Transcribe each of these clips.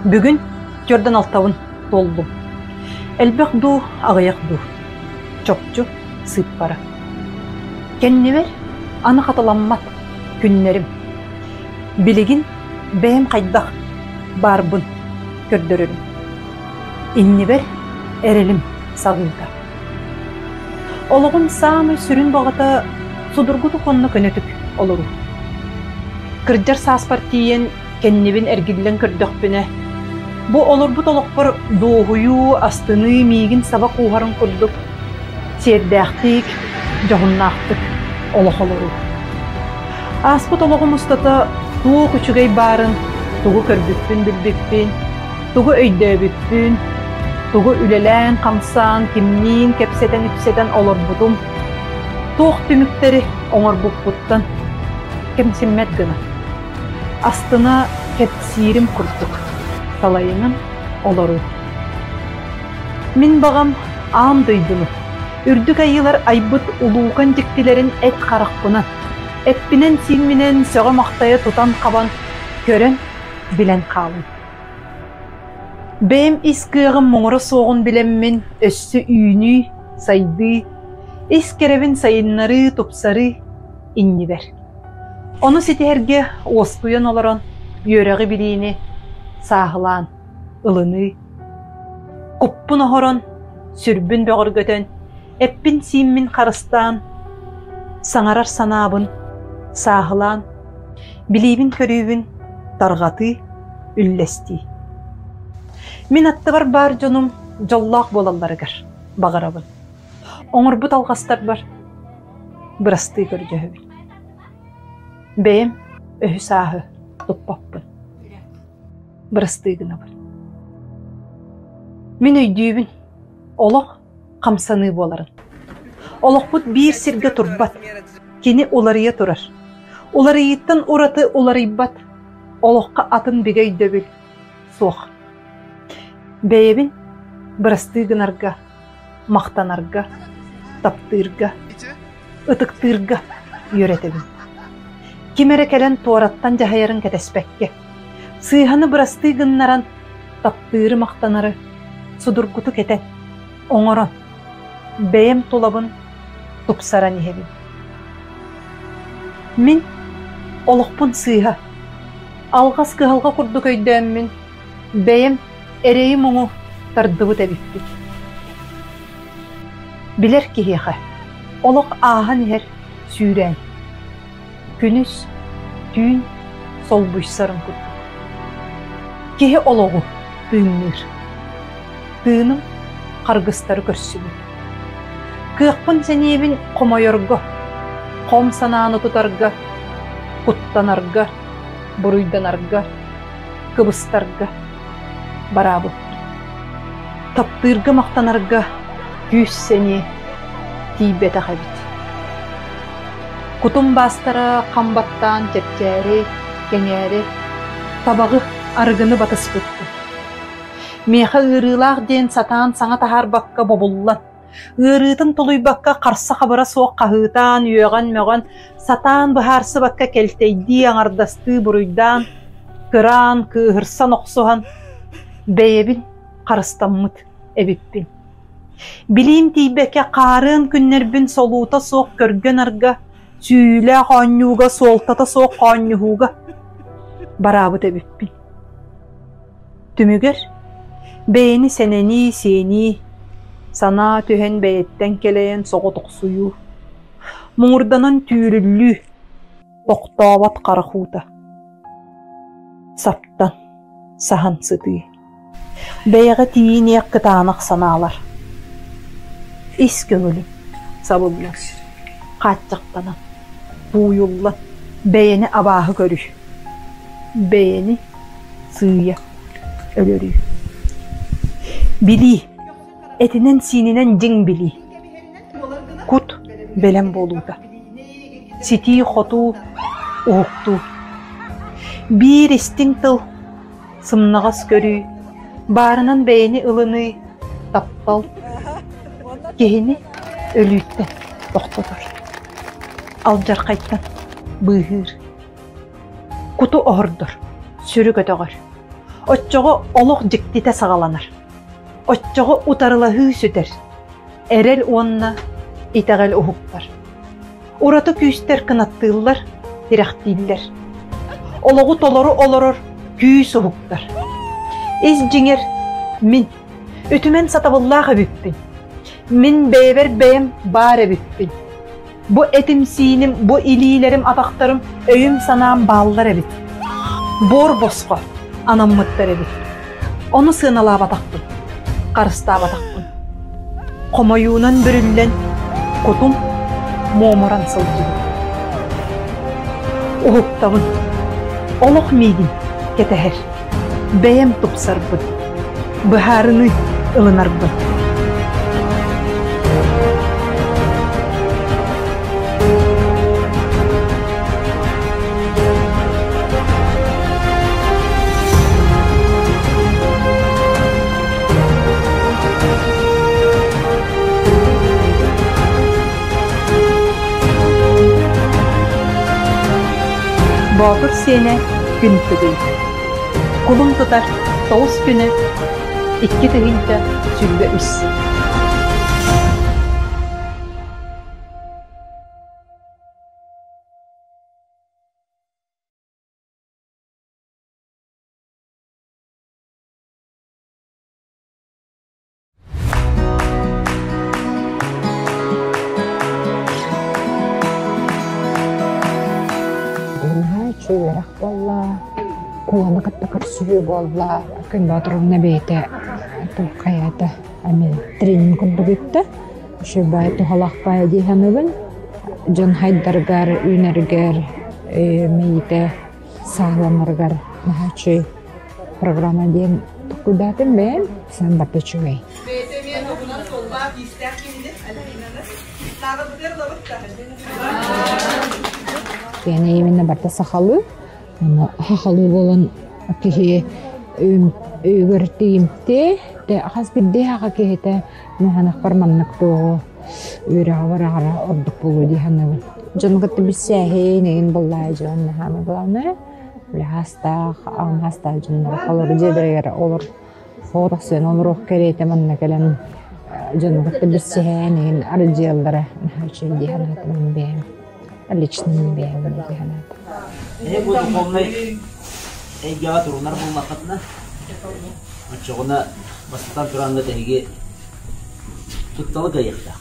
Бүгүн түөрдэн алтабын туоллум. Элбэх дуу, аҕыйах дуу? Чопчу сыыппара. Кэннибэр аны хатыламмат күннэрим. Билигин бэйэм хайдах баарбын көрдөрөрүм. Иннибэр эрэлим саҕыыта. Олоҕум саамай сүрүн баҕата судургутук уонна көнөтүк олоруу. Кырдьар сааспар тиийэн кэннибин эргиллэн көрдөхпүнэ, бу олорбут олохпор дуоһуйуу, астыныы миигин саба кууһарын курдук сиэрдээхтик, дьоһуннаахтык олох олоруу. Ааспыт олоҕум устата туох үчүгэй баарын, тугу көрбүппүн-билбиппин, тугу өйдөөбүппүн, тугу үлэлээн-хамсаан, кимниин кэпсэтэн-ипсэтэн олорбутум, туох түмүктэри оҥорбуппуттан кэмсиммэт гына, астына кэпсиирим курдук салайынан олоруу. Мин баҕам аан дойдуну, үрдүк айыылар айбыт улуукан дьиктилэрин эт харахпынан, эппинэн-сиимминэн сөҕө-махтайа тутан-хабан, көрөн, билэн хаалым. Бэйэм ис кыаҕым муҥура суоҕун билэммин өссө үүнүү, сайдыы, ис кэрэбин сайыннарыы, тупсарыы иннибэр. Ону ситиһэргэ уоскуйан олорон үөрэҕи-билиини сааһылаан ылыныы, куппун оһорон, сүрбүн бөҕөргөтөн, эппин-сииммин харыстаан, саҥарар санаабын сааһылаан, билиибин-көрүүбүн тарҕатыы, үллэстии. Мин аттыбар баар дьонум дьоллоох буолалларыгар баҕарабын. Оҥорбут алҕастарбар бырастыы көрдөһөбүн. Бэйэм өһү-сааһы туппаппын. Бырастыы гынабын. Мин өйдүүбүн, олох хамсаныы буоларын. Олохпут биир сиргэ турбат, кини уларыйа турар. Уларыйыыттан ураты уларыйбат, олоххо атын бигэ өйдөбүл суох. Бэйэбин бырастыы гынарга, махтанарга, таптыырга, ытыктыырга үөрэтэбин. Ким эрэ кэлэн туораттан дьаһайарын кэтэспэккэ, сыыһаны бырастыы гыннаран, таптыыры-махтанары судургутук этэн, оҥорон, бэйэм тулабын тупсаран иһэбин. Мин олохпун сыыһа, алҕас кыһалҕа курдук өйдөөммүн, бэйэм эрэйи-муҥу тардыбыт эбиппин. Билэр киһиэхэ олох ааһан иһэр сүүрээн, күнүс, түүн солбуйсарын курдук. Киһи олоҕу тыынныыр. Тыыным харгыстары көрсүбүт. Кыахпын-сэниэбин хомойорго, хом санааны тутарга, куттанарга, буруйданарга, кыбыстарга бараабыппын. Таптыырга махтанарга күүс-сэниэ тиийбэтэх эбит. Кутум баастара хам баттаан чэпчээри, кэҥээри, табаҕы, арыгыны батыспыппын. Миэхэ ыарыылаах диэн сатаан саҥа таһаарбакка бобуллан, ыарыытын тулуйбакка харса-хабыра суох хаһыытаан, үөҕэн-мөҕөн, сатаан быһаарсыбакка кэлтэйдии, аҥардастыы буруйдаан, кыраан, кыыһырсан охсуһан, бэйэбин харыстаммыт эбиппин. Билиим тиийбэккэ хаарыан күннэрбин солуута суох көргө-нарга, сүүйүүлээх оонньууга, суолтата суох хоонньуһууга бараабыт эбиппин. Түмүгэр бэйэни сэнэнии, сиэнии, санаа түһэн бэйэттэн кэлэйэн соҕотохсуйуу, муҥурданан түүрүллүү, тохтообот харах уута, саптан, саһан сытыы, бэйэҕэ тиийиниэх кытаанах санаалар, ис көҥүлүм сабыллан, хааччахтанан, тууйуллан бэйэни абааһы көрүү, бэйэни сыыйа өлөрүү. Билии, этинэн-сиининэн дьиҥ билии. Кут бэлэм буолуута. Ситии-хотуу, уһуктуу. Биир истиҥ тыл, сымнаҕас көрүү, баарынан бэйэни ылыныы, таптал киһини өлүүттэн тохтотор, алдьархайтан быыһыыр. Куту оһордор, сүрү көтөҕөр. Оччоҕо олох дьиктитэ саҕаланар. Оччоҕо утарылаһыы сүтэр. Эрэл уонна итэҕэл уһуктар. Ураты күүстэр кынаттыыллар, тирэхтииллэр. Олоҕу толору олорор күүс уһуктар. Ис дьиҥэр мин үтүмэн сатабыллаах эбиппин. Мин бэйэбэр бэйэм баар эбиппин. Бу этим-сииним, бу илиилэрим, атахтарым, өйүм-санаам бааллар эбит. Буор босхо анаммыттар эбит. Ону сыаналаабатахпын, харыстаабатахпын. Хомойуунан бүрүллэн, кутум муомуран сылдьыбыт. Уһуктабын. Олох миигин кэтэһэр. Бэйэм тупсарбын. Быһаарыныы ылынарбын. Боотур сиэнэ күн тыгый. Кулун тутар тоҕус күнэ 2023. Наһаа үчүгэй үөрэх буолла, куоланы кытта көрсүһүү буолла. Күн Боотуровна бэйэтэ туох хайаата эмиэ тренинг курдук ыытта. Үчүгэй баай туһалаах баайа дии саныыбын. Дьон хайдарыгар, үүнэригэр, мэйиитэ сааһыланарыгар наһаа үчүгэй программа диэн толкуйдаатым бэйэм сан барда үчүгэй. Бэйэтэ эмиэ туһунан суоллаах-иистээх киһини Альбинаны Тааҕырбытыгар ылабыт да. Киэнэ именно барда сахалыы, аны сахалыы буолан киһи өйүгэр тиийимтиэ, хас биирдии аҕа киһитэ маханахпар маннык туоҕу үөрэҕэ бараҕара ордук буолуо дии саныыбын. Дьону кытта билсээһин, эҥин буоллаа дьон наһаа главное Үлэһаастаах, аҕамһаастаах дьоннор олору дьиэлэригэр олор соҕотохсуйан олоруох кэриэтэ манна кэлэн дьону кытта билсиһэн иһин арылдьыйаллара наһаа үчүгэй дии санаатым мин бэйэм. Лично мин бэйэм дии санаатым. Эһи бу духовнай эйгэҕэ турунар буоллаххытына, оччоҕуна бастатан туран эһиги тутталы кыайыахтаах.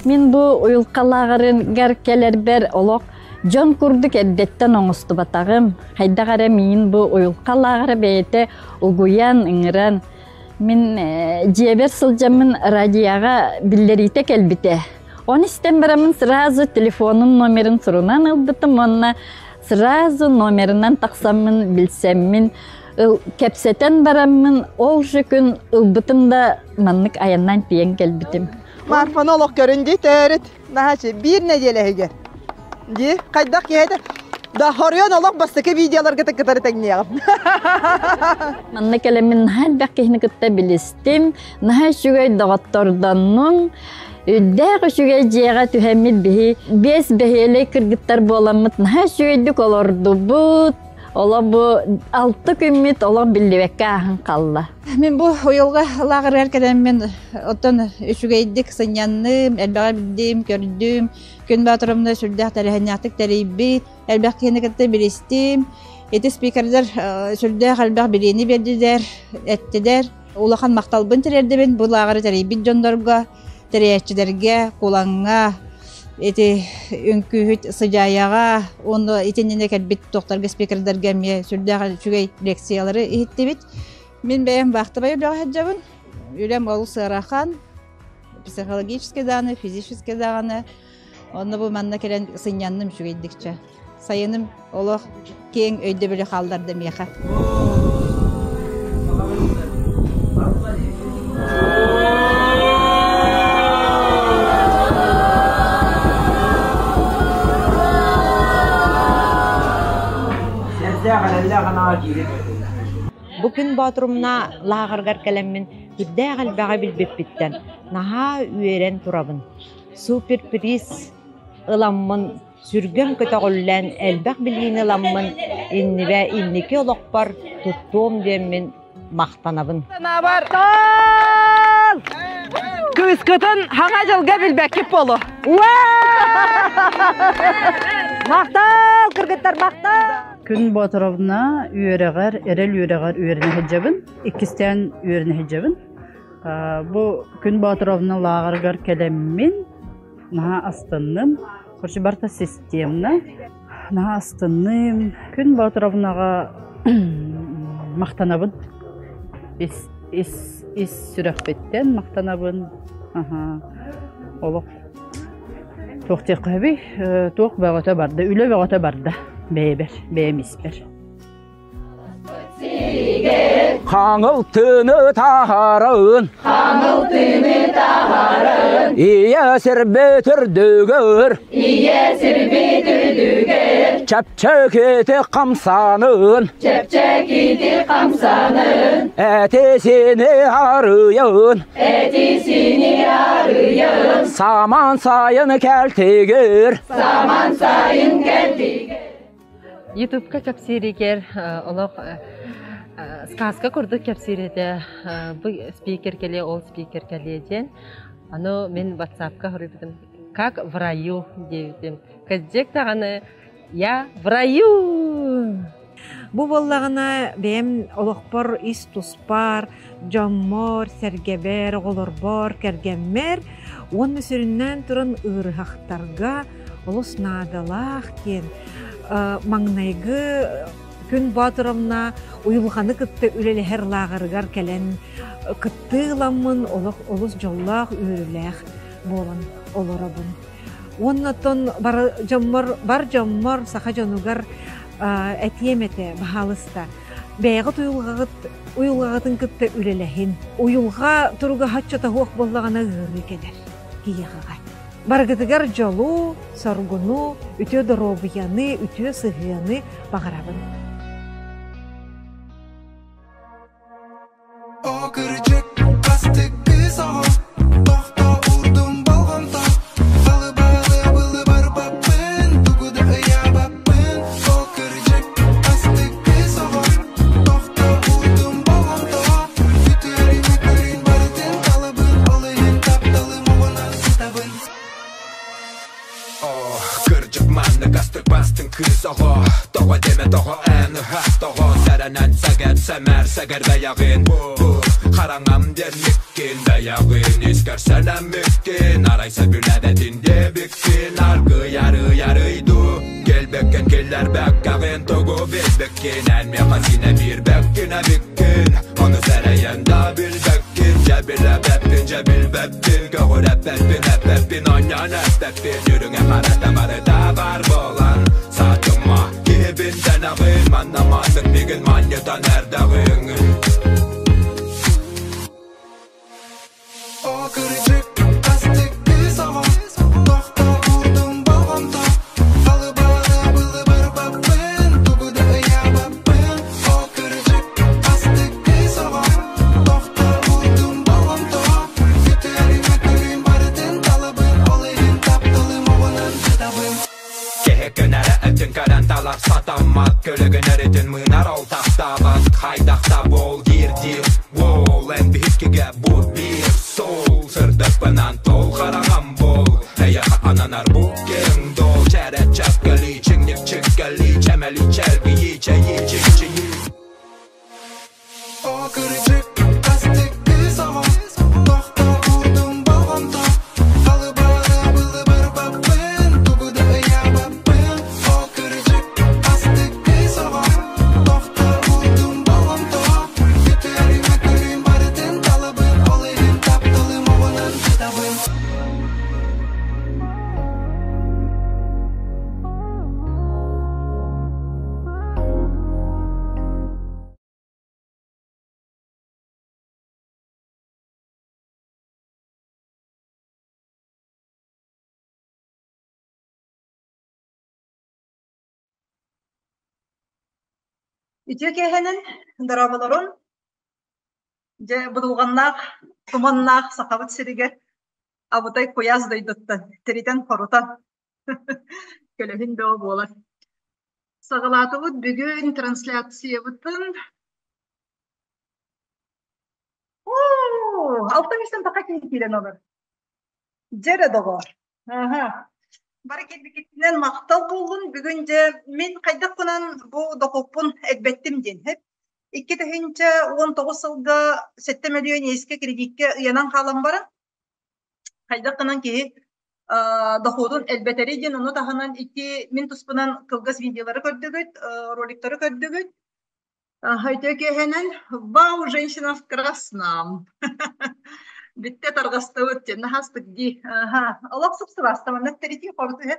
Мин бу уйулҕалааҕарыгар кэлэрбэр олох Дьон курдук эрдэттэн оҥостубатаҕым, хайдах эрэ миигин бу уйулҕа лааҕыра бэйэтэ угуйан, ыҥыран, мин дьиэбэр сылдьаммын радиоҕа биллэриитэ кэлбитэ. Ону истэн бараммын сразу телефонун номерын сурунан ылбытым уонна сразу номерынан тахсаммын билсэммин кэпсэтэн бараммын ол же күн ылбытым да маннык айаннаан тиийэн кэлбитим. Марфаны олох көрүн дии төрүт. Наһаачы биир нэдиэлэ иһигэр. Дии, хайдах киһи да хоруйан олох бастакы видеоларга кытары тэҥниэҕим. Манна кэлэммин наһаа элбэх киһини кытта билистим, наһаа үчүгэй доҕоттордоннум. Үрдээх үчүгэй дьиэҕэ түһэммит биһи биэс бэһиэлэй кыргыттар буоламмыт наһаа үчүгэйдик олордубут. Олох бу алта күммүт олох биллибэккэ ааһан хаалла. Мин бу уйулҕа лааҕырыгар кэлэммин оттон үчүгэйдик сынньанным, элбэҕи билдим, көрдүм. Күн Боотуровна сүрдээх тэрээһиннээхтик тэрийбит, элбэх киһини кытта билистим. Ити спикердэр сүрдээх элбэх билиини биэрдилэр, эттилэр. Улахан махталбын тириэрдэбин бу лааҕыры тэрийбит дьоннорго, тэрийээччилэргэ, Кулаҥҥа, ити үҥкүүһүт Сыдьаайаҕа уонна итиннинэ кэлбит туохтарга спикердэргэ эмиэ сүрдээх үчүгэй лекциялары иһиттибит. Мин бэйэм вахтовай үлэҕэ сылдьабын. Үлэм олус ыарахан, психологически даҕаны, физически даҕаны. Онно бу манна кэлэн сынньанным үчүгэйдикчэ. Сайыным олох киэҥ өйдөбүлү хаалларда миэхэ. Сэрдээх эрэллээх анаҕа киирин. Бу күн Боотурумна лааҕырыгар кэлэммин сүрдээх элбэҕи билбиппиттэн наһаа үөрэн турабын. Суперприз ыламмын, сүргэм көтөҕүллэн, элбэх билиини ыламмын. иннибэ инники олохпор туттуом диэммин махтанабын. Санаабар кыыскытын хаҥа дьылга билбэккит болу. Махтал, кыргыттар, махтал! Күн Боотуровна үөрэҕэр, эрэл үөрэҕэр үөрэнэ сылдьабын. Иккистээн үөрэнэ сылдьабын. Бу Күн Боотуровна лааҕырыгар кэлэммин наһаа астынным. Короче, барыта системно. Наһаа астынным. Күн Боотуровнаҕа махтанабын. Ис, ис, ис сүрэхпиттэн махтанабын. Аха. Олох туох диэххэ сөбүй? Туох бөҕөтө барда, үлэ бөҕөтө барда бэйэбэр, бэйэм испэр. Хаҥыл тыыны таһааран Хаҥыл тыыны таһааран Ийэ сирбит үрдүгэр Ийэ сирбит үрдүгэр Чэпчэкити хамсанын Чэпчэкити хамсанын Эти-сини арыйын Эти-сини арыйын Саман сайын кэлтигир Саман сайын кэлтигир Ютубка кэпсииригэр олох сказка курдук кэпсиир этэ. Бу спикер кэлиэ, ол спикер кэлиэ диэн. Аны мин ватсапка хоруйбутум как в раю диэбитим. Кырдьык даҕаны я в раю! Бу буоллаҕына бэйэм олохпор ис туспар, дьоммор, сэргэбэр, оҕолорбор, кэргэммэр уонна сүрүннээн туран ыарыһахтарга олус наадалаах диэн маҥнайгы Күн Боотуровна уйулҕаны кытта үлэлэһэр лааҕырыгар кэлэн кыттыы ыламмын олох олус дьоллоох үөрүүлээх буолан олоробун. Уонна оттон бар дьоммор, бар дьоммор, саха дьонугар этиэм этэ, баһаалыста, бэйэҕит уйулҕаҕыт уйулҕаҕытын кытта үлэлэһин. Уйулҕа туруга соччото суох буоллаҕына ыарыы кэлэр киһиэхэҕэ. Барыгытыгар дьолу, соргуну, үтүө доруобуйаны, үтүө сыһыаны баҕарабын. О кырдьык, астык кыыс оҕо, тохто уурдум болҕомто, Балыбалы былы барбаппын, тугу да ыйаабаппын. О кырдьык, астык кыыс оҕо, тохто уурдум болҕомто, Үтүөрүмэ көрүн барытын талабын, ол иһин тапталым оҕунан сытабын. Кырдьык маннык астык бастыҥ кыыс оҕо Тоҕо диэмэ тоҕо эн ыһаах тоҕо Сэрэнэн сэгэр сэмээр сэгэр бэйэҕин Бу хараҥам диэн миккин бэйэҕин Искэр сэнэммиккин Арай сөбүлээбэтин диэбиккин Аргыый арый арый дуу Кэлбэккин киллэрбэккэҕин Тугу билбиккин Эн миэхэ синэ биирбэккин эбиккин Ону сэрэйэн да билбэккин Дьэ билэбэппин дьэ билбэппин Көҕүрэппэппин эппэппин оонньоон эппэппин Үрүҥэ харата барыта баар буолан Саатыма киһибин дэнэҕин Манна маннык мигин манньытан эрдэҕиҥ О кырдьык, астык кыыс оҕо, тохто уурдум болҕомто, Балыбалы былы барбаппын, тугу да ыйаабаппын. О кырдьык, астык кыыс оҕо, тохто уурдум болҕомто, Үтүөрүмэ көрүүм барытын талабын, ол иһин тапталым оҕунан сытабын. Киһи көнөрө өтүн көрөн талар сатаммат Көлөгүн өрүтүн мыынар ол таптаабат Хайдах да буол диир диир Уол эн биһиккигэ бу биир суол Сырдыкпынан тол хараҥам буол Эйэхэ ананар бу киэҥ дуол Чэрэ чэккэли чиҥник чиккэли Чэмэли чэлгийи чэйи чикчийи О кырдьык, астык кыыс оҕо, тохто уурдум болҕомто, Балыбалы былы барбаппын, тугу да ыйаабаппын. О кырдьык, астык кыыс оҕо, тохто уурдум болҕомто, Үтүөрүмэ көрүүм барытын талабын, ол иһин тапталым оҕунан сытабын. Үтүө киэһэнэн дорооболорун! Дьэ, будулҕаннаах, туманнаах Сахабыт сиригэр абытай куйаас дойдуттан тиритэн-хорутан көлөһүн бөҕө буолар. Саҕалаатыбыт бүгүн трансляциябытын. Оо, 600 таха киһи киирэн олор. Дьэ эрэ доҕоор. Аха. Бары кэлбиккитинэн махтал буоллун. Бүгүн дьэ мин хайдах гынан бу дохуоппун элбэттим диэн. 2019 сылга 7 мөлүйүөн иэскэ кредиккэ ыйанан хаалан баран хайдах гынан киһи дохуотун элбэтэрий диэн ону таһынан ити мин туспунан кылгас видеолары көрдүгүт, роликтары көрдүгүт. Үтүө киэһэнэн «Вау, женщина в красном!» Бүттэ тарҕастыбыт диэн наһаастык дии. Олох сып-сыбаастаманна тэритии хоруту иһэ.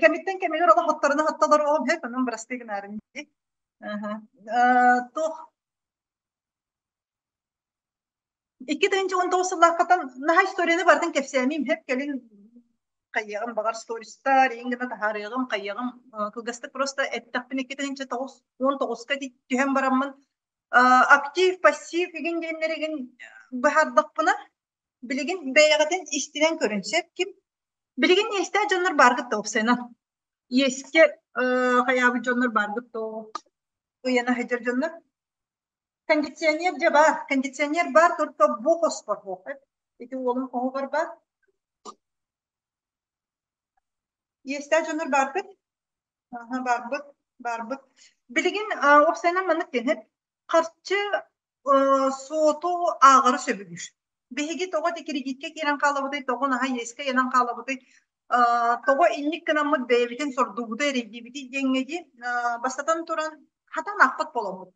Кэмиттэн кэмигэр олох отторуна оттолор оҕом иһэ, онон бырастыы гынаарым дии. Туох 2019 сыллааххытан наһаа историяны барытын кэпсээмиим иһэ кэлин хайыаҕым баҕар стористар иҥ гына таһаарыаҕым хайыаҕым кылгастык просто эттэхпин 2019-ка түһэн бараммын актив пассив игин диэннэригин быһаардахпына билигин бэйэҕитин истинэн көрүн сөп ким билигин иэстээх дьоннор бааргыт да уопсайынан иэскэ хайаабыт дьоннор бааргыт да ыйана сылдьар дьоннор Кондиционер дьэ баар, кондиционер баар только бу хоспор буох Ити уолум хоһугар баар. Иэстээх дьоннор баарбыт. Аха, баарбыт, баарбыт. Билигин уопсайынан маннык диэн харчы суоту ааҕары сөбүлүүр. Биһиги тоҕо ити кредиткэ киирэн хаалабытый, тоҕо наһаа иэскэ ыйанан хаалабытый, тоҕо инник гынаммыт бэйэбитин сордуубутуй, эрэйдиибитий диэҥҥэ дии, бастатан туран, хатан аахпат буоламмыт.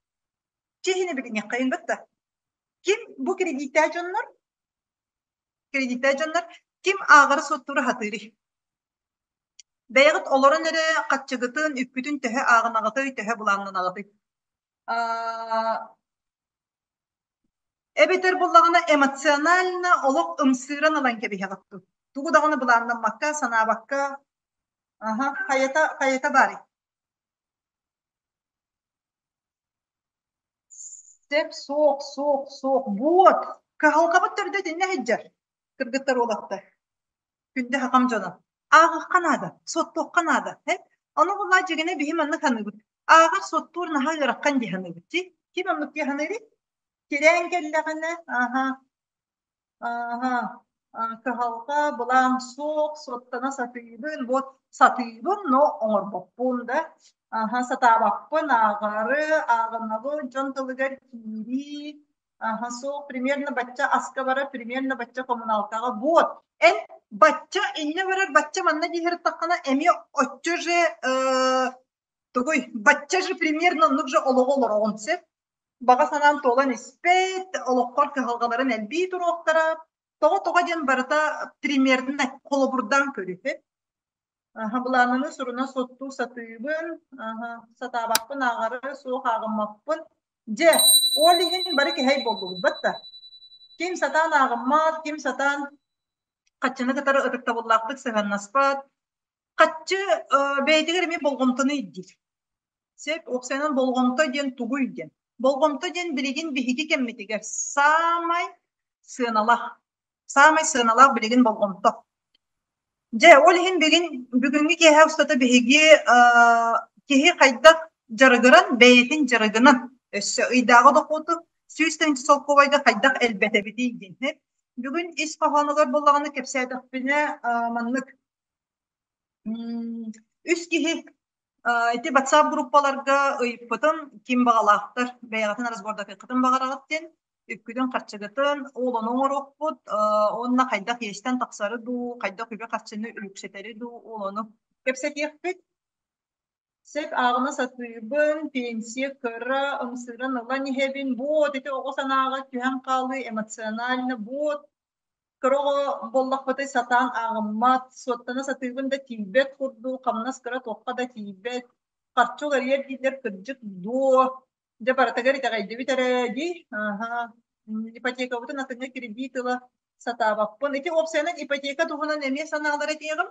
Чиэһинэ билиниэххэйин да. Ким бу кредиттээх дьоннор, кредиттээх дьоннор ким ааҕары суоттуура сатыырый? Бэйэҕит олорон эрэ хаччыгытын, үпкүтүн төһө ааҕынаҕытый, төһө былааннанаҕытый? Эбэтэр буллаҕына эмоционально олох ымсыыран ылан кэбиһэҕит дуу? Тугу даҕаны былааннаммакка, санаабакка, аха, хайата, хайата баарый? Сөп, суох, суох, суох. Буот! Кыһалҕабыт төрдө итиннэ сылдьар, кыргыттар уолаттар. Күндү хахам дьоно. Ааҕыахха наада, суоттуохха наада. Э? Ону буллаа дьигинэ биһи маннык саныыбыт. Ааҕар суоттуур наһаа ыарахан дии саныыбыт дии. Ким оннук дии саныырый? Тирээн кэллэҕинэ, аха, Ааһа, кыһалҕа, былаан суох, суоттана сатыыбын, вот сатыыбын, но оҥорбоппун да. Аха, сатаабаппын, ааҕары, ааҕынабын, дьон тылыгар киирии, аха, суох, примерно бачча аска барар, примерно бачча коммуналкаҕа. Вот, эн бачча иннэ барар, бачча манна диэһэртэххинэ, эмиэ оччо же тугуй, бачча же примерно оннук же олоҕу олороҕун сөп. Баҕа санаам туолан испэт, олоххор кыһалҕаларын элбии туруохтара. Тоҕо-тоҕо диэн барыта примерно холобурдаан көрүһү. Аха, былааныны суруна суоттуу сатыыбын, аха, сатаабаппын ааҕары, суох ааҕыммаппын. Дьэ, ол иһин бары кэһэй буоллубут батта. Ким сатаан ааҕыммат, ким сатаан хаччыны кытары ытыктабыллаахтык сыһыаннаспат, Хаччы бэйэтигэр эмиэ болҕомтону ирдиир. Сөп, уопсайынан болҕомто диэн тугуй диэн. Болҕомто диэн билигин биһиги кэммитигэр саамай сыаналаах, саамай сыаналаах билигин болҕомто. Дьэ, ол иһин бүгүн бүгүҥҥү киэһэ устата биһиги киһи хайдах дьарыгыран, бэйэтин дьарыгынан өссө ыйдааҕы дохуоту 100 тыһыынча солкуобайга хайдах элбэтэбитий диэн. Бүгүн ис хоһоонугар буоллаҕына кэпсээтэхпинэ маннык Үс киһи ити WhatsApp группаларга ыйыппытым, ким баҕалаахтар бэйэҕитин разбордатыаххытын баҕараҕыт диэн, үпкүтүн-харчыгытын ол ону оҥоруохпут уонна хайдах иэстэн тахсары дуу, хайдах үбү-харчыны үксэтэри дуу, ол ону кэпсэтиэхпит. Сөп ааҕына сатыыбын, пенсия кыра, ымсыыран ылан иһэбин, буот ити оҕо санааҕа түһэн хаалыы эмоционально буот Кыра оҕо буоллахпытый сатаан ааҕыммат, суоттана сатыыбын да тиийбэт курдук, хамнас кыра туохха да тиийбэт, харчы уларыйар дииллэр кырдьык дуо? Дьэ барытыгар итэҕэйдибит эрэ дии. Аһа. Ипотекабытын атыҥҥа кредит ыла сатаабаппын. Ити уопсайынан ипотека туһунан эмиэ санаалары этиэҕим.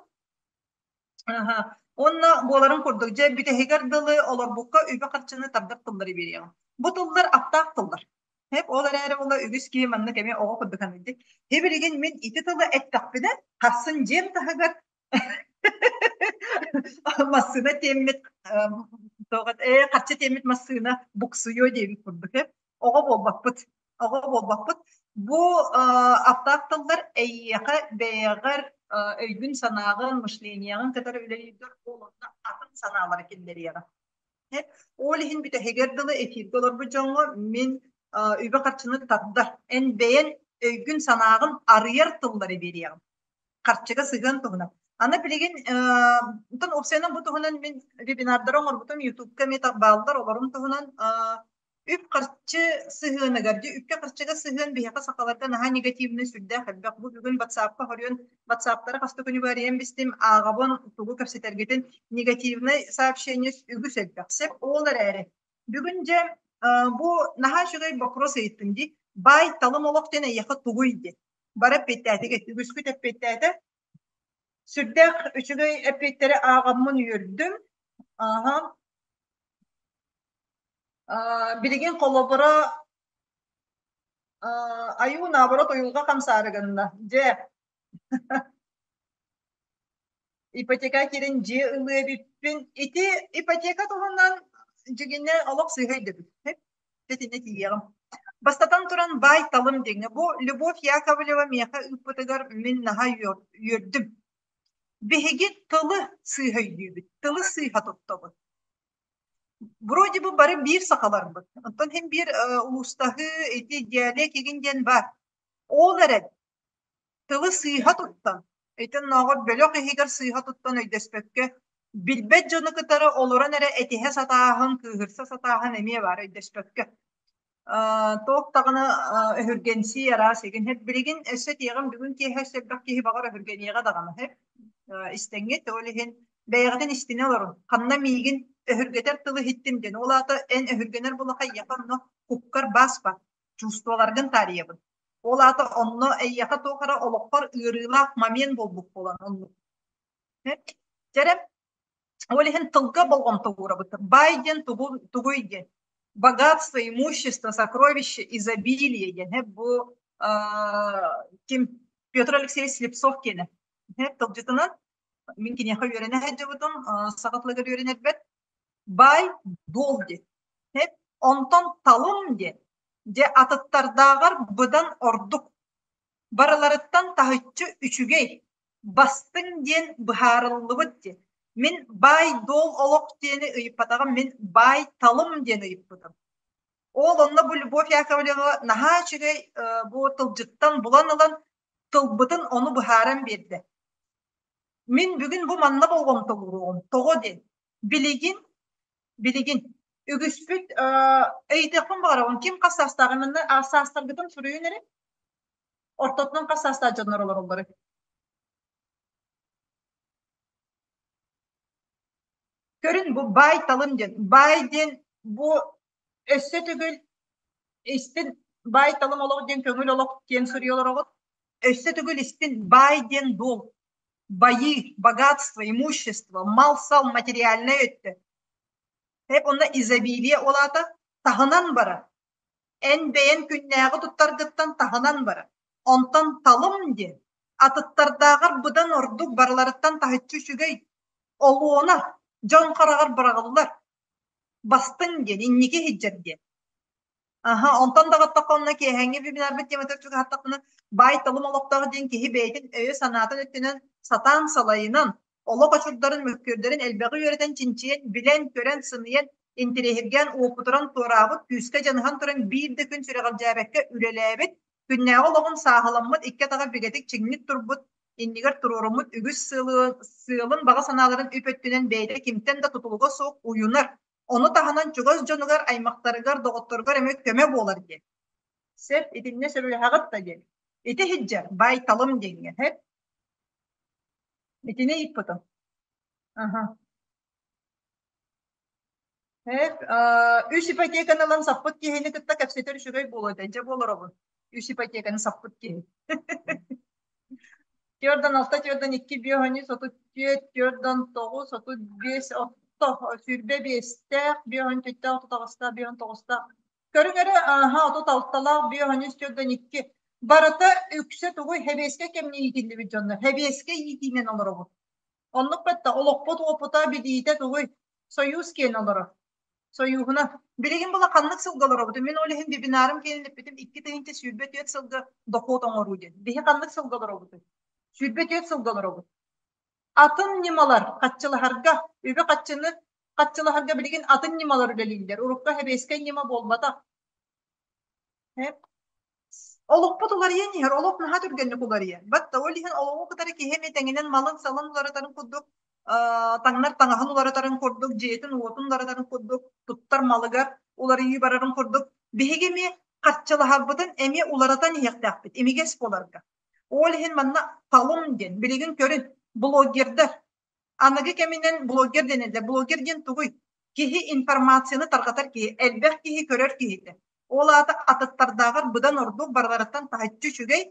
Аһа. Уонна буоларын курдук, дьэ бүтэһигэр дылы олорбукка үбү-харчыны тардар тыллары биэриэҕим. Бу тыллар аптаах тыллар. Хэп ол эрээри була үгүс киһи маннык эмиэ оҕо курдук саныйдык. Һи билигин мин ити тылы эттэхпинэ, хассын дьиэм таһыгар массыына тиэммит. Тоҕо ээ харчы тиэммит массыына буксуйуо диэбит курдук ээ. Оҕо буолбаппыт. Оҕо буолбаппыт. Бу аптаах тыллар эйиэхэ бэйэҕэр өйгүн-санааҕын, мышлениеҕын кытары үлэлииргэр ол онно атын санаалары киллэриэҕэ. Ол иһин бүтэһигэр дылы эфиргэ олорбут дьоҥҥо мин үбү-харчыны тардар, эн бэйэн өйгүн-санааҕын арыйар тыллары биэриэҕим. Харчыга сыһыан туһунан. Аны билигин онтон уопсайынан бу туһунан мин вебинардары оҥорбутум, Ютубка эмиэ бааллар, олорум туһунан үп-харчы сыһыаныгар, дьэ үпкэ-харчыга сыһыан биһиэхэ сахаларга наһаа негативный сүрдээх элбэх. Бу бүгүн WhatsApp-ка хоруйан WhatsApp-тары хас да күнү арыйан бистим, ааҕабын тугу кэпсэтэргитин негативный сообщение үгүс элбэх. Сөп ол эрээри бүгүн дьэ бу наһаа үчүгэй вопрос ыйыттым дии. Баай талым олох диэн эйиэхэ тугуй диэн. Бары эппиэттээтигит, үгүскүт эппиэттээтэ. Сүрдээх үчүгэй эппиэттэри ааҕаммын үөрдүм. Ааһа. Билигин холобура айуу наоборот уйулҕа хамсаары гынна. Дьэ ипотека киирэн дьиэ ылыа эбиппин. Ити ипотека туһунан дьигинэ олох сыыһа өйдөбүл. Итиннэ тиийиэҕим. Бастатан туран баай талым диэҥҥэ бу Любовь Яковлева миэхэ ыыппытыгар мин наһаа үөрдүм. Биһиги тылы сыыһа өйдүүбүт, тылы сыыһа туттабыт. Вроде бы бары биир сахаларбыт. Оттон иһин биир улуустаһыы ити диалект игин диэн баар. Ол эрэн тылы сыыһа туттан, итиннээҕэр бөлөх иһигэр сыыһа туттан өйдөспөккө, билбэт дьону кытары олорон эрэ этиһэ сатааһын, кыыһырса сатааһын эмиэ баар өйдөспөккө. Туох даҕаны өһүргэнсии араас игин. Билигин өссө этиэҕим, бүгүн киэһэ өссө элбэх киһи баҕар өһүргэниэҕэ даҕаны сөп. Истэҥҥит, ол иһин бэйэҕитин истинэ олорун. Ханна миигин өһүргэтэр тылы иһиттим диэн. Ол аата эн өһүргэнэр буоллахха эйиэхэ онно куккар баас бар. Чувстволаргын таарыйабын. Ол аата онно эйиэхэ туох эрэ олоххор ыарыылаах момент буолбут буолан оннук. Дьэрэ, ол иһин тылга болҕомто уурабыт. Баай диэн тугу, тугуй диэн. Богатство, имущество, сокровище, изобилие диэн. Бу ким Петр Алексеевич Слепцов киэнэ. Тылдьытынан мин киниэхэ үөрэнэ сылдьыбытым, саха тылыгар үөрэнэрбэр баай дуол диэн. Онтон талым диэн, дьэ атыттардааҕар быдан ордук барыларыттан таһыччы үчүгэй, бастыҥ диэн быһаарыллыбыт диэн. Мин баай-дуол олох диэни ыйыппатаҕым, мин баай-талым диэн ыйыппытым. Ол онно бу Любовь Яковлева наһаа үчүгэй бу тылдьыттан булан ылан тылбытын ону быһааран биэрдэ. Мин бүгүн бу манна болҕомтолууруоҕум. Тоҕо диэн? Билигин, билигин үгүспүт ыйытыахпын баҕарабын ким хас саастааҕый манна саастаргытын суруйун эрэ. Ортотунан хас саастаах дьоннор олороллорой? Көрүн бу баай талым диэн. Баай диэн бу өссө төгүл истин баай талым олох диэн көҥүл олох диэн суруйа олороҕут. Өссө төгүл истин баай диэн дуол. Байыы, богатство, имущество, мал-сал, материальнай өттө. Тэп онно изобилие ол аата таһынан барар. Эн бэйэн күннээҕи туттаргыттан таһынан барар. Онтон талым диэн атыттардааҕар быдан ордук барыларыттан таһыччы үчүгэй, олуона, дьон хараҕар быраҕыллар. Бастыҥ диэн, инники иһдьэр диэн. Аһа, онтон даҕаттахха онно киэһээҥҥи вебинарбыт тематыгар чугаһаттахпына, баай-талым олохтоох диэн киһи бэйэтин өйө-санаатын өттүнэн сатаан салайынан, олох очурдарын, мөккүөрдэрин элбэҕи үөрэтэн, чинчийэн, билэн-көрөн, сыныйан, интэриэһиргээн, уопутуран туораабыт, күүскэ дьаныһан туран биир да күн сүрэҕэлдьээбэккэ үлэлээбит, күннээҕи олоҕун сааһыламмыт, икки атаҕар бигэтик чиҥник турбут, иннигэр туруоруммут үгүс сыалын, баҕа санааларын үп өттүнэн бэйэтэ кимтэн да тутулуга суох уйунар, ону таһынан чугас дьонугар, аймахтарыгар, доҕотторугар эмиэ көмө буолар диэн. Сөп, итиннэ сөбүлэһэҕит да диэн. Ити иһдьэр баай-талым диэҥҥэ, сөп? Итини ыйыппытым. Аха. Эп, үс ипотеканы ылан саппыт киһини кытта кэпсэтэр үчүгэй буолуо этэ. Дьэ буолоробун. Үс ипотеканы саппыт киһи. Түөрдэн алта, түөрдэн икки, биэс он үс, 34, түөрдэн тоҕус, 35, отто, 25-тээх, биэс он түттээх, 39-таах, биэс он тоҕустаах. Көрүҥ эрэ, ааһа, 36-лаах, биэс он үс, түөрдэн икки. Барыта үксэ тугуй хэбиэскэ кэмҥэ иитиллибит дьоннор. Хэбиэскэ иитиинэн олоробут. Оннук бэтта олохпут уопута, билиитэ тугуй? Союз киэн олорор. Сойууһунан. Билигин була ханнык сылга олоробутуй? Мин ол иһин вебинарым киэнин эппитим 2024 сылга дохуот оҥоруу диэн. Биһи ханнык сылга олоробутуй? 24 сылга олоробут. Атын ньымалар хаччылаһарга, үбү-хаччыны хаччылаһарга билигин атын ньымалар үлэлииллэр. Урукку сэбиэскэй ньыма буолбатах. Олохпут уларыйан иһэр, олох наһаа түргэнник уларыйар. Батта ол иһин олоҕу кытары киһи эмиэ тэҥинэн малын-салын уларытарын курдук, таҥнар таҥаһын уларытарын курдук, дьиэтин-уотун уларытарын курдук, туттар малыгар уларыйыы барарын курдук, биһиги эмиэ харчылаһарбытын эмиэ уларытан иһиэхтээхпит, имигэс буоларга. Ол иһин манна талым диэн, билигин көрүн, блогердар Аныгы кэминэн блогер дэнэллэр. Блогер диэн тугуй? Киһи информацияны тарҕатар киһи, элбэх киһи көрөр киһитэ. Ол аата атыттардааҕар быдан ордук барыларыттан таһыччы үчүгэй,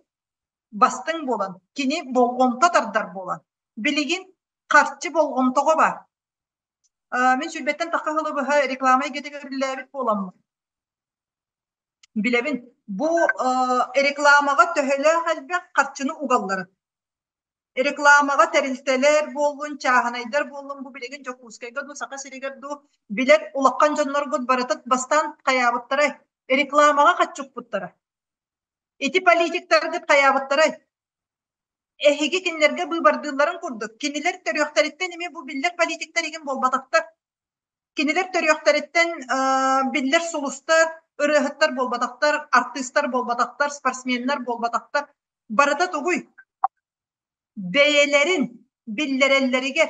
бастыҥ буолан, кини болҕомто тардар буолан. Билигин харчы болҕомтоҕо баар. Мин сүүрбэттэн тахха сылы быһа реклама эйгэтигэр үлэлээбит буоламмын, билэбин, бу рекламаҕа төһөлөөх элбэх харчыны угалларын. Рекламаҕа тэрилтэлэр буоллун, чааһынайдар буоллун, бу билигин Дьокуускайга дуу, Саха сиригэр дуу билэр улахан дьонноргут барытын бастаан хайаабыттарай? Рекламаҕа хаччукпуттара. Ити политиктаргыт хайаабыттарай? Эһиги кинилэргэ быыбардыылларын курдук, кинилэр төрүөхтэриттэн эмиэ бу биллэр политиктар игин буолбатахтар. Кинилэр төрүөхтэриттэн биллэр сулустар, ырыаһыттар буолбатахтар, артыыстар буолбатахтар, спортсменнар буолбатахтар. Барыта тугуй? Бэйэлэрин биллэрэллэригэр,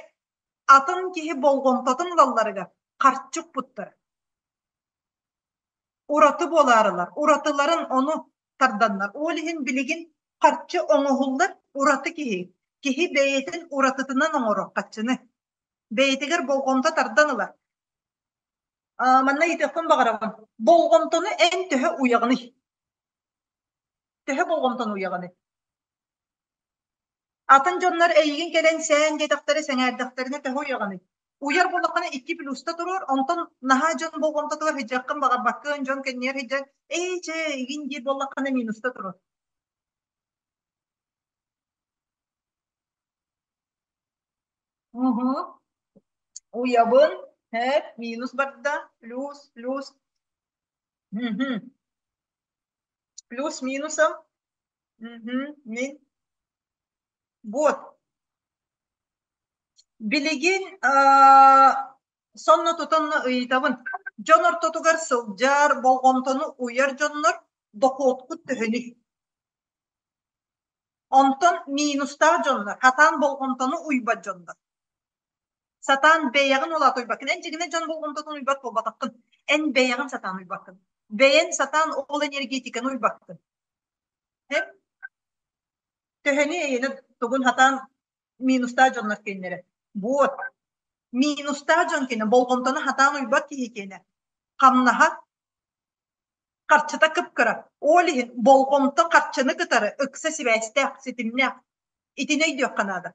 атын киһи болҕомтотун ылалларыгар харчы укпуттар. Ураты буолаарылар, уратыларын ону тарданнар. Ол иһин билигин харчы оҥоһуллар ураты киһи. Киһи бэйэтин уратытынан оҥорор харчыны. Бэйэтигэр болҕомто тардан ылар. Манна ыйытыахпын баҕарабын. Болҕомтону эн төһө уйаҕыный? Төһө болҕомтону уйаҕыный? Атын дьоннор эйигин кэлэн сээн диэтэхтэрэ, сэҥээрдэхтэринэ төһө уйаҕыный? Уйар буоллаххына икки плюста туруор, онтон наһаа дьон болҕомтотугар сылдьыаххын баҕарбаккын, дьон кэннигэр сылдьан, ээ чэ, игин диир буоллаххына минуста туруор. Угу. Уйабын, һэп, минус барда, плюс, плюс. Мгм. Плюс минусом. Мгм. Мин. Вот. Билигин сонно тутанна ыйытабын. Дьон ортотугар сылдьар, болҕомтону уйар дьоннор дохуоткут төһөнүй? Онтон минустаах дьоннор, хатаан болҕомтону уйбат дьоннор. Сатаан бэйэҕин улаат уйбаккын. Эн дьиҥинэн дьон болҕомтотун уйбат буолбатаххын. Эн бэйэҕин сатаан уйбаккын. Бэйэн сатаан ол энергетиканы уйбаккын. Эн төһөнү эйиэнэ тугун сатаан минустаах дьоннор киэннэрэ. Вот. Минустаах дьон киэнэ, болҕомтону сатаан уйбат киһи киэнэ. Хамнаһа харчыта кып-кыра. Ол иһин болҕомто харчыны кытары ыкса сибээстээх, ситимнээх. Итини өйдүөххэ наада.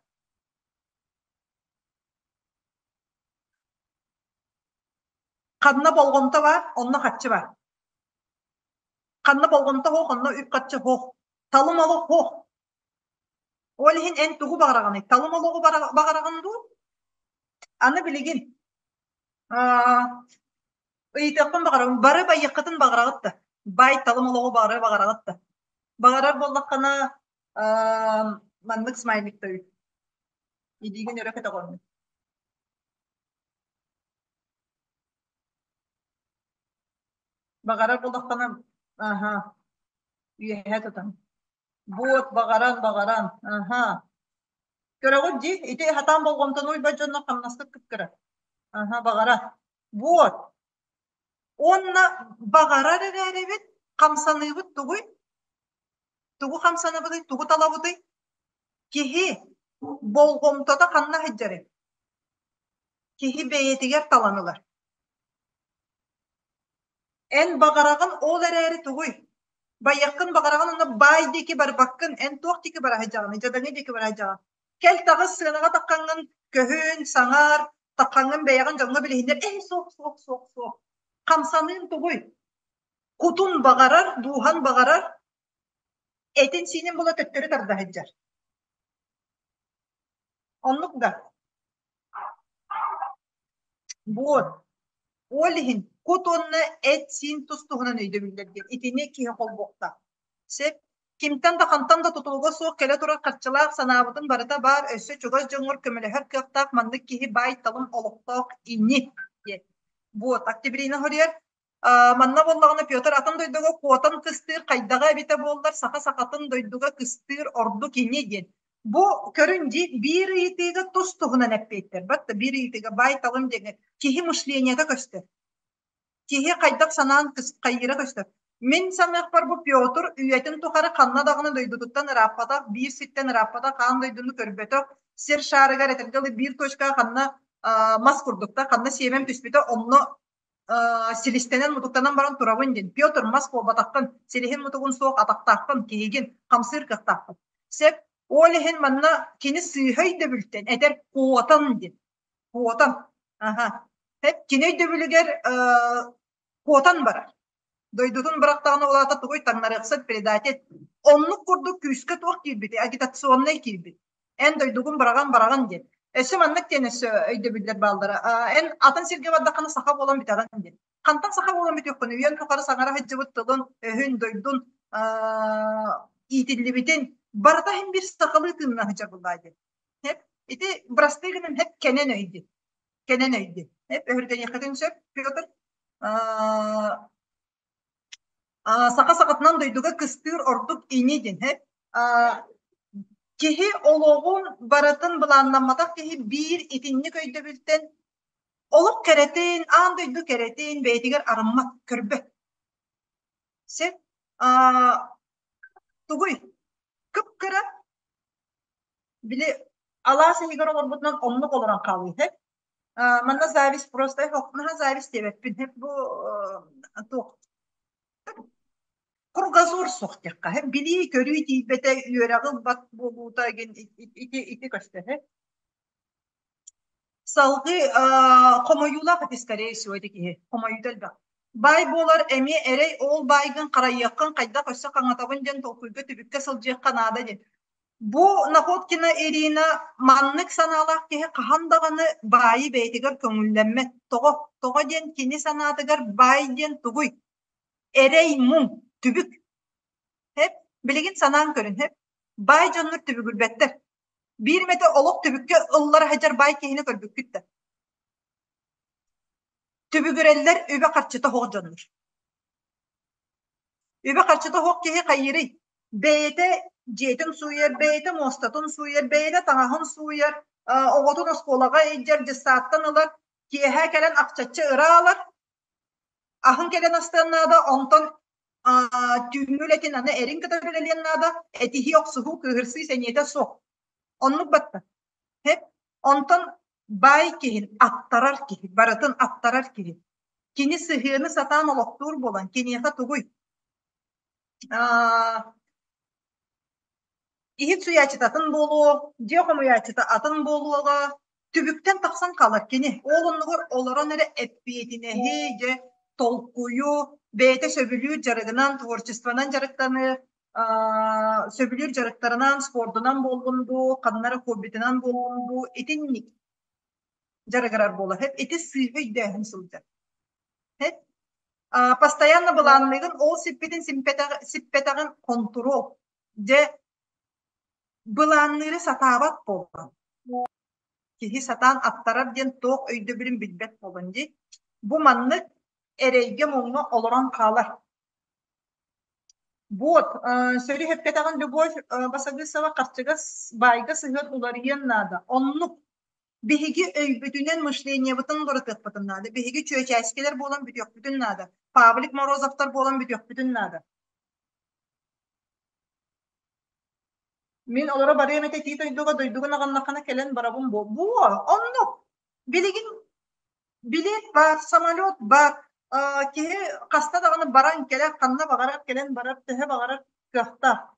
Ханна болҕомто баар, онно харчы баар. Ханна болҕомто суох, онно үп-харчы суох. Талым олох суох. Ол иһин эн тугу баҕараҕыный? Талым олоҕу баҕараҕын дуу? Аны билигин ыйытыахпын баҕарабын, бары байыаххытын баҕараҕыт да? Баай талым олоҕу баҕара баҕараҕыт да? Баҕарар буоллаххына, маннык смайликта үт. Илиигин өрө көтөҕөҥҥүн. Баҕарар буоллаххына, аха, үөһэ тутан. Буот, баҕаран, баҕаран, аха. Көрөҕүт дии, ити хатаан болҕомтону уйбат дьонно хамнаскыт кыткыра. Аха, баҕара. Вот. Уонна баҕарар эрээрибит, хамсаныыбыт тугуй? Тугу хамсанабытый, тугу талабытый? Киһи болҕомтото ханна сылдьарый? Киһи бэйэтигэр талан ылар. Эн баҕараҕын ол эрээри тугуй? Байыаххын баҕараҕын уонна баай диэки барбаккын, эн туох диэки бара сылдьаҕыный, дьадаҥы диэки бара сылдьаҕын. Кэл таҕыс сыанаҕа таххаҥҥын көһүн, саҥар, таххаҥҥын бэйэҕин дьоҥҥо билиһиннэр, эй суох, суох, суох, суох. Хамсаныын тугуй? Кутун баҕарар, дууһан баҕарар, этин-сиинин була төттөрү тарда сылдьар. Оннук да? Вот. Ол иһин кут уонна эт-сиин тус-туһунан өйдөбүллэр диэн итини киһи холбуохтаах. Сөп. Кимтэн да хантан да тутулуга суох кэлэ турар харчылаах санаабытын барыта баар, өссө чугас дьоҥҥор көмөлөһөр кыахтаах маннык киһи баай-талым олохтоох ини диэн. Вот, Октябрина хоруйар, Манна буоллаҕына Петр атын дойдуга куотан кыстыыр хайдаҕа эбитэ буоллар, саха сахатын дойдуга кыстыыр ордук ини диэн. Бу көрүн дии биир ыйытыыга тус-туһунан эппиэттэр. Батта биир ыйытыыга баай-талым диэҥҥэ киһи мышлениета көстөр. Киһи хайдах санаан хайыыра көстөр. Мин саныахпар бу Петр үйэтин тухары ханна даҕаны дойдутуттан ырааппатах, биир сиртэн ырааппатах, аан дойдуну көрбөтөх, сир шаарыгар этэргэ дылы биир точкаҕа ханна мас курдук да, ханна сиэмэм түспүтэ, онно силистэнэн-мутуктанан баран турабын диэн. Петр мас буолбатаххын, силиһин-мутугун суох атахтааххын, киһигин, хамсыыр кыахтааххын. Сөп. Ол иһин манна кини сыыһа өйдөбүлтэн этэр куотан диэн. Куотан. Аха. Кини өйдөбүлүгэр куотан барар. Дойдутун бырахтаҕына ол аата тугуй таҥнарыахсыт предатель. Оннук курдук күүскэ туох киирбитий? Агитационнай киирбит. Эн дойдугун быраҕан бараҕын диэн. Өссө маннык диэн өссө өйдөбүллэр бааллара. Эн атын сиргэ бардаххына саха буолан бүтэҕин диэн. Хантан саха буолан бүтүөххүн? Үйэн тухары саҥара сылдьыбыт тылын, өһүн, дойдун иитиллибитин барыта иһин биир сахалыы тыыннаах сылдьар буоллаа диэн. Ити бырастыы гынан хэп кэнэн өйдү. Кэнэн өйдү. Хэп өһүргэниэххитин сөп, Петр. Саха сахатынан дойдуга кыстыыр ордук ини диэн Киһи олоҕун барытын былааннамматах киһи биир итинник өйдөбүлтэн олох кэрэтин, аан дойду кэрэтин бэйэтигэр арыммат, көрбөт. Сөп. Тугуй? Кып-кыра били алаас иһигэр олорбутунан оннук олорон хаалыы Манна зависть просто наһаа зависть диэбэппин бу туох кругозор суох диэххэ билии көрүү тиийбэтэ үөрэҕи ылбат буолуута ити ити көстөр Салгыы хомойуулаах ити скорее всего ити киһи хомойуута элбэх. Баай буолар эмиэ эрэй ол баайгын харайыаххын хайдах өссө хаҥатабын диэн толкуйга түбүккэ сылдьыахха наада диэн. Бу Находкина Ирина маннык санаалаах киһи хаһан даҕаны баайы бэйэтигэр көҥүллэммэт. Тоҕо? Тоҕо диэн кини санаатыгар баай диэн тугуй? Эрэй муҥ, түбүк. Һэп, билигин санаан көрүн, һэп. Баай дьоннор түбүгүрбэттэр. Биир эмэтэ олох түбүккэ ыллара сылдьар баай киһини көрбүккүт да. Түбүгүрэллэр үбэ-харчыта суох дьоннор. Үбэ-харчыта суох киһи хайыырый? Бэйэтэ дьиэтин сууйар, бэйэтэ муостатын сууйар, бэйэтэ таҥаһын сууйар, оҕотун оскуолаҕа илдьэр, дьыссааттан ылар, киэһэ кэлэн ахчаччы ыраалар, аһын кэлэн астыан наада, онтон түүҥҥү үлэтин аны эрин кытары үлэлиэн наада, этиһии, охсуһуу, кыыһырсыы сэниэтэ суох. Оннук батта. Онтон баай киһин аттарар киһи, барытын аттарар киһи. Кини сыһыаны сатаан олохтуур буолан, киниэхэ тугуй? Иһит суйааччыта атын буолуо, дьиэ хомуйааччыта атын буолуоҕа, түбүктэн тахсан хаалар кини. Ол оннугар олорон эрэ эппиэтинэһи, дьэ, толкуйу, бэйэтэ сөбүлүүр дьарыгынан, творчествонан дьарыктаныы, сөбүлүүр дьарыктарынан, спордунан буоллун дуу, ханна эрэ хоббитынан буоллун дуу, итинник дьарыгырар буолар. Ити сыыһа өйдөөһүн сылдьар. Постоянно былаанныгын, ол сиппитин сиппэтэҕин хонтуруол. Дьэ, былаанныыры сатаабат буолан, киһи сатаан аттарар диэн туох өйдөбүлүн билбэт буолан дии. Бу маннык эрэйгэ-муҥҥа олорон хаалар. Вот, сөрү эппэтэҕин Любовь Басагысова харчыга баайга сыһыан уларыйыан наада. Оннук биһиги өйбүтүнэн мышлениебытын уларытыахпытын наада. Биһиги чүөчээскилэр буолан бүтүөхпүтүн наада. Павлик Морозовтар буолан бүтүөхпүтүн наада. Мин олоро барыам этэ тиит дойдуга, дойдугун аҕыннаххына кэлэн барабын буо. Буо, оннук. Билигин билиэт баар, самолет баар. Киһи хаста даҕаны баран кэлэр, ханна баҕарар кэлэн барар, төһө баҕарар кыахтаах.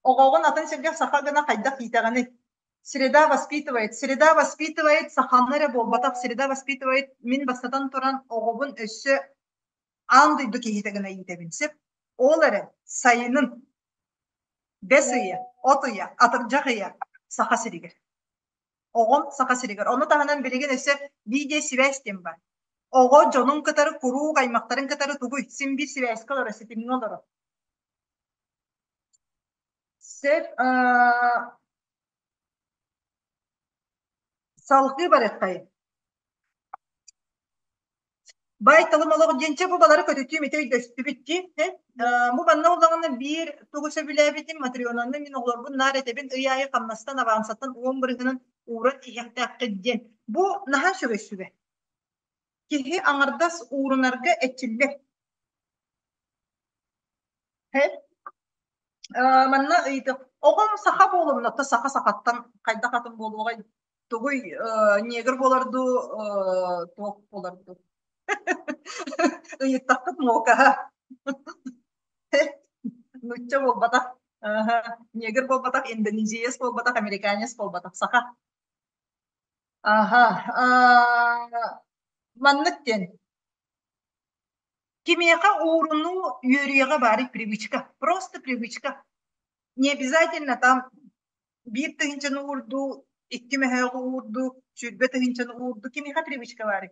Оҕоҕун атын сиргэ саха гына хайдах иитэҕиний? Среда воспитывает. Среда воспитывает саханы эрэ буолбатах. Среда воспитывает мин бастатан туран оҕобун өссө аан дойду киһитэ гына иитэбин сөп. Ол эрэ сайынын бэс ыйа, от ыйа, атырдьах ыйа Саха сиригэр. Оҕом Саха сиригэр. Ону таһынан билигин өссө видео-сибээс диэн баар. Оҕо дьонун кытары куруук аймахтарын кытары тугуй син биир сибээскэ олоро, ситимҥэ олоро. Сөп салгыы барыаххайын. Баай талым олох диэнчэ бу балары көтүтүүм ити өйдөстүбүт дии. Бу манна улаҕана биир тугу сөбүлээбитим Матрёнаны мин оҕолорбун наар этэбин ый аайы хамнастан авансаттан уон бырыһынан ууран иһиэхтээххит диэн. Бу наһаа үчүгэй сүбэ. Киһи аҥардас уурунарга эрчиллэр. Манна ыйытык оҕом саха буолумна то саха сахаттан хайдах атын буолуоҕай тугуй негр буолар дуу туох буолар дуу ыйыттахпыт муокаһа нучча буолбатах негр буолбатах индонезиец буолбатах американец буолбатах саха аха маннык диэн Кимиэхэ уурунуу үөрүйэҕэ баарый привычка, просто привычка. Не обязательно там биир тыһыынчаны уурдуу, икки мөһөөҕү уурдуу, 20 тыһыынчаны уурдуу. Кимиэхэ привычка баарый?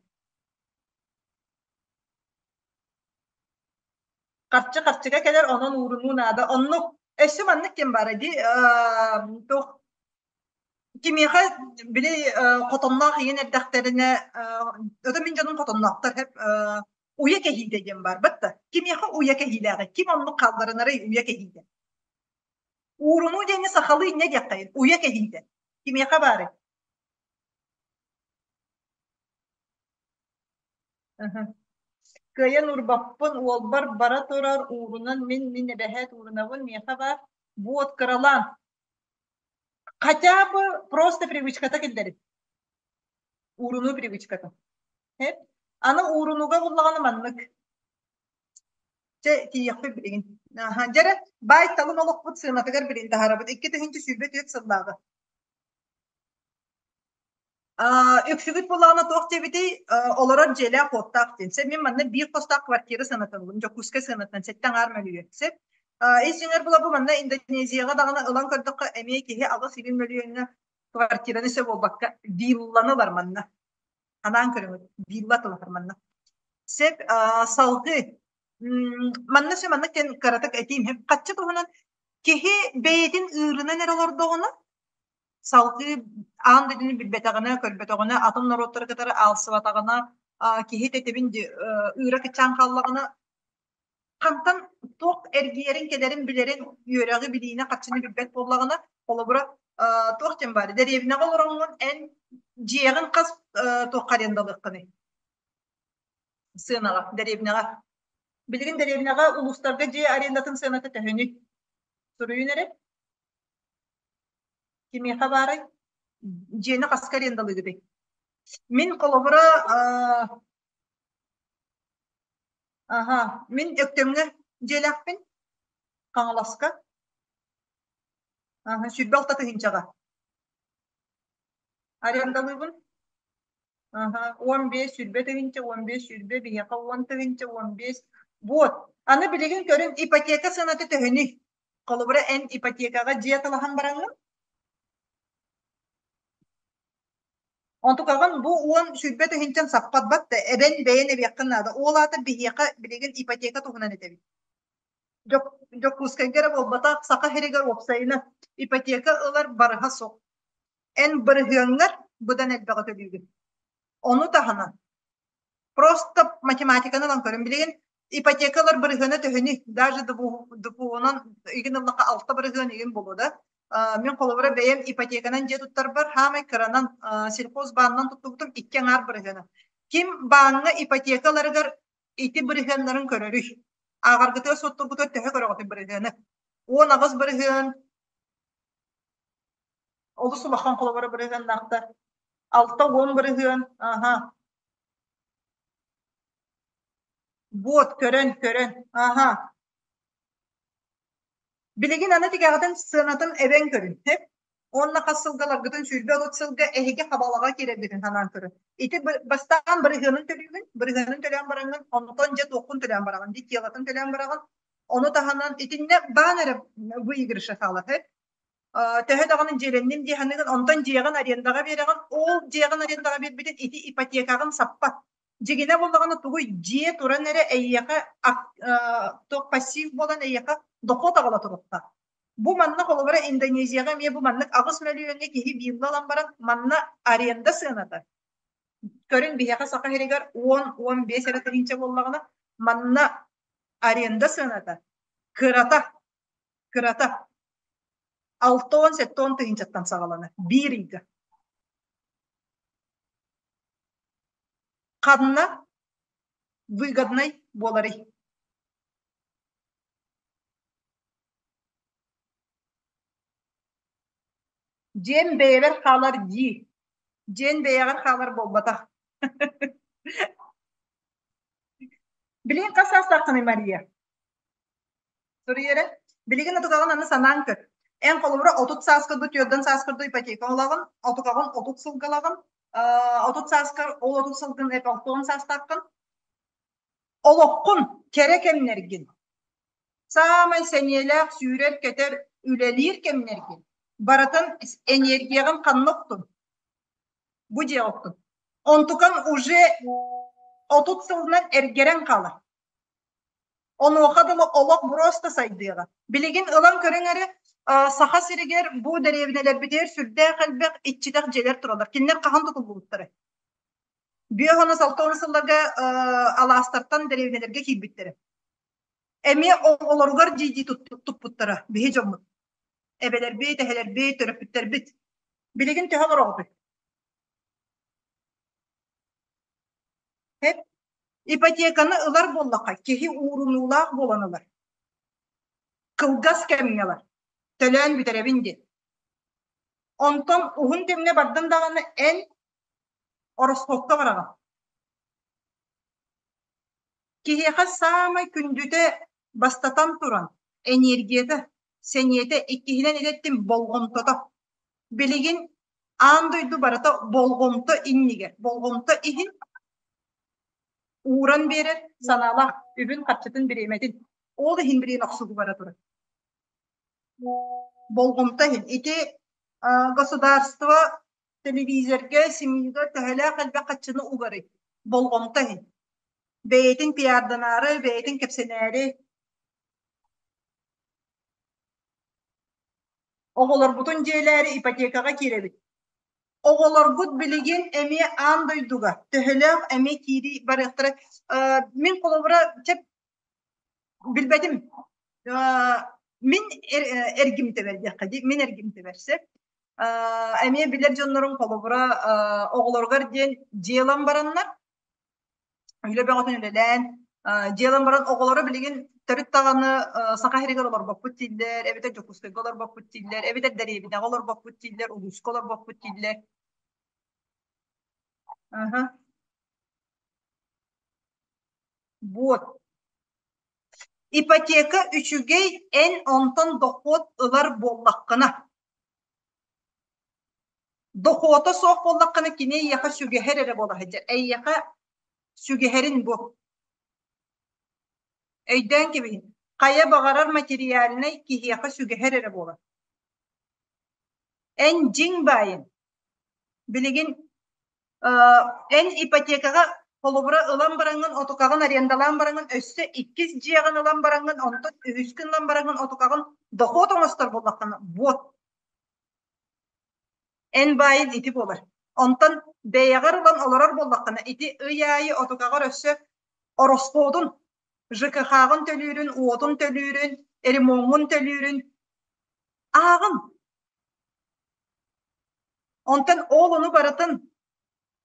Харчы харчыга кэлэр, онон уурунуу наада. Оннук өссө маннык ким баара дии, туох Кимиэхэ били хотонноох ийэн эрдэхтэринэ ото мин дьонум хотонноохтор уйа кэһиитэ диэн баар батта кимиэхэ уйа кэһиилээҕий ким оннук хаалларынарый уйа кэһиитэ уурунуу диэни сахалыы инньэ диэххэйин уйа кэһиитэ кимиэхэ баарый Кыайан уурбаппын уолбар бара турар уурунан мин мин эбэһээт уурунабын миэхэ баар буот кыралаан Хотя бы просто привычката киллэрин. Уурунуу привычката. Аны уурунууга буллаҕына маннык. Чэ, тиийиэхпит билигин. Аха, дьэрэ, баай талым олохпут сыанатыгар билин таһаарабыт. 2024 сыллааҕы. Үксүгүт буоллаҕына туох диэбитий, олорор дьиэлээх-уоттаах диэн. Сөп, мин манна биир хостоох квартира сыанатын ыллым, Дьокуускай сыанатынан сэттэ аҥаар мөлүйүөн. Сөп. Ис дьиҥэр була бу манна Индонезияҕа даҕаны ылан көрдөххө, эмиэ киһи 8 мөлүйүөҥҥэ квартираны сөп буолбакка, вилланы ылар манна. Анаан көрүҥүт, вилла атылаһар манна. Сөп, салгыы манна сөп маннык диэн кыратык этиим. Хаччы туһунан киһи бэйэтин ыырынан эрэ олордоҕуна, салгыы аан дойдуну билбэтэҕинэ, көрбөтөҕүнэ, атын норуоттары кытары аалсыбатаҕына, киһи тэтимин ыыра кыччаан хааллаҕына, хантан туох эргийэрин, кэлэрин билэрин, үөрэҕи, билиини, харчыны билбэт буоллаҕына, холобура, туох диэн баар, дэриэбинэҕэ олороҥҥун эн дьиэҕин хас туохха арендалыаххыный? Сыанаҕа, дэриэбинэҕэ. Билигин дэриэбинэҕэ улуустарга дьиэ арендатын сыаната төһөнүй? Суруйун эрэ. Кимиэхэ баарый? Дьиэни хаска арендалыыгытый? Мин холобура аха, мин Өктөмҥө дьиэлээхпин, Хаҥаласка. Аха, 26 тыһыынчаҕа. Арендалыыбын. Аха, 15 20 тыһыынча, 15 20 биһиэхэ 10 тыһыынча, 15. Вот. Аны билигин көрүҥ, ипотека сыаната төһөнүй? Холобура, эн ипотекаҕа дьиэ атылаһан бараҥҥын, онтукаҕын бу уон сүүрбэ тыһыынчан саппат бат да эбэн бэйэн эбиэххин наада. Ол аата биһиэхэ билигин ипотека туһунан этэбит. Дьокуускайга эрэ буолбатах, Саха сиригэр уопсайынан ипотека ылар барыһа суох. Эн бырыһыаҥҥар быдан элбэҕи төлүүгүн. Ону таһынан Просто математиканы ылан көрүн. Билигин ипотека ылар бырыһыана төһөнүй? Даже ДПУ-нан игин ыллахха алта бырыһыан игин буолуо да. Мин холобура бэйэм ипотеканан дьиэ туттарбар хаамай кыранан сельхозбаанынан туттубутум икки аҥаар бырыһыана. Ким бааҥҥа ипотека ыларыгар ити бырыһыаннарын көрөрүй? Ааҕаргытыгар суоттуургутугар төһө көрөҕүтүй бырыһыаны? 18 бырыһыан олус улахан холобура бырыһыаннаахтар. 60 бырыһыан, аха. Вот, көрөн, көрөн, аха. Билигин аны тигэҕитин сыанатын эбэн көрүн, сөп? Уонна хас сылга ыларгытын 20-30 сылга эһиги хабалаҕа киирэргитин санаан көрүн. Ити бастаан бырыһыанын төлүүгүн, бырыһыанын төлөөн бараҥҥын, онтон дьэ туоххун төлөөн бараҕын, дии телотын төлөөн бараҕын. Ону таһынан итиннэ баан эрэ выигрыша хаалар, сөп? Төһө даҕаны дьиэлэнним дии саныыгын, онтон дьиэҕин арендаҕа биэрэҕин, ол дьиэҕин арендаҕа биэрбитин ити ипотекаҕын саппат. Дьигинэ буоллаҕына тугуй дьиэ туран эрэ эйиэхэ туох пассив буолан эйиэхэ дохуот аҕала туруохтаах. Бу манна холобура Индонезияҕа эмиэ бу маннык 8 мөлүйүөҥҥэ киһи вилла ылан баран манна аренда сыаната көрүн биһиэхэ Саха сиригэр 10-15 эрэ тыһыынча буоллаҕына манна аренда сыаната кырата кырата 60-70 тыһыынчаттан саҕаланар биир ыйга. Ханна выгоднай буоларый? Дьиэм бэйэбэр хаалар дии. Дьиэн бэйэҕэр хаалар буолбатах. Билигин хас саастааххыный, Мария? Суруй эрэ. Билигин отукаҕын аны санаан көр. Эн холобура 30 сааскар дуу, 40 сааскар дуу ипотека ылаҕын, отукаҕын 30 сылга ылаҕын, 30 сааскар ол 30 сылгын эп 60 саастааххын. Олоххун, кэрэ кэмнэргин, саамай сэниэлээх сүүрэр-көтөр, үлэлиир кэмнэргин барытын энергияҕын ханна уктун? Бу дьиэҕэ уктун. Онтукан уже 30 сылынан эргэрэн хаалар. Онуоха дылы олох просто сайдыаҕа. Билигин ылан көрүҥ эрэ, Саха сиригэр бу дэриэбинэлэрбитигэр сүрдээх элбэх иччитэх дьиэлэр тураллар. Кинилэр хаһан тутуллубуттарай? 50-60 сылларга алаастартан дэриэбинэлэргэ киирбиттэрэ. Эмиэ оҕолоругар дии-дии туппуттара биһи дьоммут. Эбэлэрбит, эһэлэрбит, төрөппүттэрбит. Билигин төһө олороҕутуй? Ипотеканы ылар буоллахха, киһи уурунуулаах буолан ылар. Кылгас кэмҥэ ылар. Төлөөн бүтэрэбин диэн. Онтон уһун кэмҥэ бардын даҕаны эн ороскуокка бараҕын. Киһиэхэ саамай күндүтэ бастатан туран, энергията, сэниэтэ, иккиһинэн идэттим болҕомтото. Билигин аан дойду барыта болҕомто иннигэр, болҕомто иһин ууран биэрэр санаалаах үбүн-харчытын бириэмэтин. Ол иһин билигин охсуһуу бара турар. Болҕомто иһин. Ити государство телевизорга, СМИ-га төһөлөөх элбэх харчыны угарый? Болҕомто иһин. Бэйэтин пиарданаары, бэйэтин кэпсэнээри. Оҕолорбутун дьиэлээри ипотекаҕа киирэбит. Оҕолоргут билигин эмиэ аан дойдуга төһөлөөх эмиэ киирии барыахтара. Мин холобура чэ билбэтим. Мин эргимтэбэр диэххэ дии, мин эргимтэбэр сөп. Эмиэ билэр дьоннорум холобура оҕолоругар диэн дьиэлэн бараннар үлэ бөҕөтүн үлэлээн, дьиэлэн баран оҕолоро билигин төрүт даҕаны Саха сиригэр олорбоппут дииллэр, эбэтэр Дьокуускайга олорбоппут дииллэр, эбэтэр дэриэбинэҕэ олорбоппут дииллэр, улууска олорбоппут дииллэр. Аха. Вот. Ипотека үчүгэй эн онтон дохуот ылар буоллаххына. Дохуота суох буоллаххына кини эйиэхэ сүгэһэр эрэ буола сылдьар. Эйиэхэ сүгэһэрин бу. Өйдөөн кэбиһин. Хайа баҕарар материальнай киһиэхэ сүгэһэр эрэ буолар. Эн дьиҥ баайын. Билигин эн ипотекаҕа холобура ылан бараҥҥын отукаҕын арендалаан бараҥҥын өссө иккис дьиэҕин ылан бараҥҥын онтон үһүскүн ылан бараҥҥын отукаҕын дохуот оҥостор буоллаххына вот Эн баайын ити буолар. Онтон бэйэҕэр ылан олорор буоллаххына, ити ый аайы отукаҕар өссө ороскуотун, ЖКХ-ҕын төлүүрүн, уотун төлүүрүн, ремоҥҥун төлүүрүн ааҕын. Онтон ол ону барытын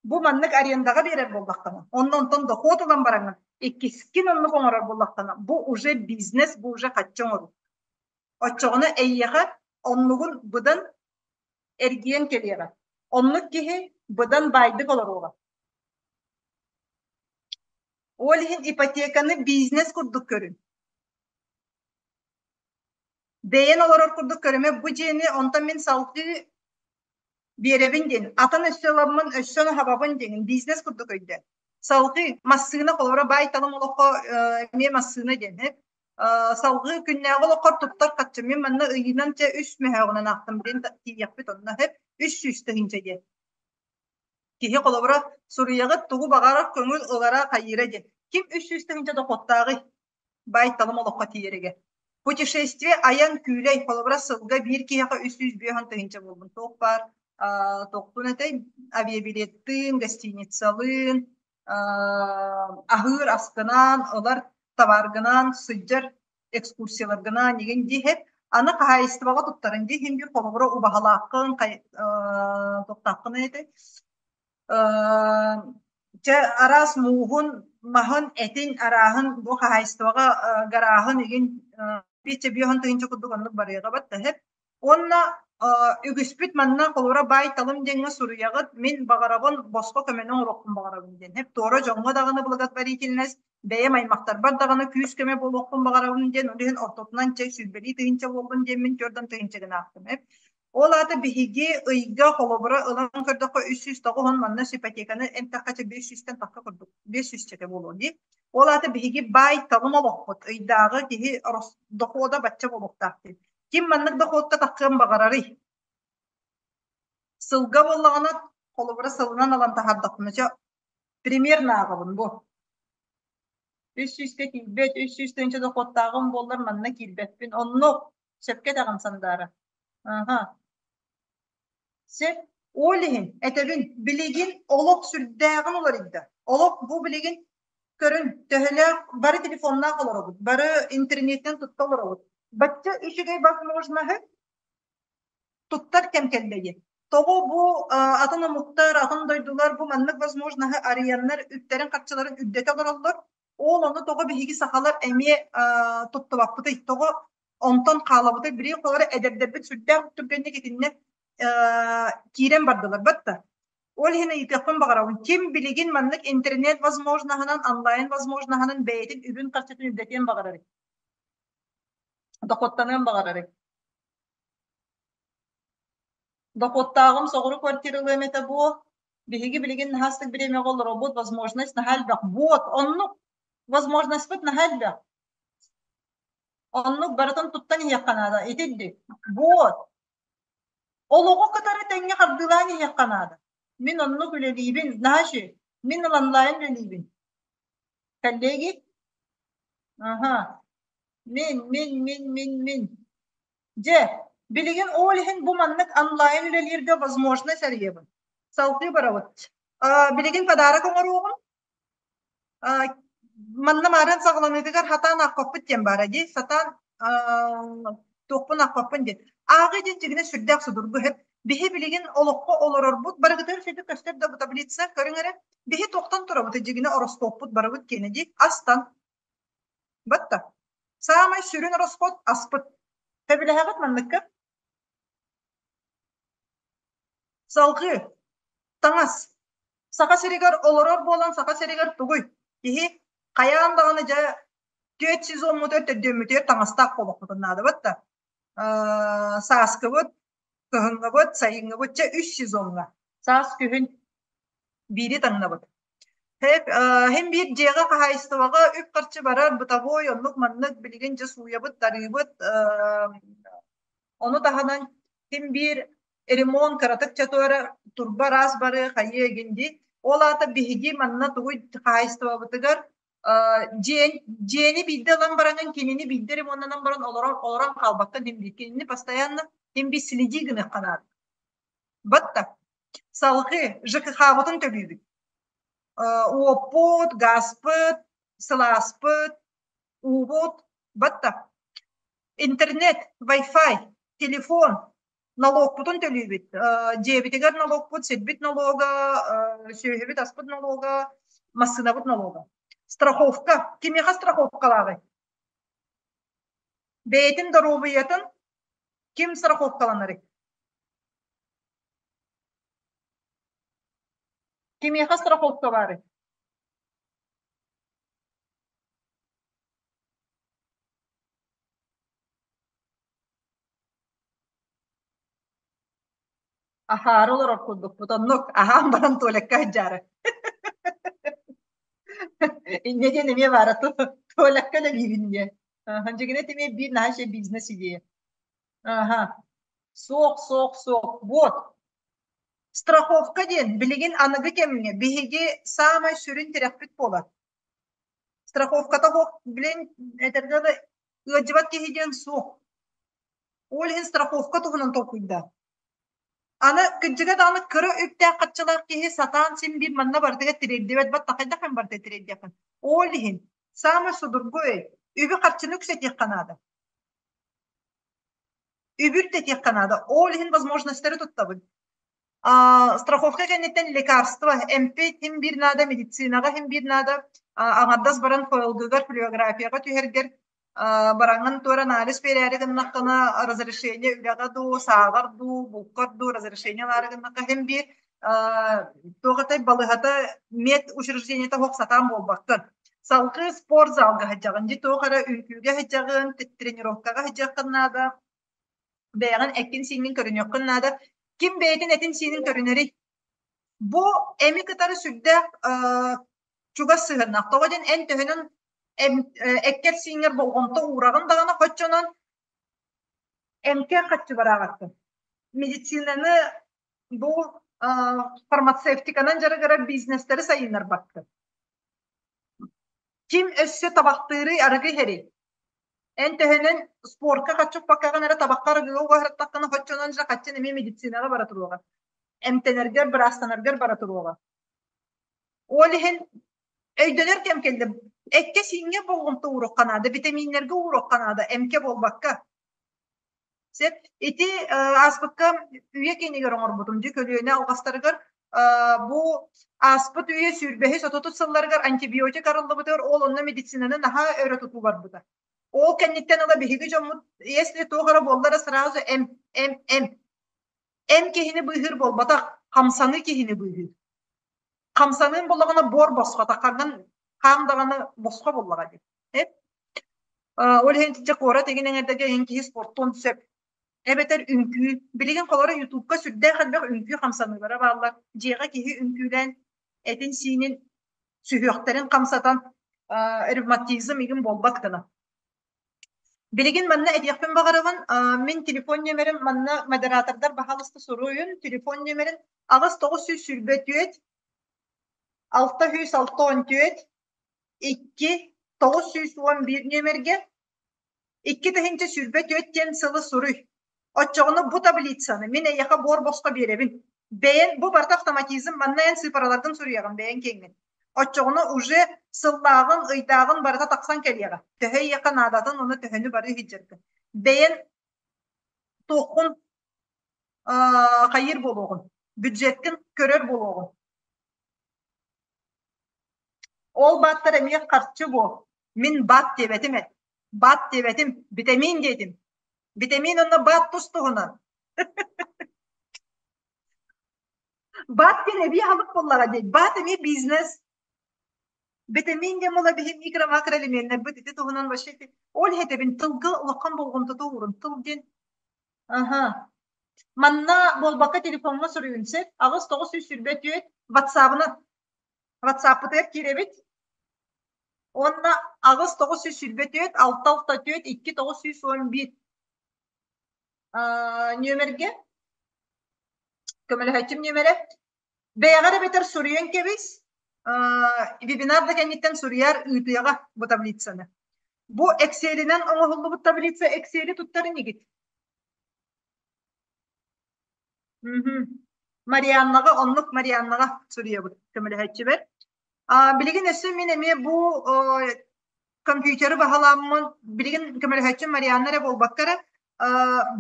бу маннык арендаҕа биэрэр буоллаххына, онно онтон дохуот ылан бараҥҥын, иккискин оннук оҥорор буоллаххына, бу уже бизнес, бу уже харчы оҥоруу. Оччоҕуна эйиэхэ оннугун быдан эргийэн кэлиэҕэ. Оннук киһи быдан баайдык олоруоҕа. Ол иһин ипотеканы бизнес курдук көрүн. Бэйэн олорор курдук көрүмэ бу дьиэни онтон мин салгыы биэрэбин диэн, атын өссө ыламмын, өссө хабабын диэн бизнес курдук өйдөө. Салгыы массыына холобура баай талым олоххо эмиэ массыына диэн. Салгыы күннээҕи олоххор туттар харчы мин манна ыйынан чэ үс мөһөөҕүнэн аахтым диэн тиийиэхпит онно сөп 300 тыһыынча диэн. Киһи холобура суруйаҕыт тугу баҕарар көҥүл ылара хайыыра диэн. Ким 300 тыһыынча дохуоттааҕый? Баай-талым олоххо тиийэригэр. Путешествие айан күүлэй холобура сылга биир киһиэхэ 350 тыһыынча буолбун. Туох баар туохтун этэй авиабилеттыын, гостиницалыын, аһыыр аскынаан, ылар табааргынаан, сылдьар экскурсияларгынаан игин диэһэп аны хаһаайыстыбаҕа туттарын диэһин биир холобура убаһалааххын туохтааххын этэй Чэ, араас мууһун, маһын, этин арааһын бу хаһаайыстыбаҕа гарааһын игин пииччэ биэһон тыһыынча курдук оннук барыаҕа баттаһып. Уонна үгүспүт манна холобура баай-талым диэҥҥэ суруйаҕыт, мин баҕарабын босхо көмөнү оҥоруохпун баҕарабын диэн. Һэп туора дьоҥҥо даҕаны благотворительность, бэйэм аймахтарбар даҕаны күүс-көмө буолуохпун баҕарабын диэн, ол иһин ортотунан чэй сүүрбэлии тыһыынча буоллун диэммин түөрт тыһыынча гына аахтым. Эп Ол аата биһиги ыйга холобура ылан көрдөххө 390 манна ипотеканы эмтэххэ чэ 500-тэн тахса курдук 500 чэкэ буолуо дии. Ол аата биһиги баай талым олохпут ыйдааҕы киһи дохода бачча буолуохтаах диэн. Ким маннык доходка таххыан баҕарарый? Сылга буоллаҕына холобура сылынан ылан таһаардахпына чэ примерно ааҕабын бу. 300-кэ киирбэт, 300 тыһыынча доходтааҕым буоллар манна киирбэппин. Оннук Сөпкө этэҕин Сандаара. Аха. Сөп. Ол иһин этэбин, билигин олох сүрдээҕин уларыйда. Олох бу билигин көрүн, төһөлөөх бары телефоннаах олоробут, бары интернеттэн тутта олоробут. Бачча үчүгэй возможноһы туттар кэм кэллэ диэн. Тоҕо бу атын омуктар, атын дойдулар бу маннык возможноһы арыйаннар үптэрин-харчыларын үрдэтэ олороллор. Ол ону тоҕо биһиги сахалар эмиэ туттубаппытый? Тоҕо онтон хаалабытай? Билигин холобура эдэрдэрбит сүрдээх түргэнник итиннэ киирэн бардылар батта. Ол иһин ыйытыахпын баҕарабын, ким билигин маннык интернет возможноһынан, онлайн возможноһынан бэйэтин үбүн-харчытын үрдэтиэн баҕарарый? Дохуоттаныан баҕарарый? Дохуоттааҕым соҕуруу квартиралыам этэ буо. Биһиги билигин наһаа ыстык бириэмэҕэ олоробут, возможность наһаа элбэх. Вот, оннук возможностьпыт наһаа элбэх. Оннук барытын туттан иһиэххэ наада. Итинник. Вот. Олоҕу кытары тэҥҥэ хардыылаан иһиэххэ наада. Мин оннук үлэлиибин. Знаешь, мин онлайн үлэлиибин. Коллеги? Ага. Мин, мин, мин, мин, мин. Дьэ, билигин ол иһин бу маннык онлайн үлэлииргэ возможность арыйабын. Салгыы барабыт. Билигин подарок оҥоруоҕум. Манна маарыан саҕаланыытыгар хатаан аахпаппыт диэн баара дии. Сатаан туохпун аахпаппын диэн. Ааҕыы диэн дьигинэ сүрдээх судургу иһит. Биһи билигин олоххо олорорбут барыгытыгар сөбү көстөр да бу таблица көрүҥ эрэ. Биһи туохтан турабыт дьигинэ ороскуоппут барыбыт киэнэ дии. Астан Батта. Саамай сүрүн ороскуот аспыт. Сөбүлэһэҕит манныкка? Салгыы. Таҥас. Саха сиригэр олорор буолан Саха сиригэр тугуй? Киһи хайаан даҕаны дьэ түөрт сезоммутугар төрдүөммүтүгэр таҥастаах буолуохпутун наада батта. Сааскыбыт, кыһыҥҥыбыт, сайыҥҥыбыт чэ үс сезоҥҥа. Саас, күһүн биири таҥнабыт. Һин биир дьиэҕэ хаһаайыстыбаҕа үп-харчы барар, бытовой оннук-маннык билигин дьэ сууйабыт, тарыыбыт. Ону таһынан син биир ремонт кыратык чатуара турба араас барыа хайыа игин дии. Ол аата биһиги манна тугуй хаһаайыстыбабытыгар дьиэн, дьиэни биирдэ ылан бараҥын кинини биирдэ ремоннанан баран олорон олорон хаалбаккын син биир кинини постоянно син биир следи гыныахха наада. Батта. Салгыы ЖКХ-бытын төлүүбүт. Уоппут, гааспыт, сылааспыт, уубут, батта. Интернет, Wi-Fi, телефон, налогпутун төлүүбүт. Дьиэбитигэр налогпут, сирбит налога, сүөһүбүт аспыт налога, массыынабыт налога. Страховка. Кимиэхэ страховкалааҕый? Бэйэтин доруобуйатын ким страховкаланарый? Кимиэхэ страховка баарый? Аһаары олорор курдукпут. Оннук аһаан баран туалекка сылдьаары. Инньэ диэн эмиэ баара туалекка үлэлиибин диэн. Дьигинэ эмиэ биир наһаа бизнес идея. Аха. Суох, суох, суох. Вот. Страховка диэн билигин аныгы кэмҥэ биһиги саамай сүрүн тирэхпит буолар. Страховката суох, билин этэргэ дылы ыалдьыбат киһи диэн суох. Ол иһин страховка туһунан толкуйдаа. Аны кырдьыга даҕаны кыра үптээх-харчылаах киһи сатаан син биир манна барытыгар тириэрдибэт баттахайдах эн барыта тириэрдиэххин. Ол иһин саамай судургу өй, үбү-харчыны үксэтиэххэ наада. Үбү үрдэтиэххэ наада. Ол иһин возможностары туттабын. Страховка кэнниттэн лекарство, эмпи ким биир наада, медицинаҕа ким биир наада, аҥардас баран ФЛГ-гар, флюорографияҕа түһэргэр бараҥҥын туора анализ биэрээри гыннаххына разрешение үлэҕэ дуу, сааҕар дуу, булкар дуу разрешение ылаары гыннахха иһин биир туох этэй балыһата мед учреждениета суох сатаан буолбаккын. Салгыы спорт залга сылдьаҕын, дьи туох эрэ үҥкүүгэ сылдьаҕын, тренировкаҕа сылдьыаххын наада, бэйэҕин эккин-сииҥҥин көрүнүөххүн наада. Ким бэйэтин этин-сиинин көрүнэрий? Бу эми кытары сүрдээх чугас сыһыаннаах. Тоҕо диэн эн төһөнөн эккэр-сииҥҥэр болҕомто уураҕын даҕаны хоччонон эмкэ харчы барааҕыттын. Медицинаны бу фармацевтиканан дьарыгырар бизнестэри сайыннарбаккын. Ким өссө табахтыырый арыгы иһэрий? Эн төһөнөн спорка хаччуппаккаҕын эрэ табахха арыгыга угаһыртаххына хоччонон же хаччын эмиэ медицинаҕа бара туруоҕа. Эмтэнэргэр, быраастанаргар бара туруоҕа. Ол иһин өйдөнөр кэм кэллэ. Эккэ-сииҥҥэ болҕомто ууруохха наада, битэмииннэргэ ууруохха наада, эмкэ буолбакка. Сөп. Ити ааспыкка үйэ киинигэр оҥорбутум дьэ көлүөнэ алҕастарыгар бу ааспыт үйэ сүүрбэһис отутус сылларыгар антибиотик арыллыбытыгар ол онно медицинаны наһаа өрө тутуу барбыта. Ол кэнниттэн ыла биһиги дьоммут если туох эрэ буолла эрэ сразу эм эм эм эм киһини быыһыыр буолбатах, хамсаныы киһини быыһыыр. Хамсаныын буоллаҕына буор босхо, таххаргын хаан даҕаны босхо буоллаҕа дии. Ол иһин итиччэ куорат игин эҥэрдэргэ иһин киһи спортуон сөп. Эбэтэр үҥкүү. Билигин холоро ютубка сүрдээх элбэх үҥкүү хамсаныылара бааллар. Дьиэҕэ киһи үҥкүүлээн этин-сиинин сүһүөхтэрин хамсатан ревматизм игин буолбат гына. Билигин манна этиэхпин баҕарабын, мин телефон нүөмэрим манна модератордар баһаалыста суруйун, телефон нүөмэрин 8 924 664 2 911 нүөмэргэ 2024 диэн сылы суруй. Оччоҕуна бу таблицаны мин эйиэхэ буор босхо биэрэбин. Бэйэн бу барыта автоматизм манна эн сыыпараларгын суруйаҕын бэйэҥ киэҥҥин. Оччоҕуна уже сыллааҕын, ыйдааҕын барыта тахсан кэлиэҕэ. Төһө эйиэхэ наадатын уонна төһөнү бары иһдьэргин. Бэйэн туоххун хайыыр буолуоҕун, бюджеткин көрөр буолуоҕун. Ол бааттар эмиэ харчы буол. Мин баат диэбэтим ээ. Баат диэбэтим, битэмиин диэтим. Битэмиин уонна баат тус-туһунан. Баат диэн эбии аһылык буоллаҕа дии. Баат эмиэ бизнес. Битэмиин диэн буола биһи микро-макроэлеменнэрбит ити туһунан вообще ол иһэтэбин тылга улахан болҕомтото уурун. Тыл диэн аха Манна буолбакка телефоҥҥа суруйун сөп. 8 924 ватсабынан ватсаппытыгар киирэбит. Уонна 8 924 6 6 4 2 911 нүөмэргэ көмөлөһөөччүм нүөмэрэ бэйэҕэр эбэтэр суруйан кэбис вебинар да кэнниттэн суруйар ыытыаҕа бу таблицаны. Бу Excelинэн оҥоһуллубут таблица Excel-и туттар инигит? Марианнаҕа оннук Марианнаҕа суруйабыт көмөлөһөөччүбэр. Билигин өссө мин эмиэ бу компьютеры баһылааммын билигин көмөлөһөөччүм Марианна эрэ буолбакка эрэ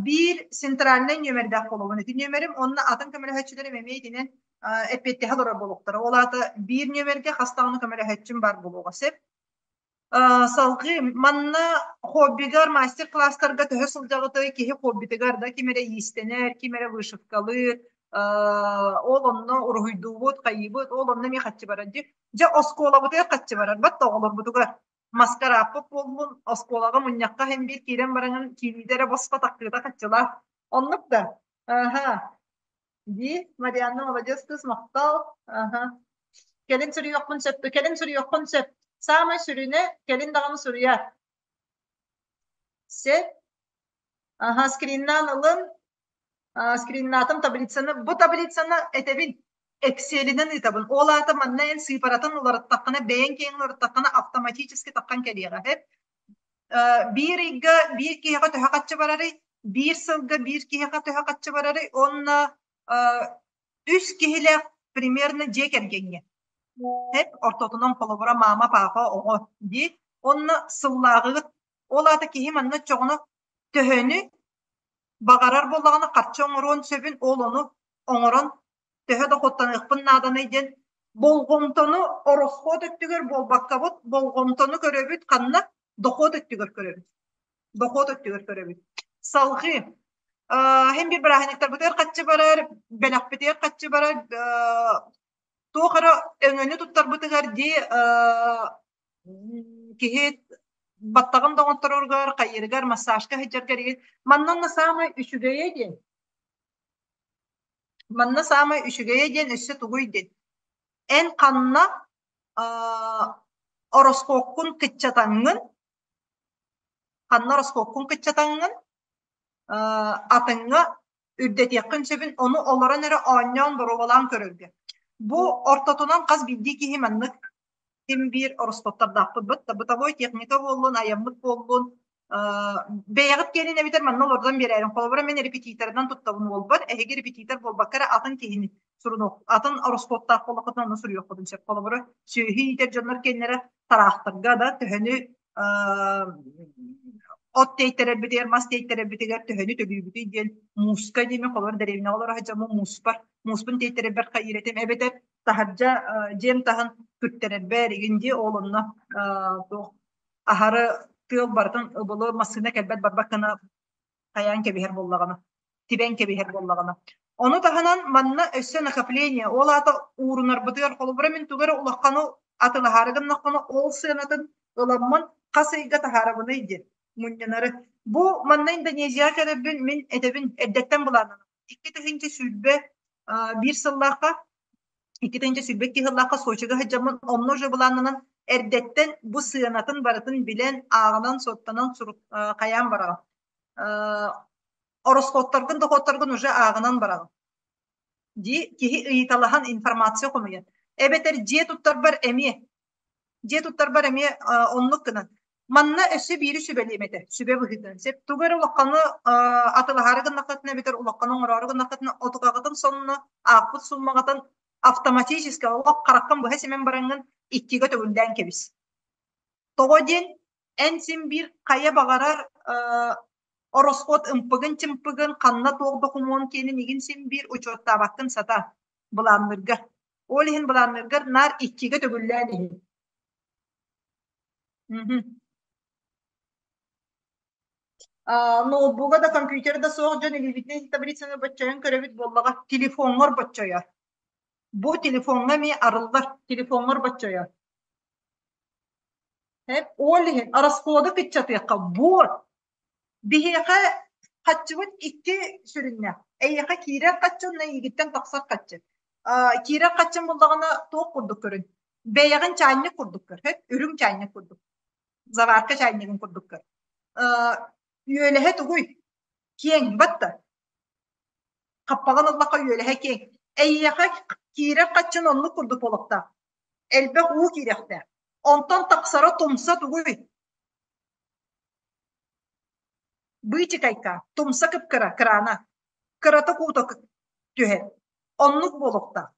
биир центральнай нүөмэрдээх буолабын. Ити нүөмэрим уонна атын көмөлөһөөччүлэрим эмиэ итинэн эппиэттэһэ олорор буолуохтара. Ол аата биир нүөмэргэ хас даҕаны көмөлөһөөччүм баар буолуоҕа сөп. Салгыы манна хоббигар мастер-класстарга төһө сылдьаҕытый киһи хоббитыгар да ким эрэ иистэнэр, ким эрэ вышивкалыыр, ол онно уруһуйдуубут, хайыыбыт, ол онно эмиэ хаччы барар дии. Дьэ оскуолабытыгар хаччы барар, бат да оҕолорбутугар маскарааппыт буоллун, оскуолаҕа мунньахха иһин биир киирэн бараҥын киириитэ эрэ босхо тахсыыта хаччылаах. Оннук да? Аха. Дии, Марианна молодец кыыс, махтал. Аха. Кэлин суруйуохпун сөп, кэлин суруйуоххун сөп. Саамай сүрүнэ, кэлин даҕаны суруйар. Сөп. Аха, скриннаан ылын. Скриннаатым таблицаны. Бу таблицаны этэбин. Экселинэн ыытабын. Ол аата манна эн сыыпаратын уларыттаххына, бэйэҥ киэҥ уларыттаххына автоматически таххан кэлиэҕэ. Сөп. Биир ыйга биир киһиэхэ төһө хаччы барарый? Биир сылга биир киһиэхэ төһө хаччы барарый? Уонна үс киһилээх примерно дьиэ кэргэҥҥэ. Сөп. Ортотунан холобура маама, паапа, оҕо дии. Уонна сыллааҕыгыт Ол аата киһи манна оччоҕуна төһөнү баҕарар буоллаҕына харчы оҥоруон сөбүн, ол ону оҥорон төһө дохуоттаныахпын нааданый диэн болҕомтону оросхуот өттүгэр буолбаккабыт, болҕомтону көрөбүт ханна? Дохуот өттүгэр көрөбүт. Дохуот өттүгэр көрөбүт. Салҕыы һин биир бырааһынньыктарбытыгар хаччы барар, бэлэхпитигэр хаччы барар, туох эрэ өҥөнү туттарбытыгар дии киһи баттаҕын да оҥоттороругар, хайыырыгар, массажка сылдьаргар игин. Манна онно саамай үчүгэйэ диэн, манна саамай үчүгэйэ диэн өссө тугуй диэн, эн ханна ороскуоккун кыччатаҥҥын, ханна ороскуоккун кыччатаҥҥын, атыҥҥа үрдэтиэххин сөбүн, ону олорон эрэ оонньоон боруобалаан көрөргө. Бу ортотунан хас биирдии киһи маннык ким биир ороскуоттардаахпыт бытовой техника буоллун, айаммыт буоллун, бэйэҕит киэнин эбэтэр манна олордон биэрээрин. Холобура, мин репетиторынан туттабын уолбар, эһиги репетитор буолбакка эрэ атын киһини сурунуох, атын ороскуоттаах буоллаххытына ону суруйуоххутун сөп. Холобура, сүөһү иитэр дьоннор киэннэрэ тараахтарга да төһөнү от тиэйтэрэрбитигэр, мас тиэйтэрэрбитигэр төһөнү төлүүбүтүй диэн мууска диэми холобур дэриэбинэҕэ олоро сылдьаммын мууспар мууспун тиэйтэрэрбэр хайыыр этим эбэтэр таһырдьа дьиэм таһын күттэрэрбэр игин дии ол онно туох аһары тыал барытын ыбылы массыына кэлбэт барбат гына хайаан кэбиһэр буоллаҕына, тибэн кэбиһэр буоллаҕына. Ону таһынан манна өссө накопление, ол аата уурунарбытыгар холобура мин тугу эрэ улаханы атылаһаары гыннахпына ол сыанатын ыламмын хас ыйга таһаарабыный диэн мунньунары. Бу манна Индонезияҕа кэлэрбин мин этэбин эрдэттэн былааннанабын. 2021 сыллаахха 2022 сыллаахха Сочига сылдьаммын онно уже былааннанан эрдэттэн бу сыанатын барытын билэн, ааҕынан, суоттанан сурук хайаан бараҕын. Ороскуоттаргын, дохуоттаргын уже ааҕынан бараҕын. Дии киһи ыйыталаһан информация хомуйан. Эбэтэр дьиэ туттарбар эмиэ дьиэ туттарбар эмиэ оннук гынан. Манна өссө биири сүбэлиэм этэ, сүбэ быһыытынан. Сөп тугу эрэ улаханы атылаһаары гыннаххытына эбэтэр улаханы оҥороору гыннаххытына отукаҕытын сонно аахпыт суммаҕытын автоматически олох хараххын быһа симэн бараҥҥын иккигэ төгүллээн кэбис. Тоҕо диэн эн син биир хайа баҕарар ороскуот ымпыгын-чымпыгын, ханна туох докумуон киэнин игин син биир учуоттаабаккын сата былаанныыргар. Ол иһин былаанныыргар наар иккигэ төгүллээн иһин. Ноутбуга да компьютер да суох дьон илиибитинэн таблицаны боччойон көрөбүт буоллаҕа телефоҥҥор боччойор. Бу телефоҥҥа эмиэ арыллар, телефоҥҥор боччойор. Ол иһин расходу кыччатыахха буор. Биһиэхэ хаччыбыт икки сүрүннээх. Эйиэхэ киирэр хаччы уонна эйигиттэн тахсар хаччы. Киирэр хаччын буллаҕына туох курдук көрүн? Бэйэҕин чаанньык курдук көр, үрүҥ чаанньык курдук. Заварка чаанньыгын курдук көр. Үөлэһэ тугуй? Киэҥ, батта. Хаппаҕын ыллахха үөлэһэ киэҥ. Эйиэхэ киирэр хаччын оннук курдук буолуохтаах. Элбэх уу киириэхтээх. Онтон тахсара тумса тугуй? Быычыкайка, тумса кып-кыра, кыраана. Кырата куута түһэр. Оннук буолуохтаах.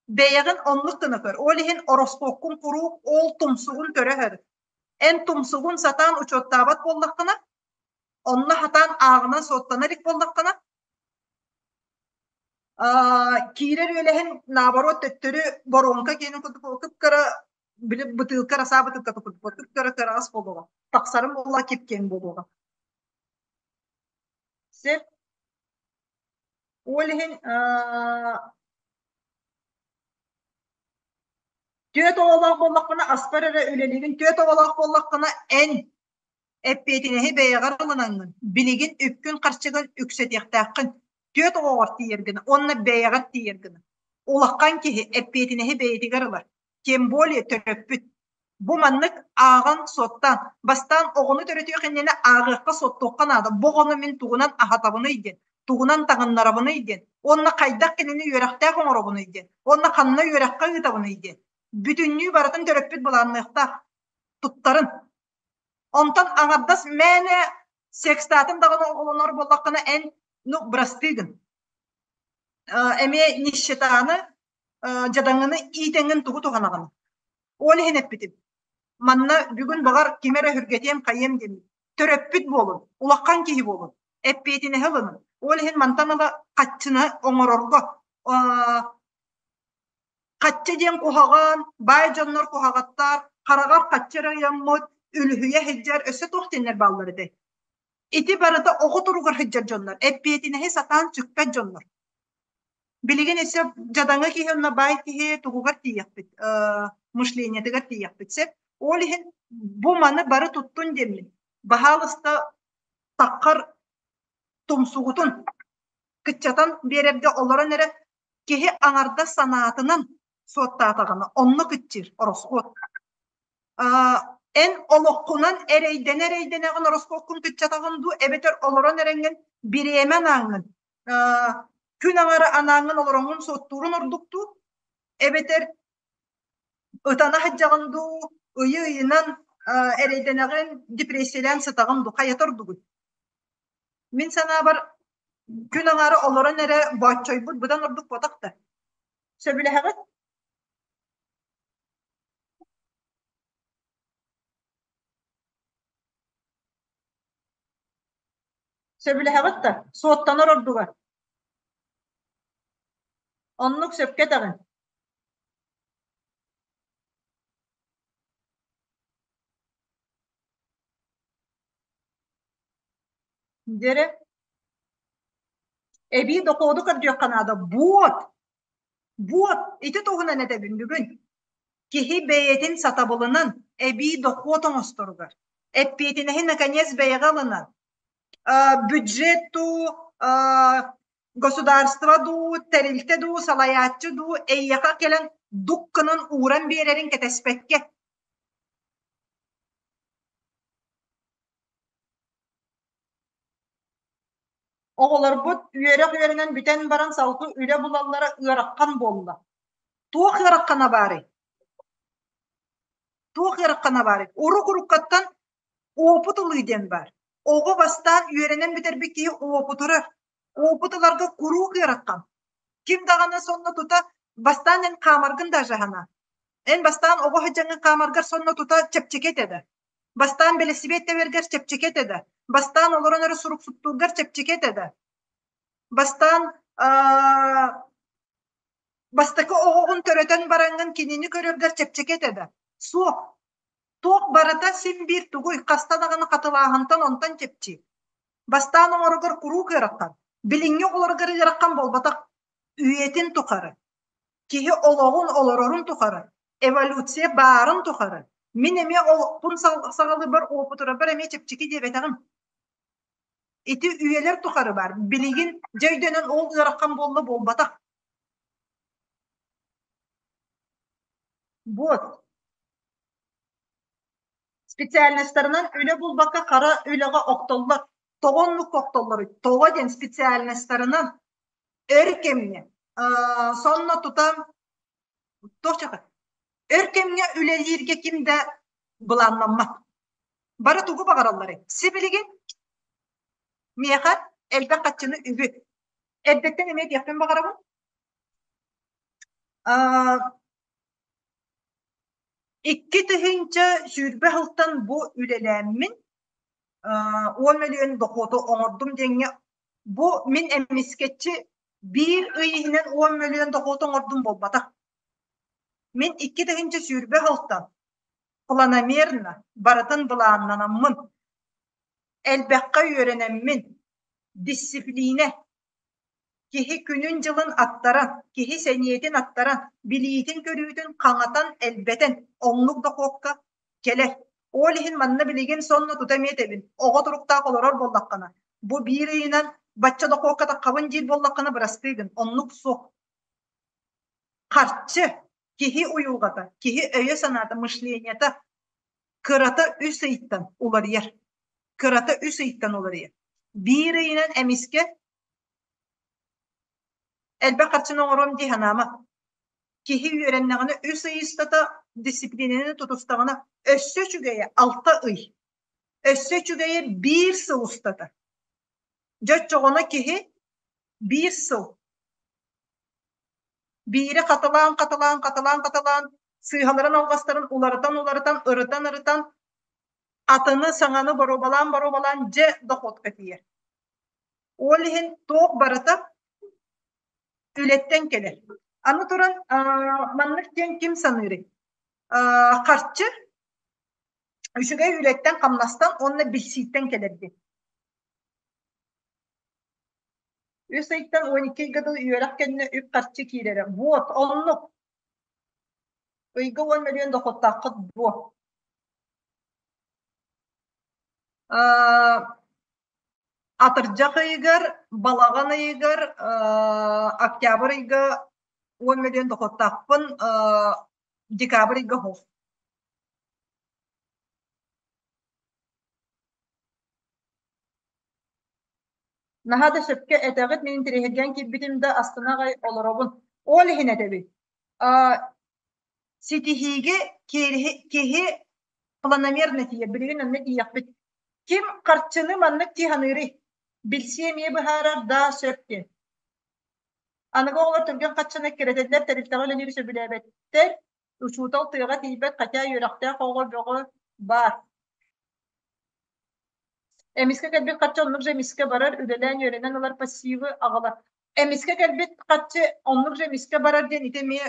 Бэйэҕин оннук гына көр. Ол иһин ороскуоккун куруук ол тумсугун көрө сырыт. Эн тумсугун сатаан учуоттаабат буоллаххына, онно сатаан ааҕынан суоттана илик буоллаххына, киирэр үөлэһин наоборот төттөрү воронка киэнин курдук кып-кыра били бытыылка расаа бытыылката курдук кып-кыра кыраҕас буолуоҕа. Тахсарын буолла кип-киэҥ буолуоҕа. Сөп. Ол иһин түөрт оҕолоох буоллахпына аспар эрэ үлэлиибин. Түөрт оҕолоох буоллаххына эн эппиэтинэһи бэйэҕэр ылынаҥҥын, билигин үпкүн-харчыгын үксэтиэхтээххин. Түөрт оҕоҕор тиийэр гына уонна бэйэҕэр тиийэр гына. Улахан киһи эппиэтинэһи бэйэтигэр ылар. Тем более төрөппүт. Бу маннык ааҕан суоттаан, бастаан оҕону төрөтүөх иннинэ ааҕыахха суоттуохха наада. Бу оҕону мин тугунан аһатабыный диэн, тугунан таҥыннарабыный диэн, уонна хайдах кинини үөрэхтээх оҥоробунуй диэн, уонна ханна үөрэххэ ыытабыный диэн. Бүтүннүү барытын төрөппүт былаанныахтаах. Туттарын. Онтон аҥардас мээнэ секстаатын даҕаны оҕолонор буоллаххына эн ну бырастыы гын. Эмиэ нищетаны, дьадаҥыны иитэҥҥин тугу туһанаҕын? Ол иһин эппитим. Манна бүгүн баҕар ким эрэ өһүргэтиэм хайыам диэммит. Төрөппүт буолун, улахан киһи буолун, эппиэтинэһи ылынын. Ол иһин мантан ыла хаччыны оҥорорго хаччы диэн куһаҕан, баай дьоннор куһаҕаттар, хараҕар хаччы эрэ ыйаммыт, үлүһүйэ сылдьар өссө туох диэннэр бааллар этэй? Ити барыта оҕо туругар сылдьар дьоннор, эппиэтинэһи сатаан сүкпэт дьоннор. Билигин өссө дьадаҥы киһи уонна баай киһи тугугар тиийиэхпит, мышлениетыгар тиийиэхпит сөп. Ол иһин бу маны бары туттун диэммин, баһаалыста таххар тумсугутун кыччатан биэрэргэ олорон эрэ киһи аҥардас санаатынан суоттаатаҕына онно кыччыыр ороскуот. Эн олоххунан эрэйдэнэ-эрэйдэнэҕин ороскуоккун кыччатаҕын дуу эбэтэр олорон эрэҥҥин бириэмэ анааҥҥын күн аҥара анааҥҥын олороҥҥун суоттуурун ордук дуу эбэтэр ытана сылдьаҕын дуу ыйы-ыйынан эрэйдэнэҕин депрессиялээн сытаҕын дуу хайата ордугуй? Мин санаабар күн аҥаара олорон эрэ бооччойбут быдан ордук буотах да. Сөбүлэһэҕит? Сөбүлэһэҕит да? Суоттанар ордуга. Оннук сөпкө этэҕин. Дьэрэ, эбии дохуоду көрдүөххэ наада. Буот! Буот! Ити туһунан этэбин бүгүн. Киһи бэйэтин сатабылынан эбии дохуот оҥосторугар, эппиэтинэһи наконец бэйэҕэ ылынан, бюджет дуу, государство дуу, тэрилтэ дуу, салайааччы дуу эйиэхэ кэлэн дук гынан ууран биэрэрин кэтэспэккэ Оҕолорбут үөрэх үөрэнэн бүтэн баран салгыы үлэ булаллара ыарахан буолла. Туох ыарахана баарый? Туох ыарахана баарый? Урук-уруккаттан уопут ылыы диэн баар. Оҕо бастаан үөрэнэн бүтэрбит киһи уопутурар. Уопут ыларга куруук ыарахан. Ким даҕаны сонно тута бастаан эн хаамаргын даже санаа. Эн бастаан оҕо сылдьаҥҥын хаамаргар сонно тута чэпчэки этэ да. Бастаан бэлэсипиэт тэбэргэр чэпчэки этэ да. Бастаан олорон эрэ суруксуттуургар чэпчэки этэ да. Бастаан бастакы оҕоҕун төрөтөн бараҥҥын кинини көрөргөр чэпчэки этэ да. Суох. Туох барыта син биир тугуй, хаста даҕаны хатылааһынтан онтон чэпчиир. Бастаан оҥороргор куруук ыарахан. Билиҥҥи оҕолоругар ыарахан буолбатах. Үйэтин тухары. Киһи олоҕун олорорун тухары, эволюция баарын тухары. Мин эмиэ олохпун саҕалыырбар уопутурарбар эмиэ чэпчэки диэбэтэҕим. Ити үйэлэр тухары баар. Билигин дьэ өйдөнөн ол ыарахан буолла буолбатах. Вот. Специальностарынан үлэ булбакка хара үлэҕэ охтоллор. Тоҕо оннук охтоллоруй? Тоҕо диэн специальностарынан өр кэмҥэ сонно тута туох өр кэмҥэ үлэлииргэ ким да былааннаммат. Бары тугу баҕаралларый? Сибилигин миэхэ элбэх хаччыны үбү. Эрдэттэн эмиэ диэхпин баҕарабын. 2020 сылтан бу үлэлээммин 10 мөлүйүөн дохуоту оҥордум диэҥҥэ бу мин эмискэччи биир ый иһинэн 10 мөлүйүөн дохуоту оҥордум буолбатах. Мин 2020 сылтан планомерно барытын былааннанаммын, элбэххэ үөрэнэммин, дисциплинэ Киһи күнүн-дьылын аттаран, киһи сэниэтин аттаран, билиитин-көрүүтүн хаҥатан, элбэтэн, оннук дохуокка кэлэр. Ол иһин манна билигин сонно тута эмиэ этэбин, оҕо туруктаах олорор буоллаххына, бу биир ыйынан бачча дохуокка таххабын диир буоллаххына бырастыы гын, оннук суох. Харчы, киһи уйулҕата, киһи өйө-санаата, мышлениета. Кырата үс ыйтан уларыйар. Кырата үс ыйтан уларыйар. Биир ыйынан эмискэ элбэх харчыны оҥоруом дии санаама. Киһи үөрэннэҕинэ үс ый устата дисциплинаны тутустаҕына өссө үчүгэйэ алта ый. Өссө үчүгэйэ биир сыл устата. Дьэ оччоҕуна киһи биир сыл биири хатылаан хатылаан хатылаан хатылаан сыыһаларын алҕастарын уларытан уларытан ырытан ырытан атыны саҥаны боруобалаан боруобалаан дьэ дохуотка тиийэр. Ол иһин туох барыта үлэттэн кэлэр. Аны туран маннык диэн ким саныырый? Харчы үчүгэй үлэттэн хамнастан уонна билсииттэн кэлэр диэн. Үс ыйтан 12 ыйга дылы үөрэх кэннэ үп-харчы киирэрэ. Вот, оннук. Ыйга 10 мөлүйүөн дохуоттааххыт буо. Атырдьах ыйыгар, балаҕан ыйыгар, октябрь ыйга 10 мөлүйүөн дохуоттаахпын, декабрь ыйга оһох. Наһаа да сөпкө этэҕит, мин интэриэһиргээн киирбитим да астына аҕай олоробун. Ол иһин этэбин. Ситиһиигэ киһи планомерно тиийэр. Билигин онно тиийиэхпит. Ким харчыны маннык дии саныырый? Билсиэ эмиэ быһаарар да сөп диэн. Аныгы оҕолор түргэн харчыны эккирэтэллэр, тэрилтэҕэ үлэлиири сөбүлээбэттэр. Учуутал тыаҕа тиийбэт, хотя үөрэхтээх оҕо бөҕө баар. Эмискэ кэлбит харчы оннук же эмискэ барар, үлэлээн үөрэнэн ылар пассивы аҕалар. Эмискэ кэлбит харчы оннук же эмискэ барар диэн ити эмиэ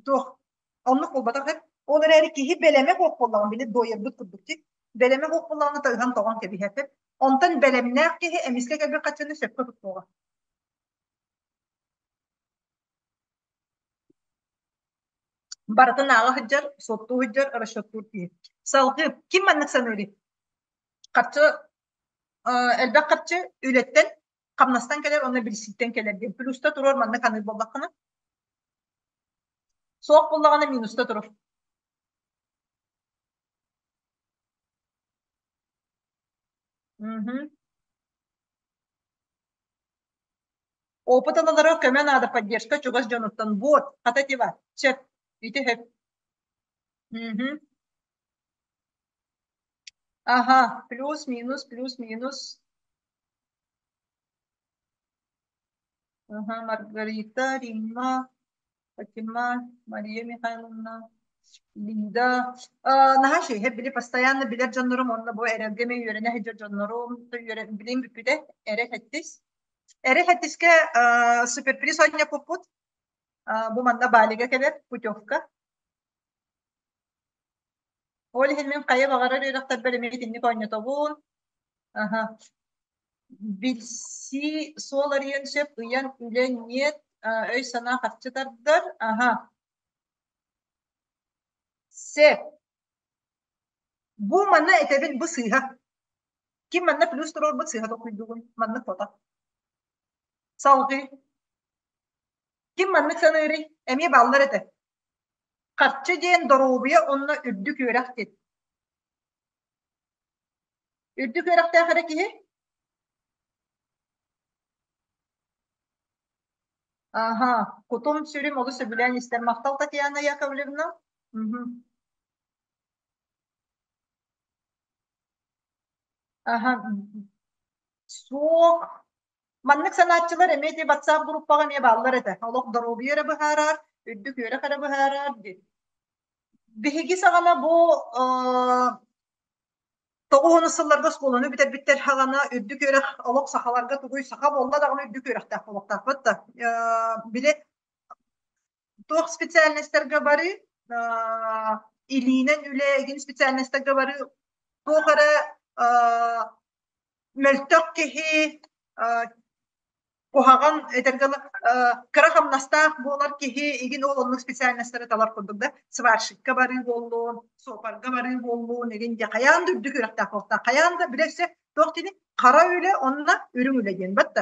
туох оннук буолбатах эт. Ол эрээри киһи бэлэмэ суох буоллаҕына, били дуойарбыт курдук дии. Бэлэмэ суох буоллаҕына тыһан тоҕон кэбиһэр. Онтон бэлэмнээх киһи эмискэ кэлбит харчыны сөпкө туттуоҕа. Барытын ааҕа сылдьар, суоттуу сылдьар, расчеттуур киһи. Салгыы ким маннык саныырый? Харчы элбэх харчы үлэттэн, хамнастан кэлэр уонна билсииттэн кэлэр диэн. Плюста туруор маннык саныыр буоллаххына. Суох буоллаҕына минуста туруор. Мгм. Опыт ылалара көмө наада, поддержка чугас дьонуттан. Вот, хата тива, сөп, ити сөп. Мгм. Ага, плюс, минус, плюс, минус. Ага, Маргарита, Римма, Фатима, Мария Михайловна, Лида. Наһаа үчүгэй, били постоянно билэр дьоннорум уонна бу эрэлгэ эмиэ үөрэнэ сылдьар дьоннорум, билим бүппүтэ, эрэ хэттис. Эрэ хэттискэ суперприз оонньоппуппут. Бу манна Балига кэлэр путевка. Ол иһин мин хайа баҕарар үөрэхтэрбэр эмиэ итинник оонньотобун. Аха. Билсии суол арыйан сөп, ыйан үлэ нет, өй-санаа харчы тардар. Аха. Сөп. Бу манна этэбин, бу сыыһа. Ким манна плюс туруорбут сыыһа толкуйдуугун? Маннык фото. Салгыы. Ким маннык саныырый? Эмиэ бааллар этэ. Харчы диэн доруобуйа уонна үрдүк үөрэх диэн. Үрдүк үөрэхтээх эрэ киһи Аха, кутум-сүрүм олус сөбүлээн истэр. Махтал Татьяна Яковлевна. Мгм. Аха, суох. Маннык санааччылар эмиэ ити WhatsApp группаҕа эмиэ бааллар этэ. Олох доруобуйа эрэ быһаарар, үрдүк үөрэх эрэ быһаарар диэн. Биһиги саҕана бу тоҕус сылларга оскуоланы бүтэрбиттэр саҕана үрдүк үөрэх олох сахаларга тугуй саха буолла даҕаны үрдүк үөрэхтээх буолуохтаахпыт да. Били туох специальностарга барыы илиинэн үлэ игин специальностарга барыы туох эрэ мөлтөх киһи куһаҕан этэргэ кыра хамнастаах буолар киһи игин ол оннук специальностары талар курдук да сварщикка барыы буоллун суопарга барыы буоллун игин дьэ хайаан да үрдүк үөрэхтээх буолуохтаах хайаан да билэ өссө туох диэни хара үлэ онно үрүҥ үлэ диэн батта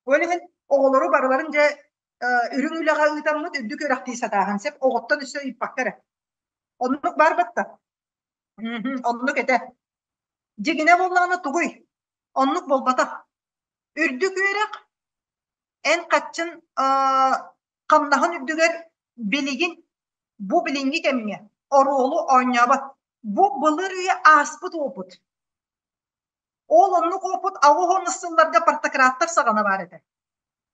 ол иһин оҕолору барыларын дьэ үрүҥ үлэҕэ ыытаммыт үрдүк үөрэхтии сатааһын сөп оҕоттон өссө ыйыппакка эрэ оннук баар батта. Оннук этэ. Дьиҥинэ буоллаҕына тугуй? Оннук буолбатах. Үрдүк үөрэх эн хаччын хамнаһын үрдүгэр билигин бу билиҥҥи кэмҥэ оруолу оонньообот. Бу былыр үйэ ааспыт уопут. Ол оннук уопут 80 сылларга партократтар саҕана баар этэ.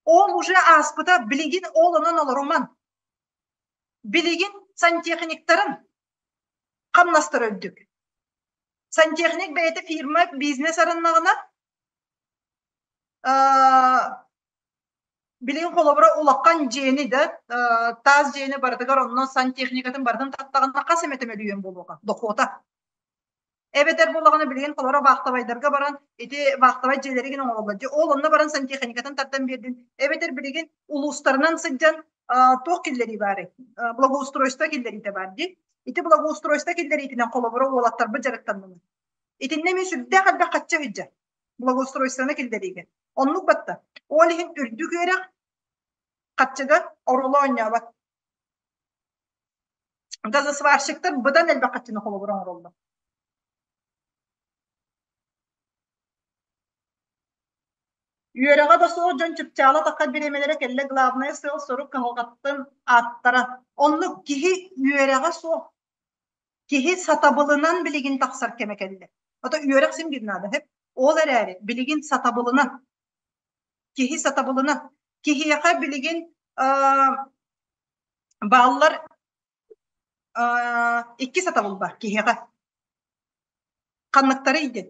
Ол уже ааспыта, билигин ол онон олоруман. Билигин сантехниктарын хамнастара үрдүк. Сантехник бэйэтэ фирма, бизнес арыннаҕына билигин холобура улахан дьиэни да таас дьиэни барытыгар онно сантехникатын барытын таттаҕына хас эмэтэ мөлүйүөн буолуоҕа дохуота. Эбэтэр буоллаҕына билигин холобура вахтовайдарга баран ити вахтовай дьиэлэригин оҥороллор. Дьэ ол онно баран сантехникатын тардан биэрдин. Эбэтэр билигин улуустарынан сылдьан туох киллэрии баарый? Благоустройство киллэриитэ баар дии. Ити благоустройство киллэриитинэн холобура уолаттарбыт дьарыктаннылар. Итиннэ эмиэ сүрдээх элбэх хачча сылдьар благоустройствоны киллэриигэ. Оннук батта. Ол иһин үрдүк үөрэх хаччыга оруолу оонньообот. Газосварщиктар быдан элбэх хаччыны холобур оҥороллор. Үөрэҕэ да суох дьон чыпчаала таххар бириэмэлэрэ кэллэ главное сыал-сорук кыһалҕаттан ааттара. Оннук киһи үөрэҕэ суох киһи сатабылынан билигин тахсар кэмэ кэллэ. Ото үөрэх син биир наада сөп. Ол эрээри билигин сатабылынан киһи сатабылынан киһиэхэ билигин бааллар икки сатабыл бар киһиэхэ. Ханныктарый диэн.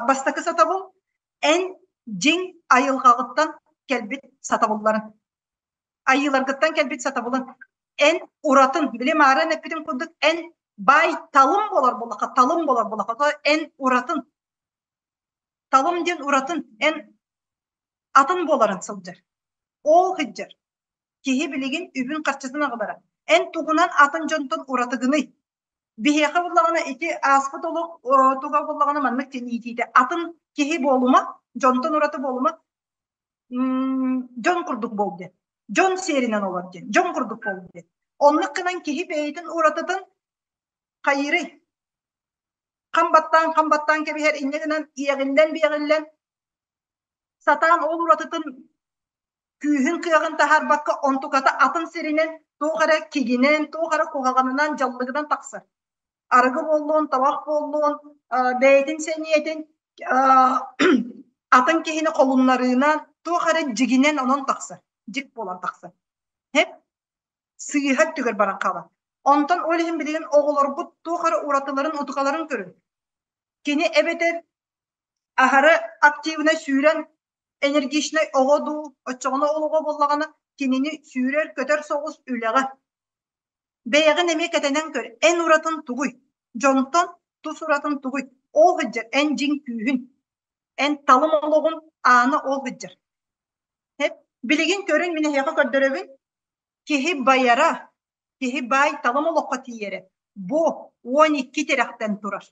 Бастакы сатабыл эн дьиҥ айылҕаҕыттан кэлбит сатабылларын. Айыыларгыттан кэлбит сатабылын. Эн уратын, били мааран эппитим курдук, эн баай талым буолар буоллахха, талым буолар буоллахха, эн уратын. Талым диэн уратын, эн атын буоларын сылдьар. Ол сылдьар. Киһи билигин үбүн-харчытын аҕалара. Эн тугунан атын дьонтон уратыгыный? Биһиэхэ буоллаҕына ити ааспыт олох туга буоллаҕына маннык диэн иитиитэ. Атын киһи буолума, дьонтон ураты буолума, дьон курдук буол диэн. Дьон сиэринэн олор диэн. Дьон курдук буол диэн. Оннук гынан киһи бэйэтин уратытын хайыырый? Хам баттаан, хам баттаан кэбиһэр, инньэ гынан иэҕиллэн-биэҕиллэн сатаан ол уратытын күүһүн-кыаҕын таһаарбакка онтуката атын сиринэн туох эрэ кигинэн, туох эрэ куһаҕанынан, дьаллыгынан тахсар. Арыгы буоллун, табах буоллун, бэйэтин сэниэтин атын киһини холуннарыынан, туох эрэ дьигинэн онон тахсар, дьик буолан тахсар. Хэп сыыһа өттүгэр баран хаалар. Онтон ол иһин билигин оҕолорбут туох эрэ уратыларын, утукаларын көрүҥ. Кини эбэтэр аһары активнай сүүрэн энергичнай оҕо дуу, оччоҕуна ол оҕо буоллаҕына кинини сүүрэр-көтөр соҕус үлэҕэ. Бэйэҕин эмиэ кэтэнэн көр, эн уратын тугуй? Дьонтон тус уратын тугуй? Ол сылдьар эн дьиҥ күүһүн, эн талым олоҕун аана ол сылдьар. Билигин көрүн мин эһиэхэ көрдөрөбүн, киһи байара, киһи баай талым олоххо тиийэрэ бу 12 тирэхтэн турар.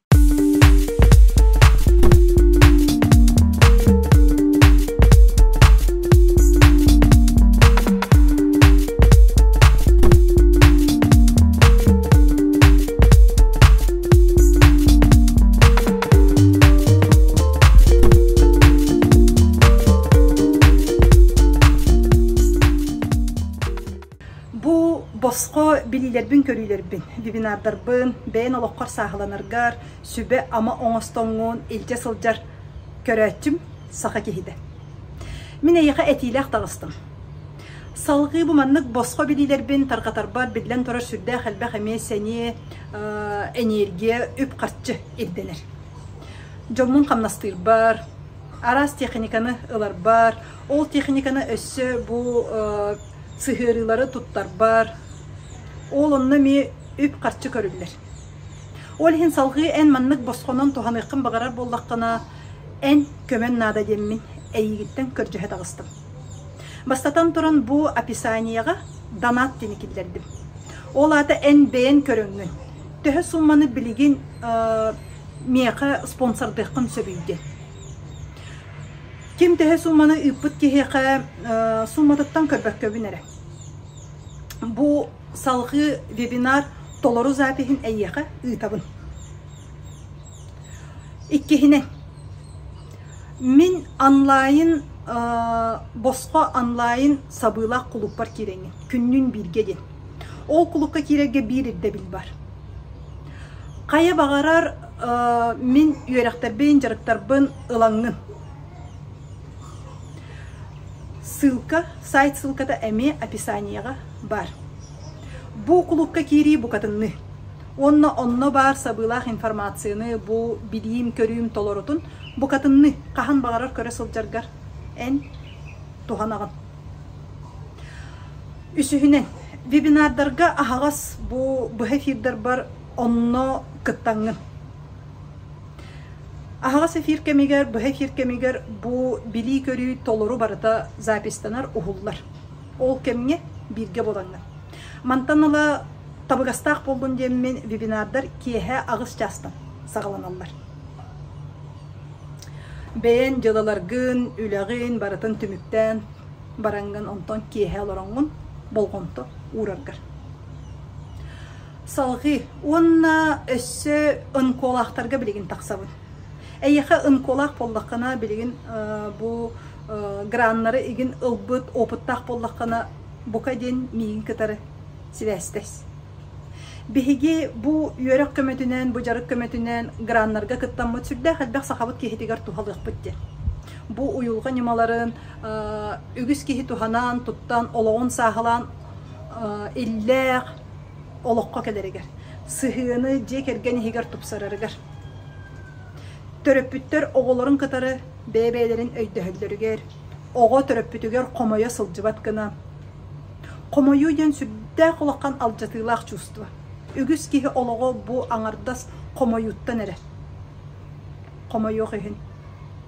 Бу босхо билиилэрбин-көрүүлэрбин, вебинардарбын бэйэн олоххор сааһыланаргар сүбэ-ама оҥостоҥҥун илдьэ сылдьар көрөөччүм саха киһитэ. Мин эйиэхэ этиилээх таҕыстым. Салҕыы бу маннык босхо билиилэрбин тарҕатарбар биллэн турар сүрдээх элбэх эмиэ сэниэ, энергия, үп-харчы ирдэнэр. Дьоммун хамнастыырбар, араас техниканы ыларбар, ол техниканы өссө бу сыһыарыылары туттарбар, ол онно эмиэ үп-харчы көрүллэр. Ол иһин салҕыы эн маннык босхонон туһаныаххын баҕарар буоллаххына, эн көмөн наада диэммин эйигиттэн көрдьөһө таҕыстым. Бастатан туран бу описаниеҕа донат диэни киллэрдим. Ол аата эн бэйэн көрөҥҥүн, төһө суумманы билигин миэхэ спонсордыаххын сөбүй диэн. Ким төһө суумманы ыыппыт киһиэхэ суумматыттан көрбөккөбүн эрэ. Бу салҕыы вебинар Толору запиһын эйиэхэ ыытабын. Иккиһинэн, мин онлайн босхо онлайн сабыылаах кулууппар киирэҥҥин, күннүүн бииргэ диэн. Ол кулуупка киирэргэ биир ирдэбил бар. Хайа баҕарар мин үөрэхтэрбин, дьарыктарбын ылаҥҥын. Ссылка, сайт ссылката эмиэ описаниеҕа баар. Бу кулуупка киирии букатынныы. Уонна онно баар сабыылаах информацияны бу билиим-көрүүм толорутун букатынныы хаһан баҕарар көрө сылдьаргар эн туһанаҕын. Үсүһүнэн, вебинардарга аһаҕас бу быһа эфирдарбар онно кыттаҥҥын. Аһаҕас эфир кэмигэр, быһа эфир кэмигэр бу билии-көрүү толору барыта запистанар, уһуллар. Ол кэмҥэ бииргэ буолаҥҥын. Мантан ыла табыгастаах буоллун диэммин вебинардар киэһэ 8 чаастан саҕаланаллар. Бэйэн дьыалаларгын, үлэҕин барытын түмүктээн бараҥҥын онтон киэһэ олороҥҥун болҕомто уураргар. Салҕыы уонна өссө ынколаахтарга билигин тахсабын. Эйиэхэ ынколаах буоллаххына билигин бу граннары игин ылбыт опыттаах буоллаххына бука диэн миигин кытары сибээстэс. Биһиги бу үөрэх көмөтүнэн, бу дьарык көмөтүнэн граннарга кыттаммыт сүрдээх элбэх сахабыт киһитигэр туһалыахпыт диэн. Бу уйулҕа ньымаларын үгүс киһи туһанан, туттан, олоҕун сааһылаан иллээх олоххо кэлэригэр, сыһыаны дьиэ кэргэн иһигэр тупсарарыгар. Төрөппүттэр оҕолорун кытары бэйэ-бэйэлэрин өйдөһөллөрүгэр, оҕо төрөппүтүгэр хомойо сылдьыбат гына. Хомойуу диэн сүрдээх улахан алдьатыылаах чувство. Үгүс киһи олоҕо бу аҥардас хомойууттан эрэ. Хомойуох иһин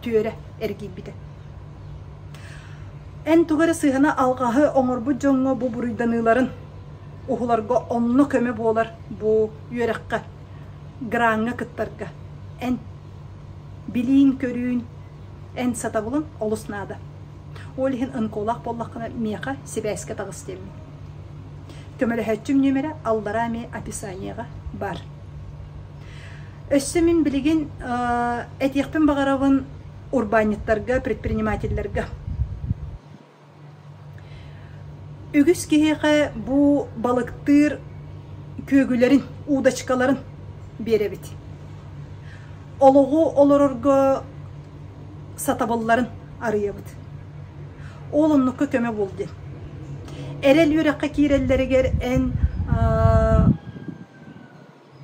түөрэ эргийбитэ. Эн тугу эрэ сыһыана алҕаһы оҥорбут дьоҥҥо бу буруйданыыларын уһуларга онно көмө буолар бу үөрэххэ, граҥҥа кыттарга. Эн билиин-көрүүн, эн сатабылын олус наада. Ол иһин ынколаах буоллаххына миэхэ сибээскэ таҕыс диэммин. Көмөлөһөөччүм нүөмэрэ аллараа эмиэ описаниеҕа баар. Өссө мин билигин этиэхпин баҕарабын урбаанньыттарга, предпринимателлэргэ. Үгүс киһиэхэ бу балыктыыр күөгүлэрин, удочкаларын биэрэбит. Олоҕу олорорго сатабылларын арыйабыт. Ол оннукка көмө буол диэн. Эрэл үөрэххэ киирэллэригэр эн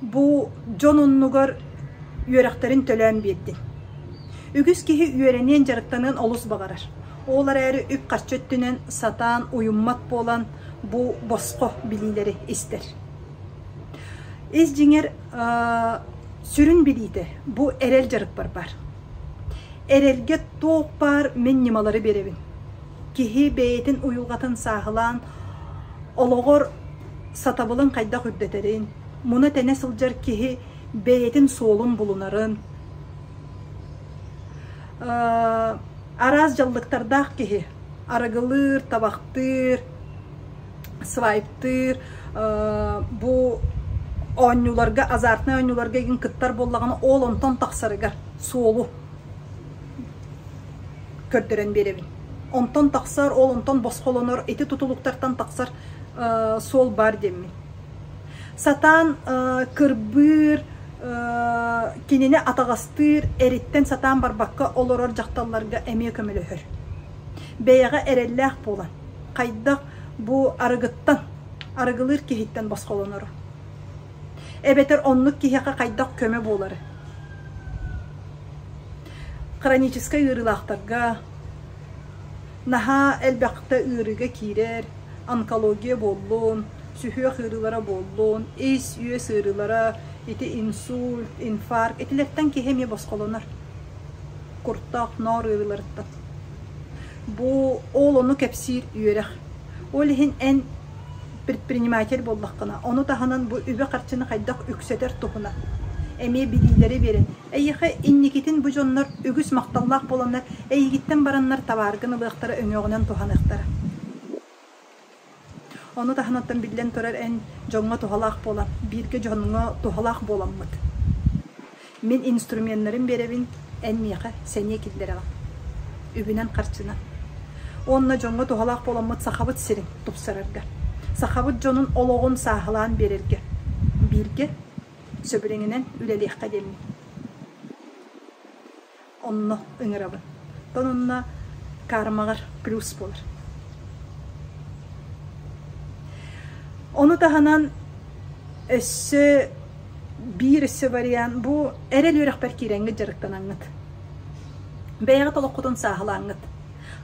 Бу дьон оннугар үөрэхтэрин төлөөн биэрдин. Үгүс киһи үөрэниэн, дьарыктаныан олус баҕарар. Ол эрээри үп-харчы өттүнэн сатаан уйуммат буолан, бу босхо билиилэри истэр. Ис дьиҥэр сүрүн билиитэ бу эрэл дьарыкпар баар. Эрэлгэ туох баар мин ньымалары биэрэбин. Киһи бэйэтин уйулҕатын сааһылаан олоҕор сатабылын хайдах үрдэтэрин, муна-тэнэ сылдьар киһи бэйэтин суолун булунарын, араас дьаллыктардаах киһи арыгылыыр, табахтыыр, свайптыыр, бу оонньууларга, азартнай оонньууларга игин кыттар буоллаҕына, ол онтон тахсарыгар суолу көрдөрөн биэрэбин. Онтон тахсар, ол онтон босхолонор, ити тутулуктартан тахсар суол баар диэммин. Сатаан кырбыыр, кинини атаҕастыыр, эриттэн сатаан барбакка олорор дьахталларга эмиэ көмөлөһөр. Бэйэҕэ эрэллээх буолан, хайдах бу арыгыттан, арыгылыыр киһиттэн босхолонору. Эбэтэр оннук киһиэхэ хайдах көмө буолары. Хроническай ыарыылаахтарга наһаа элбэхтэ ыарыыга киирэр, онкология буоллун, сүһүөх ыарыылара буоллун, ис-үөс ыарыылара, ити инсульт, инфаркт итилэртэн киһи эмиэ босхолонор. Куртах, ноор ыарыыларыттан. Бу ол ону кэпсиир үөрэх. Ол иһин эн предприниматель буоллаххына, ону таһынан бу үбү-харчыны хайдах үксэтэр туһунан эмиэ билиилэри биэрэн, эйиэхэ инникитин бу дьоннор үгүс махталлаах буоланнар эйигиттэн бараннар табааргын ылыахтара, өҥөҕүнэн туһаныахтара. Ону таһынан биллэн турар эн дьоҥҥо туһалаах буолан, бииргэ дьоҥҥо туһалаах буоламмыт. Мин инструменнарын биэрэбин, эн миэхэ сэниэ киллэрэҕин. Үбүнэн-харчынан. Уонна дьоҥҥо туһалаах буоламмыт Сахабыт сирин тупсарарга. Сахабыт дьонун олоҕун сааһылаан биэрэргэ. Бииргэ сөбүлэҥинэн үлэлиэххэ диэммин. Онно ыҥырабын. Оттон онно кармаҕар плюс буолар. Ону таһынан өссө биир өссө вариант бу эрэл үөрэхпэр киирэҥҥит дьарыктанаҥҥыт. Бэйэҕит олоххутун сааһылааҥҥыт.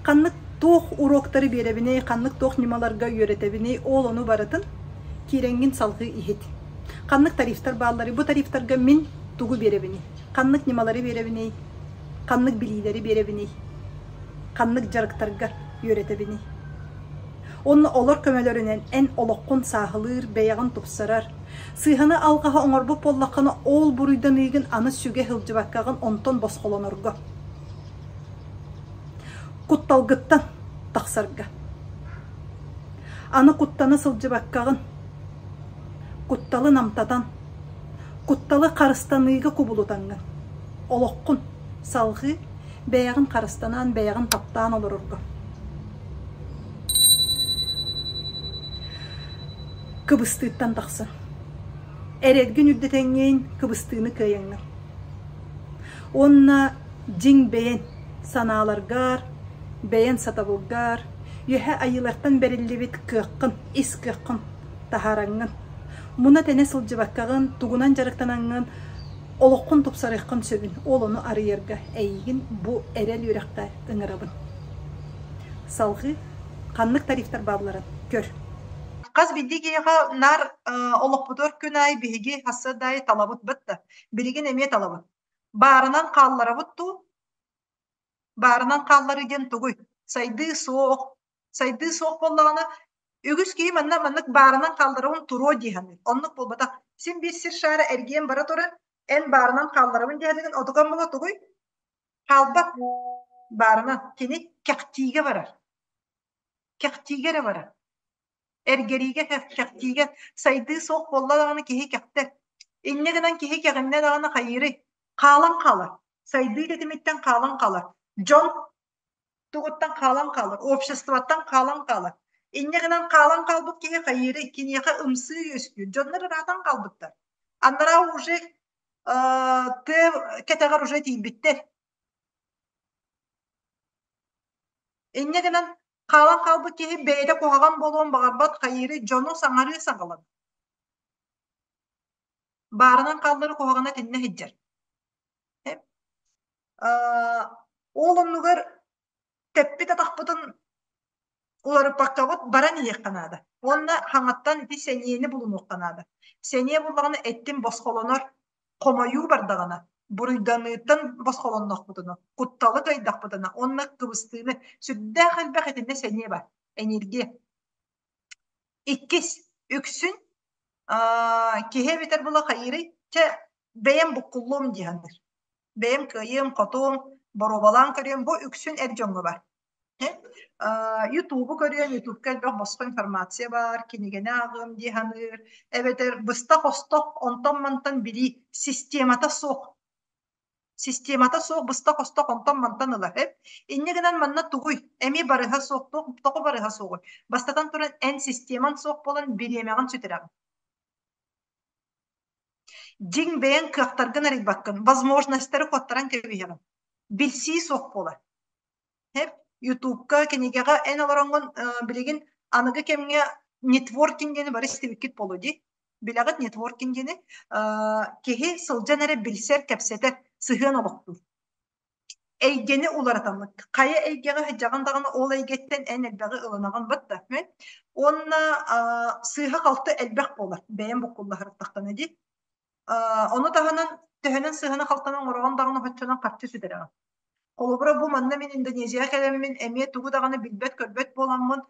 Ханнык туох уроктары биэрэбиний, ханнык туох ньымаларга үөрэтэбиний, ол ону барытын киирэҥҥин салҕыы иһит. Ханнык тарифтар баалларый, бу тарифтарга мин тугу биэрэбиний? Ханнык ньымалары биэрэбиний? Ханнык билиилэри биэрэбиний? Ханнык дьарыктарга үөрэтэбиний? Уонна олор көмөлөрүнэн эн олоххун сааһылыыр, бэйэҕин тупсарар. Сыыһаны алҕаһы оҥорбут буоллаххына, ол буруйданыыгын аны сүгэ сылдьыбаккаҕын онтон босхолонорго. Кутталгыттан тахсарга. Аны куттана сылдьыбаккаҕын, кутталы намтатан, Кутталы харыстаныыга кубулутаҥҥын, олоххун салҕыы, бэйэҕин харыстанан, бэйэҕин таптаан олорорго. Кыбыстыыттан тахсан. Эрэлгин үрдэтэҥҥин, кыбыстыыны кыайаҥҥын. Уонна дьиҥ бэйэн санааларгар, бэйэн сатабылгар, үөһэ айыылартан бэриллибит кыаххын, ис кыаххын таһаараҥҥын, муна-тэнэ сылдьыбаккаҕын, тугунан дьарыктанаҥҥын олоххун тупсарыаххын сөбүн, ол ону арыйарга эйигин бу эрэл үөрэххэ ыҥырабын. Салҕыы ханнык тарифтар баалларын көр. Хас биирдии киһиэхэ наар олохпутугар күн аайы биһиги хасса да аайы талабыт бытта. Билигин эмиэ талабыт. Баарынан хаалларабыт дуу, баарынан хаалларыы диэн тугуй? Сайдыы суох, Сайдыы суох буоллаҕына, үгүс киһи манна маннык баарынан хаалларабын туруо дии саныыр. Оннук буолбатах. Син биир сир шаара эргийэн бара турар, эн баарынан хаалларабын диэхэтигин отукан була тугуй? Хаалбат баарынан. Кини кэхтиигэ барар. Кэхтиигэ эрэ барар. Эргэриигэ, кэхтиигэ сайдыы суох буолла даҕаны киһи кэхтэр. Инньэ гынан киһи кэҕиннэ даҕаны хайыырый? Хаалан хаалар. Сайдыы тэтимиттэн хаалан хаалар. Дьон тугуттан хаалан хаалар, обществоттан хаалан хаалар. Инньэ гынан хаалан хаалбыт киһи хайыырый, киниэхэ ымсыы үөскүүр. Дьоннор ыраатан хаалбыттар. Анараа уже тыа кэтэҕэр уже тиийбиттэр. Инньэ гынан хаалан хаалбыт киһи бэйэтэ куһаҕан буолуон баҕарбат хайыырый, дьону саҥарыы саҕаланар. Баарынан хааллары куһаҕана итиннэ сылдьар. Ол оннугар тэппит атахпытын уларыппаккабыт баран иһиэххэ наада. Уонна хаҥаттан ити сэниэни булунуохха наада. Сэниэ буллаҕына эттин босхолонор, хомойуу бардаҕына, буруйданыыттан босхолоннохпутуна, кутталы кыайдахпытына уонна кыбыстыыны сүрдээх элбэх итиннэ сэниэ бар, энергия. Иккис, үксүн киһи эбэтэр була хайыырый, чэ бэйэм буккуллуом дии саныыр. Бэйэм кыайыам-хотуом, боруобалаан көрүөм, бу үксүн эр дьоҥҥо баар. Ютубу көрүөм, ютубка элбэх босхо информация баар, кинигэни ааҕыам дии саныыр. Эбэтэр быстах-остох онтон-мантан билии системата суох Системата суох быстах-остох онтон-мантан ылар эбит. Инньэ гынан манна тугуй? Эмиэ барыһа суох, туох тоҕо барыһа суоҕуй? Бастатан туран, эн системаҥ суох буолан бириэмэҕин сүтэрэҕин. Дьиҥ бэйэҥ кыахтаргын арыйбаккын, возможностары куоттаран кэбиһэҕин. Билсии суох буолар. Ютубка, кинигэҕэ эн олороҥҥун билигин аныгы кэмҥэ нетворкинг диэни бары истибиккит буолуо дии. Билэҕит нетворкинг диэни? Киһи сылдьан эрэ билсэр, кэпсэтэр, сыһыан олохтуур. Эйгэни уларытаммыт. Хайа эйгэҕэ сылдьаҕын даҕаны ол эйгэттэн эн элбэҕи ылынаҕын бытта. Уонна сыыһа-халты элбэх буолар. Бэйэм буккуллаһырыттахтана дии. Ону таһынан төһөнөн сыыһаны-халтаны оҥороҕун даҕаны оччонон харчы сүтэрэҕин. Холобура, бу манна мин Индонезияҕа кэлэммин эмиэ тугу даҕаны билбэт-көрбөт буоламмын,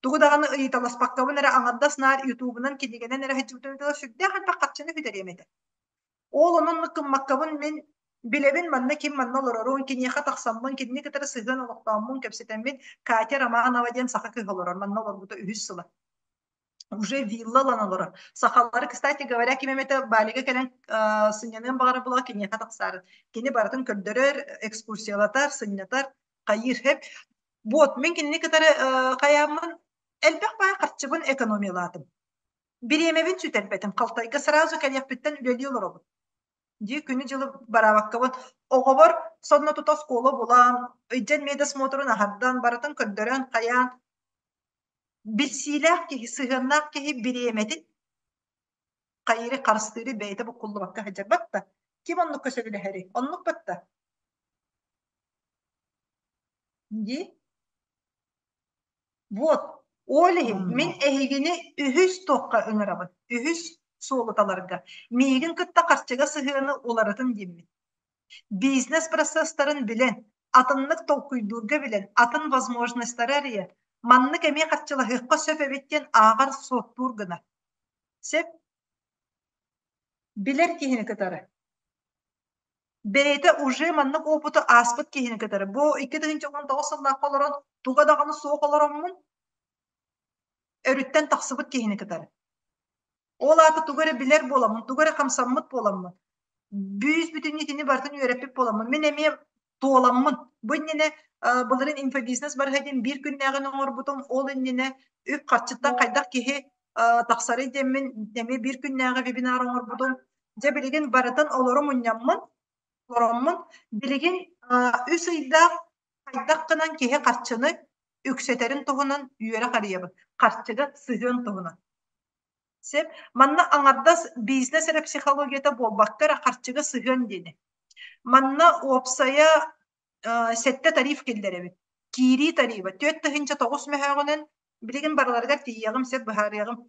тугу даҕаны ыйыталаспаккабын эрэ аҥардас наар ютубунан, кинигэнэн эрэ сылдьыбытым сүрдээх элбэх харчыны сүтэриэм этэ. Ол онон гыммаккабын мин Билэбин манна ким манна олорорун, киниэхэ тахсаммын, кинини кытары сыһыан олохтооммун, кэпсэтэммин Катя Романова диэн саха кыыһа олорор, манна олорбута үһүс сыла. Уже вилла ылан олорор. Сахалары, кстати говоря, ким эмэтэ Балига кэлэн сынньаныан баҕарар буолла киниэхэ тахсаарын. Кини барытын көрдөрөр, экскурсиялатар, сынньатар, хайыыр хэп. Вот, мин кинини кытары хайааммын элбэх баай харчыбын экономиялаатым. Бириэмэбин сүтэрбэтим. Халтайга сразу кэлиэхпиттэн үлэлии олоробун. Дии күнү-дьылы бараабаккабын оҕобор сонно тута оскуола булан, ыйдьан медосмотрун аһардан, барытын көрдөрөн, хайаан билсиилээх киһи, сыһыаннаах киһи бириэмэтин хайыыры харыстыыры бэйэтэ буккуллубакка сылдьарбат да. Ким оннукка сөбүлэһэрий? Оннук батта. Дии. Вот, ол иһин мин эһигини үһүс туохха ыҥырабын, үһүс суолу таларга. Миигин кытта харчыга сыһыаны уларытын диэммин. Бизнес процесстарын билэн, атыннык толкуйдуурга билэн, атын возможностары арыйар, маннык эмиэ харчылаһыахха сөп эбит диэн ааҕар-суоттуур гына. Сөп? Билэр киһини кытары. Бэйэтэ уже маннык опыты ааспыт киһини кытары бу 2019 сыллаахха олорон туга даҕаны суох олороммун өрүттэн тахсыбыт киһини кытары. Ол аата тугу эрэ билэр буоламмын, тугу эрэ хамсаммыт буоламмын, бүүс бүтүннүү итини барытын үөрэппит буоламмын, мин эмиэ туоламмын. Бу иннинэ былырыын инфобизнес барыһа диэн биир күннээҕин оҥорбутум, ол иннинэ үп харчыттан хайдах киһи тахсарый диэммин эмиэ биир күннээҕи вебинар оҥорбутум. Дьэ билигин барытын олору мунньаммын, олороммун, билигин үс ыйдаах хайдах гынан киһи харчыны үксэтэрин туһунан үөрэх арыйабын. Харчыга сыһыан туһунан. Сөп. Манна аҥардас бизнес эрэ психологията буолбакка эрэ харчыга сыһыан диэни. Манна уопсайа сэттэ тариф киллэрэбит. Киирии тарифа 4 900 мөһөөҕүнэн билигин барыларыгар тиийиэҕим сөп быһаарыаҕым.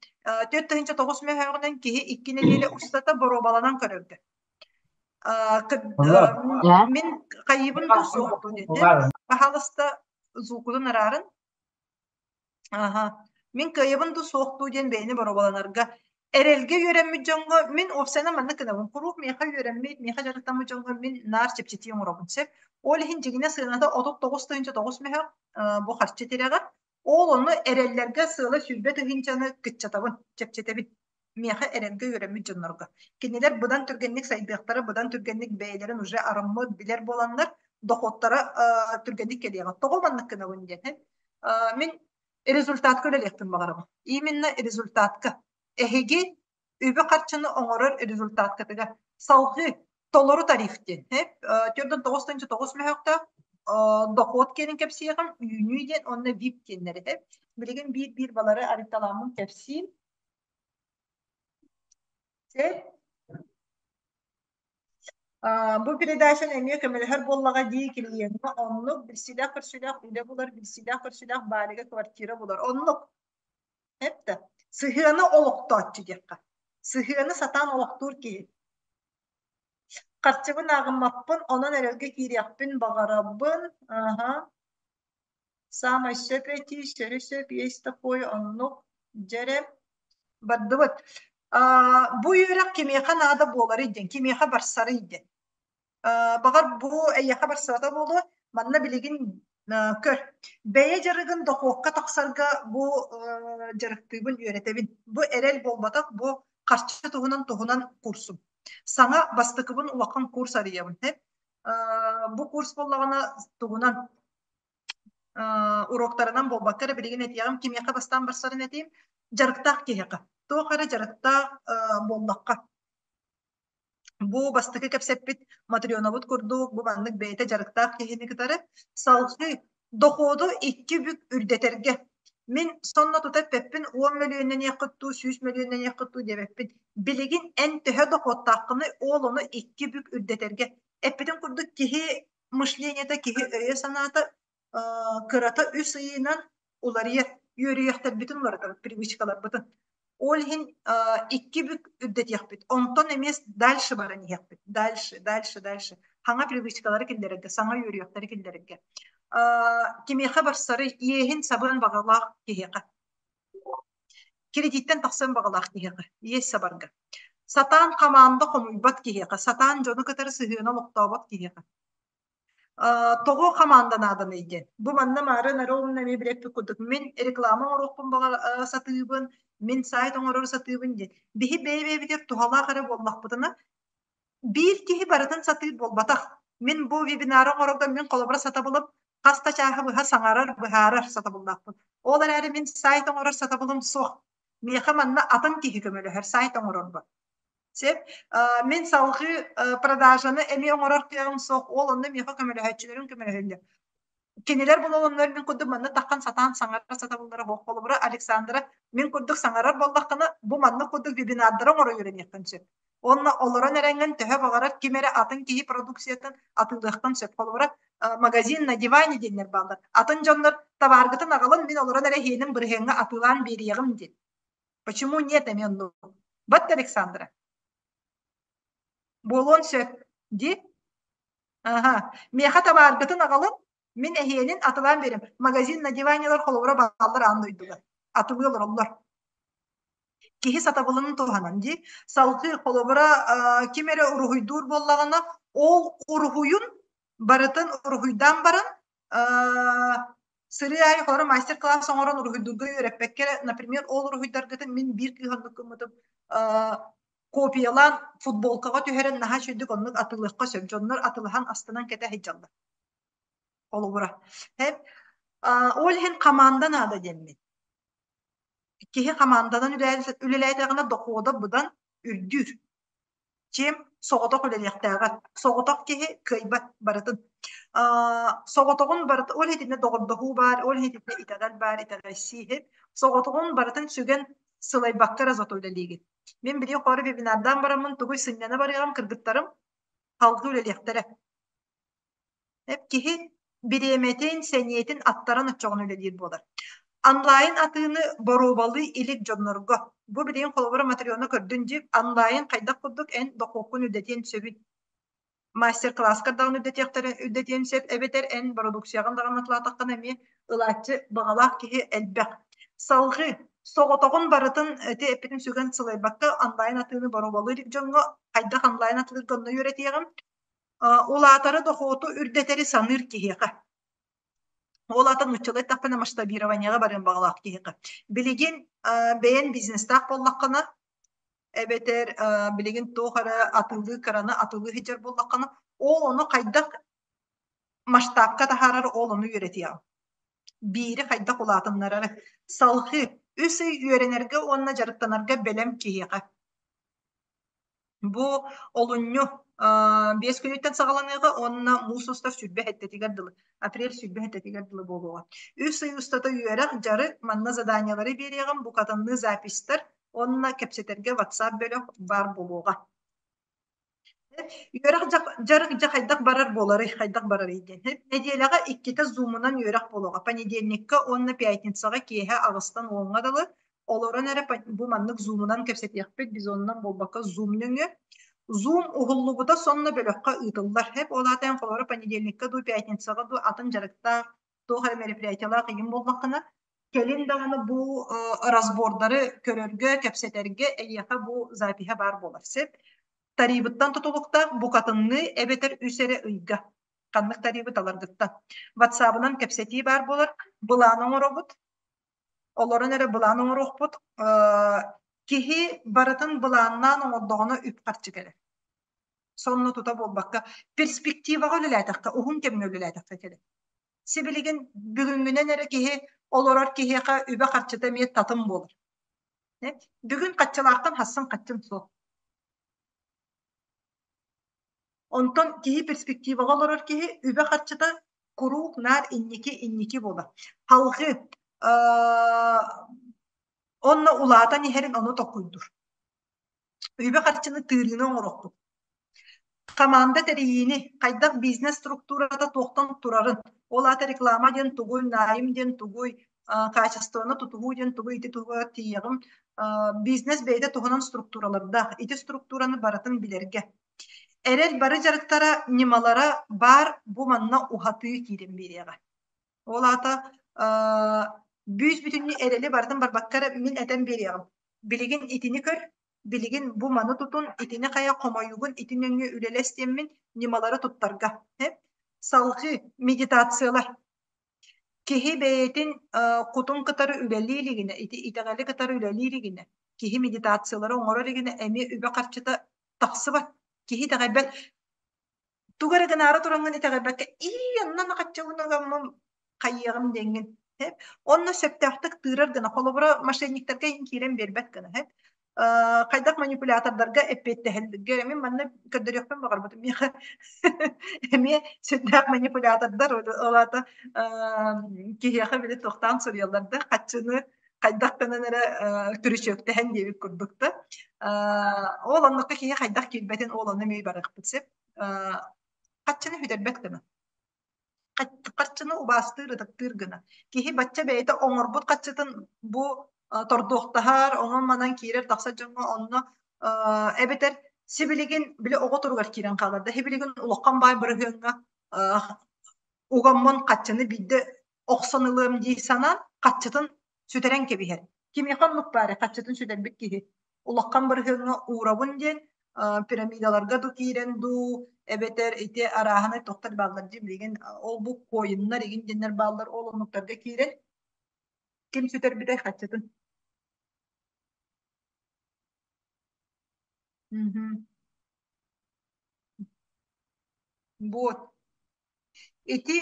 4 900 мөһөөҕүнэн киһи 2 нэдиэлэ устата боруобаланан көрөргө. Мин хайыыбын дуу суохтун этэ. Пожалуйста, звукутун араарын. Аха. Мин кыайабын дуу суох дуу диэн бэйэни боруобаланарга эрэлгэ үөрэммит дьоҥҥо мин уопсайынан маннык гынабын. Куруук миэхэ үөрэммит, миэхэ дьарыктаммыт дьоҥҥо мин наар чэпчэтии оҥоробун сөп. Ол иһин дьиҥинэ сыаната 39 9 мөһөх бу харчы тирэҕэ. Ол ону эрэллэргэ сыала 20 тыһыынчаны кыччатабын, чэпчэтэбин. Миэхэ эрэлгэ үөрэммит дьоннорго. Кинилэр быдан түргэнник сайдыахтара, быдан түргэнник бэйэлэрин уже арыммыт, билэр буоланнар, дохуоттара түргэнник кэлиэҕэ. Тоҕо маннык гынабын диэн. Мин результатка үлэлиэхпин баҕарабын. Именно результатка. Эһиги үбү-харчыны оҥорор результаткатыгар салгыы толору тариф диэн. 4 9 9 мөһөөхтөөх дохуот киэнин кэпсиэҕим, үүнүү диэн уонна VIP диэннэри. Билигин биир-биир балары арыйталааммын кэпсиим. Сөп. Бу передачаны эмиэ көмөлөһөр буоллаҕа дии клиеҥҥа оннук билсиилээх-көрсүүлээх үлэ булар, билсиилээх-көрсүүлээх баалыга квартира булар. Оннук. Эптэ. Сыһыаны олохтооччу диэххэ. Сыһыаны сатаан олохтуур киһи. Харчыбын ааҕыммаппын, онон эрэлгэ киириэхпин баҕарабын. Аха. Саамай сөп этии, сөрү сөп, есть такое, оннук. Дьэрэ. Бардыбыт. Бу үөрэх кимиэхэ наада буоларый диэн, кимиэхэ барсарый диэн. Баҕар бу эйиэхэ барсыбата буолуо. Манна билигин көр. Бэйэ дьарыгын дохуокка тахсарга бу дьарыктыыбын, үөрэтэбин. Бу эрэл буолбатах, бу харчы туһунан туһунан курсум. Саҥа бастакыбын улахан курс арыйабын. Бу курс буоллаҕына тугунан уроктарынан буолбакка эрэ билигин этиэҕим кимиэхэ бастаан барсарын этиим дьарыктаах киһиэхэ туох эрэ дьарыктаах буоллахха бу бастакы кэпсэппит Матренабыт курдук бу маннык бэйэтэ дьарыктаах киһини кытары салгыы доходу икки бүк үрдэтэргэ мин сонно тута эппэппин 10 мөлүйүөннэниэххит дуу 100 мөлүйүөннэниэххит дуу диэбэппин билигин эн төһө дохуоттааххыный ол ону икки бүк үрдэтэргэ эппитим курдук киһи мышлениета киһи өйө-санаата кырата үс ыйынан уларыйар үөрүйэхтэрбитин уларытабыт привычкаларбытын ол иһин икки бүк үрдэтиэхпит онтон эмиэ дальше баран иһиэхпит дальше дальше дальше саҥа привычкалары киллэрэргэ саҥа үөрүйэхтэри киллэрэргэ кимиэхэ барсарый иэһин сабыан баҕалаах киһиэхэ кредиттэн тахсыан баҕалаах киһиэхэ иэс сабарга. Сатаан хамаанда хомуйбат киһиэхэ, сатаан дьону кытары сыһыана олохтообот киһиэхэ. Тоҕо хамаанда нааданый диэн. Бу манна маарын эрэ уонна эмиэ билэппит курдук мин реклама оҥоруохпун баҕар сатыыбын, мин сайт оҥорору сатыыбын диэн. Биһи бэйэ-бэйэбитигэр туһалаах эрэ буоллахпытына, биир киһи барытын сатыыр буолбатах. Мин бу вебинары оҥорорго мин холобура сатабылым хас да чааһы быһа саҥарар, быһаарар сатабыллаахпын. Ол эрээри мин сайт оҥорор сатабылым суох. Миэхэ манна атын киһи көмөлөһөр сайт оҥорорбор. Сөп. Мин салгыы продажаны эмиэ оҥорор кыаҕым суох. Ол онно миэхэ көмөлөһөөччүлэрим көмөлөһөллөр. Кинилэр булаллар мин курдук манна таххан сатаан саҥарар сатабыллара суох. Холобура, Александра мин курдук саҥарар буоллаххына, бу маннык курдук вебинардары оҥоро үөрэниэххин сөп. Уонна олорон эрэҥҥин төһө баҕарар ким эрэ атын киһи продукциятын атыылыаххын сөп. Холобура, магазин на диване диэннэр бааллар. Атын дьоннор табааргытын аҕалан мин олорон эрэ иһиэним бырыһыаҥҥа атыылаан биэриэҕим диэн. Почему нет эмиэ оннук? Бат Александра. Буолуон сөп дии. Аха. Миэхэ табааргытын аҕалын, мин эһиэнин атылаан биэрим. Магазин на диванелар холобура бааллар аан дойдуга. Атылыы олороллор. Киһи сатабылын туһанан дии. Салгыы холобура ким эрэ уруһуйдуур буоллаҕына, ол уруһуйун барытын уруһуйдаан баран сырыы аайы холобура мастер-класс оҥорон уруһуйдуурга үөрэппэккэ эрэ, например, ол уруһуйдаргытын мин биир кыыс оннук гыммытым копиялаан футболкаҕа түһэрэн наһаа үчүгэйдик оннук атыылыахха сөп. Дьоннор атылаһан астынан кэтэ сылдьаллар. Холобура. Ол иһин хамаанда наада диэммин. Киһи хамаанданан үлэлээтэҕинэ дохуода быдан үрдүүр. Чем соҕотох үлэлиэхтээҕэр. Соҕотох киһи кыайбат барытын. Соҕотоҕун барыта ол иһитиннэ доҕордоһуу баар, ол иһитиннэ итэҕэл баар, итэҕэйсии Соҕотоҕун барытын сүгэн сылайбакка эрэ зато үлэлиигин. Мин билигин хоро вебинардаан бараммын тугуй сынньана барыаҕым кыргыттарым салгыы үлэлиэхтэрэ. Киһи бириэмэтин, сэниэтин аттаран оччоҕуна үлэлиир буолар. Онлайн атыыны боруобалыы илик дьоннорго бу билигин холобура Матрена көрдүн дии онлайн хайдах курдук эн дохуоккун үрдэтиэн сөбүй? Мастер-класскар даҕаны үрдэтиэхтэрэ үрдэтиэн сөп эбэтэр эн бородууксуйаҕын даҕаны атылаатаххына эмиэ ылааччы баҕалаах киһи элбэх. Салҕыы соҕотоҕун барытын ити эппитин сүгэн сылайбакка онлайн атыыны боруобалыы илик дьоҥҥо хайдах онлайн атыылыырга онно үөрэтиэҕим. Улаатары дохуоту үрдэтэри саныыр киһиэхэ. Ол аата нууччалыы эттэхпинэ масштабированиеҕа барыан баҕалаах киһиэхэ. Билигин бэйэн бизнестаах буоллаххына, эбэтэр билигин туох эрэ атыылыы кыраны атыылыы сылдьар буоллаххына, ол ону хайдах масштабка таһаарар ол ону үөрэтиэҕим. Биири хайдах улаатыннарары. Салҕыы үс ый үөрэнэргэ уонна дьарыктанарга бэлэм киһиэхэ. Бу олунньу 5 күнүттэн саҕаланыаҕа уонна муус устар 27-тигэр дылы, апрель 27-тигэр дылы буолуоҕа. Үс ый устата үөрэх, дьарык, манна заданиелары биэриэҕим, букатынныы записьтар уонна кэпсэтэргэ WhatsApp бөлөх баар буолуоҕа. Үөрэх дьарык дьэ хайдах барар буоларый, хайдах барарый диэн. Нэдиэлэҕэ иккитэ зумунан үөрэх буолуоҕа. Понедельникка уонна пятницаҕа киэһэ аҕыстан уоҥҥа дылы олорон эрэ бу маннык зумунан кэпсэтиэхпит, бизонунан буолбакка зум нөҥүө. Зум уһуллубута сонно бөлөххө ыытыллар. Хэп ол аата эн холобура понедельникка дуу, пятницаҕа дуу атын дьарыктаах туох эрэ мероприятиелаах игин буоллаххына, кэлин даҕаны бу разбордары көрөргө, кэпсэтэргэ эйиэхэ бу запиһа баар буолар. Сөп. Тарибыттан тутулуктаах букатынныы эбэтэр үс эрэ ыйга ханнык тарибы таларгыттан. Ватсабынан кэпсэтии баар буолар, былаан оҥоробут, олорон эрэ былаан оҥоруохпут. Киһи барытын былааннаан оҥордоҕуна үп-харчы кэлэр. Сонно тута буолбакка, перспективаҕа үлэлээтэххэ, уһун кэмҥэ үлэлээтэххэ кэлэр. Сибилигин бүгүҥҥүнэн эрэ киһи олорор киһиэхэ үбэ-харчыта эмиэ татым буолар. Бүгүн хаччылаахтан хассын хаччым суох. Онтон киһи перспективаҕа олорор киһи үбэ-харчыта куруук наар инники-инники буолар. Салҕыы онно улаатан иһэрин ону толкуйдуур. Үбү-харчыны тыырыыны оҥоруохпут. Хамаанда тэрийиини, хайдах бизнес структурата туохтан турарын, ол аата реклама диэн тугуй, найм диэн тугуй, качествоны тутуһуу диэн тугуй, ити туһугар тиийэҕим. Бизнес бэйэтэ туһунан структуралардаах. Ити структураны барытын билэргэ. Эрэл бары дьарыктара, ньымалара баар бу манна уһатыы киирэн биэриэҕэ. Ол аата бүүс бүтүннүү эрэли барытын барбакка эрэ мин этэн биэриэҕим. Билигин итини көр. Билигин бу маны тутун, итини хайа хомойугун ити нөҥүө үлэлэс диэммин ньымалары туттарга. Салҕыы медитациялар. Киһи бэйэтин кутун кытары үлэлии илигинэ, ити итэҕэли кытары үлэлии илигинэ, киһи медитациялары оҥорор илигинэ эмиэ үбэ-харчыта тахсыбат. Киһи итэҕэйбэт. Тугу эрэ гынаары тураҥҥын итэҕэйбэккэ, ии, онно хаччабын ыламмын хайыаҕым диэҥҥин. Онно сөптөөхтүк тыырар гына, холобура, мошенниктарга киирэн биэрбэт гына. Хайдах манипулятордарга эппиэттэһэллэргэ мин манна көрдөрүөхпүн баҕарбытым. Миэхэ эмиэ сүрдээх манипулятордар ол аата киһиэхэ били туохтаан суруйаллар да хаччыны хайдах гынан эрэ түрүчүөктэһэн диэбит курдук да. Ол оннукка киһи хайдах киирбэтин ол онно эмиэ барыахпыт сөп. Хаччыны сүтэрбэт гына. Харчыны убаастыыр, ытыктыыр гына. Киһи бачча бэйэтэ оҥорбут харчытын бу тордуохтаһар, онон-манан киирэр-тахсар дьоҥҥо онно эбэтэр сибилигин били оҕо туругар киирэн хаалар да сибилигин улахан баай бырыһыаҥҥа угаммын хаччыны биирдэ охсон ылыам дии санаан хаччытын сүтэрэн кэбиһэр. Кимиэхэ оннук баары хаччытын сүтэрбит киһи улахан бырыһыаҥҥа уурабын диэн пирамидаларга ду киирэн дуу эбэтэр ити арааһынай туохтар бааллар дии билигин ол бу коиннар игин диэннэр бааллар ол оннуктарга киирэн ким сүтэрбитэй хаччытын. Мгм. Вот. Ити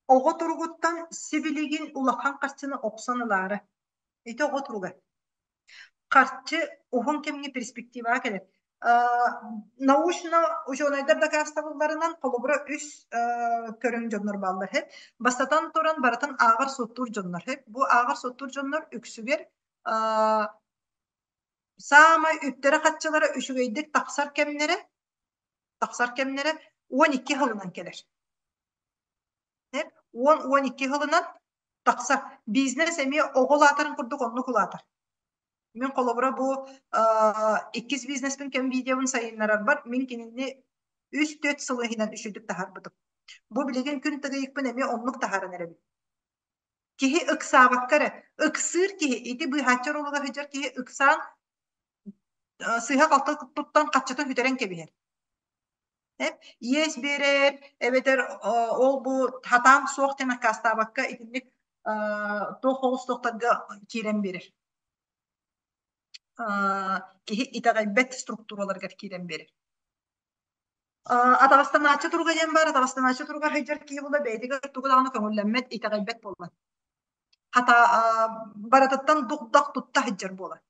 оҕо туругуттан сибилигин улахан харчыны охсон ылаары. Ити оҕо туруга. Харчы уһун кэмҥэ перспективаҕа кэлэр. Научно учуонайдар дакаастабылларынан холобура үс көрүҥ дьоннор бааллар. Бастатан туран барытын ааҕар-суоттуур дьоннор. Бу ааҕар-суоттуур дьоннор үксүгэр саамай үптэрэ-харчылара үчүгэйдик тахсар кэмнэрэ тахсар кэмнэрэ 12 сылынан кэлэр. 10-12 сылынан тахсар. Бизнес эмиэ оҕо улаатарын курдук оннук улаатар. Мин холобура бу иккис бизнеспин кэм видеобун сайыннарарбар мин кинини 3-4 сыл иһинэн үчүгдүк таһаарбытым. Бу билигин күн тыгыйыкпын эмиэ оннук таһааран эрэбин. Киһи ыксаабакка эрэ, ыксыыр киһи, ити быыһааччы оруолугар сылдьар киһи ыксаан сыыһа-халты туттан хаччытын сүтэрэн кэбиһэр. Иэс биэрэр эбэтэр ол-бу хатаан суох диэн аккаастаабакка итинник туох оҕус суохтарга киирэн биэрэр. Киһи итэҕэйбэт структураларыгар киирэн биэрэр. Атаҕастанааччы туруга диэн баар, атаҕастанааччы туруга сылдьар киһи була бэйэтигэр тугу даҕаны көҥүллэммэт, итэҕэйбэт буолла. Хата барытыттан дук-дах тутта сылдьар буолар.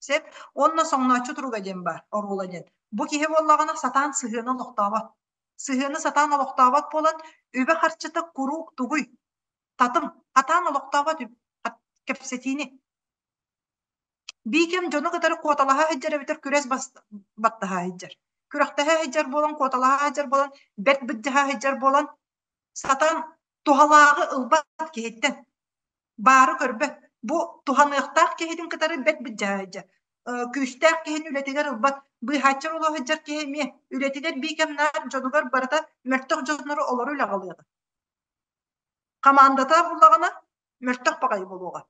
Сөп. Уонна соҥнооччу туруга диэн баар, оруола диэн. Бу киһи буоллаҕына сатаан сыһыаны олохтообот. Сыһыаны сатаан олохтообот буолан, үбэ-харчыта куруук тугуй? Татым. Хатаан олохтообот үп кэпсэтиини. Биикэм дьону кытары куоталаһа сылдьар эбэтэр күрэс баттаһа сылдьар. Күрэхтэһэ сылдьар буолан, куоталаһа сылдьар буолан, бэрт быдьаһа сылдьар буолан, сатаан туһалааҕы ылбат киһиттэн баары көрбөт. Бу туһаныахтаах киһитин кытары бэрт быдьаһа сылдьар. Күүстээх киһини үлэтигэр ылбат. Быыһааччы буола сылдьар киһи эмиэ үлэтигэр биикэм наар дьонугар барыта мөлтөх дьоннору олору үлэҕэ ылыаҕа. Хамаандата буллаҕына мөлтөх баҕайы буолуоҕа.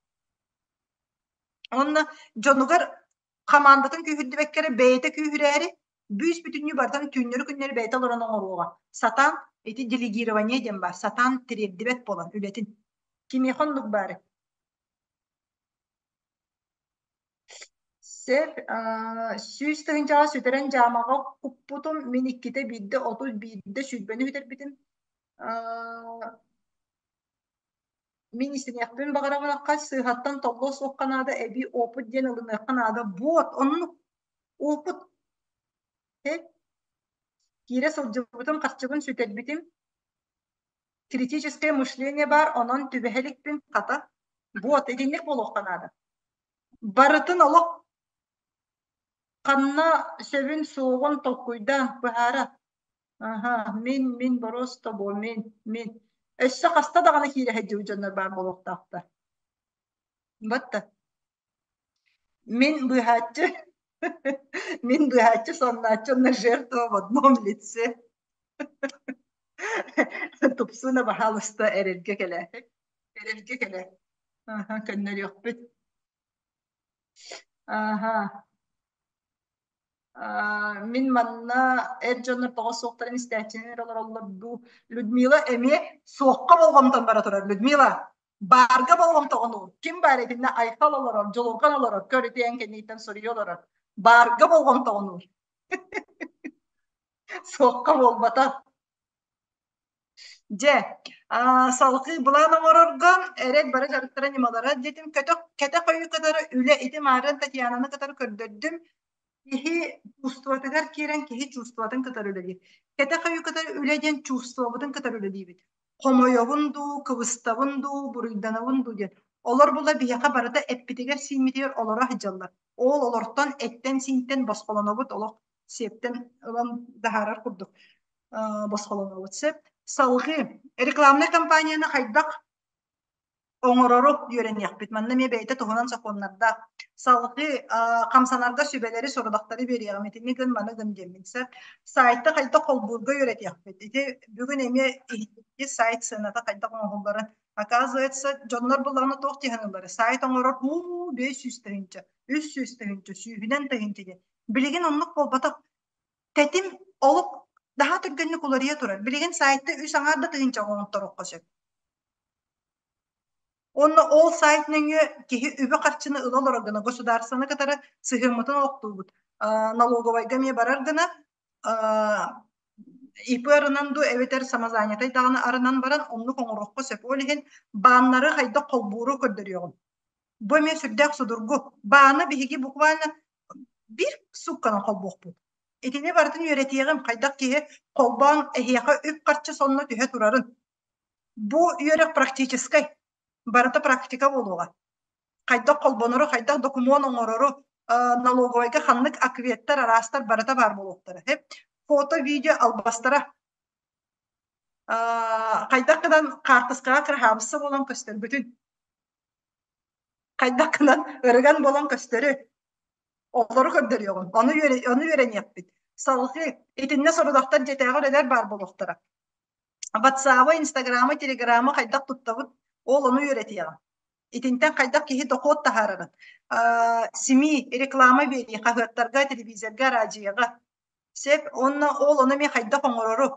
Уонна дьонугар хамаандатын күүһүрдүбэккэ эрэ бэйэтэ күүһүрээри бүүс бүтүннүү барытын түүннэри-күннэри бэйэтэ олорон оҥоруоҕа. Сатаан ити делегирование диэн баар, сатаан тириэрдибэт буолан үлэтин. Кимиэхэ оннук баары? Сөп, 100 тыһыынчаҕа сүтэрэн дьаамаҕа куппутум, мин иккитэ биирдэ 31-дэ 20-нү сүтэрбитим. Мин истиниэхпин баҕарабын сыыһаттан толлуо суохха наада, эбии опыт диэн ылыныахха наада. Вот, оннук опыт. Киирэ сылдьыбытым, харчыбын сүтэрбитим. Критическое мышление баар, онон түбэһэ иликпин, хата. Вот, итинник буолуохха наада. Барытын олох ханна сөбүн суоҕун толкуйдаан быһаара. Аха, мин, мин боруоста буо, мин, мин. Өссө хаста даҕаны киирэ сылдьыбыт дьоннор баар буолуохтаахтар. Батта. Мин быыһааччы, мин быыһааччы, соннооччу уонна жертва в одном лице. Тупсууна баһаалыста эрэлгэ кэлэ. Эрэлгэ кэлэ. Аха, көннөрүөхпүт. Аха. Мин манна эр дьоннор тоҕо суохтарын истээччилэр олороллор дуу. Людмила эмиэ суохха болҕомтон бара турар. Людмила, баарга болҕомтоҕун уур. Ким баар итиннэ Айхал олорор, Дьулурҕан олорор, көр итиэн кэнниттэн суруйа олорор. Баарга болҕомтоҕун уур. Суохха буолбатах. Дьэ, салгыы былаан оҥорорго эрэл бары дьарыктара ньымалара диэтим. Көтөх, кэтэх өйү кытары үлэ ити маарыан Татьянаны кытары көрдөрдүм. Киһи чувствотыгар киирэн киһи чувствотын кытары үлэлиир. Кэтэх өйү кытары үлэ диэн чувствобутун кытары үлэлиибит. Хомойобун дуу, кыбыстабын дуу, буруйданабын дуу диэн. Олор була биһиэхэ барыта эппитигэр-сииммитигэр олоро сылдьаллар. Ол олортон эттэн-сиинтэн босхолонобут, олох сиэптэн ылан таһаарар курдук босхолонобут сөп. Салгыы рекламнай кампанияны хайдах оҥорору үөрэниэхпит. Манна эмиэ бэйэтэ туһунан сокуоннардаах. Салгыы хамсанарга сүбэлэри, сорудахтары биэриэҕим. Итини гын, маны гын диэммин сөп. Сайты хайдах холбуурга үөрэтиэхпит. Ити бүгүн эмиэ иһитти сайт сыаната хайдах оҥоһулларын. Оказывается, дьоннор буллаҕына туох диһаныллары. Сайт оҥорор уу 500 тыһыынча, 300 тыһыынча, сүүһүнэн тыһыынча диэн. Билигин оннук буолбатах. Тэтим олук наһаа түргэнник уларыйа турар. Билигин сайтта үс аҥаар да тыһыынча оҥотторуохха сөп. Уонна ол сайт нөҥүө киһи үбү-харчыны ыла олорор гына государствоны кытары сыһыаммытын олохтуубут. Налоговайга эмиэ барар гына ИП арынан дуу эбэтэр самозанятай даҕаны арынан баран оннук оҥоруохха сөп. Ол иһин бааннары хайдах холбууру көрдөрүөҕүм. Бу эмиэ сүрдээх судургу. Бааны биһиги буквально биир суукканан холбуохпут. Итини барытын үөрэтиэҕим, хайдах киһи холбоон эһиэхэ үп-харчы сонно түһэ турарын. Бу үөрэх практическай, барыта практика буолуоҕа. Хайдах холбонору, хайдах докумуон оҥорору, налоговайга ханнык акветтар, араастар барыта баар буолуохтара. Фото, видео албастара хайдах гынан хаартыскаҕа кыраһаабысса буолан көстөргүтүн хайдах гынан ырыган буолан көстөрү олору көрдөрүөҕүм ону ону үөрэниэхпит салгыы итиннэ сорудахтар дьиэтээҕи үлэлэр баар буолуохтара ватсабы инстаграмы телеграмы хайдах туттабыт ол ону үөрэтиэҕим итинтэн хайдах киһи дохуот таһаарарын СМИ реклама биэрии хаһыаттарга телевизорга араадьыйаҕа сөп уонна ол ону эмиэ хайдах оҥорору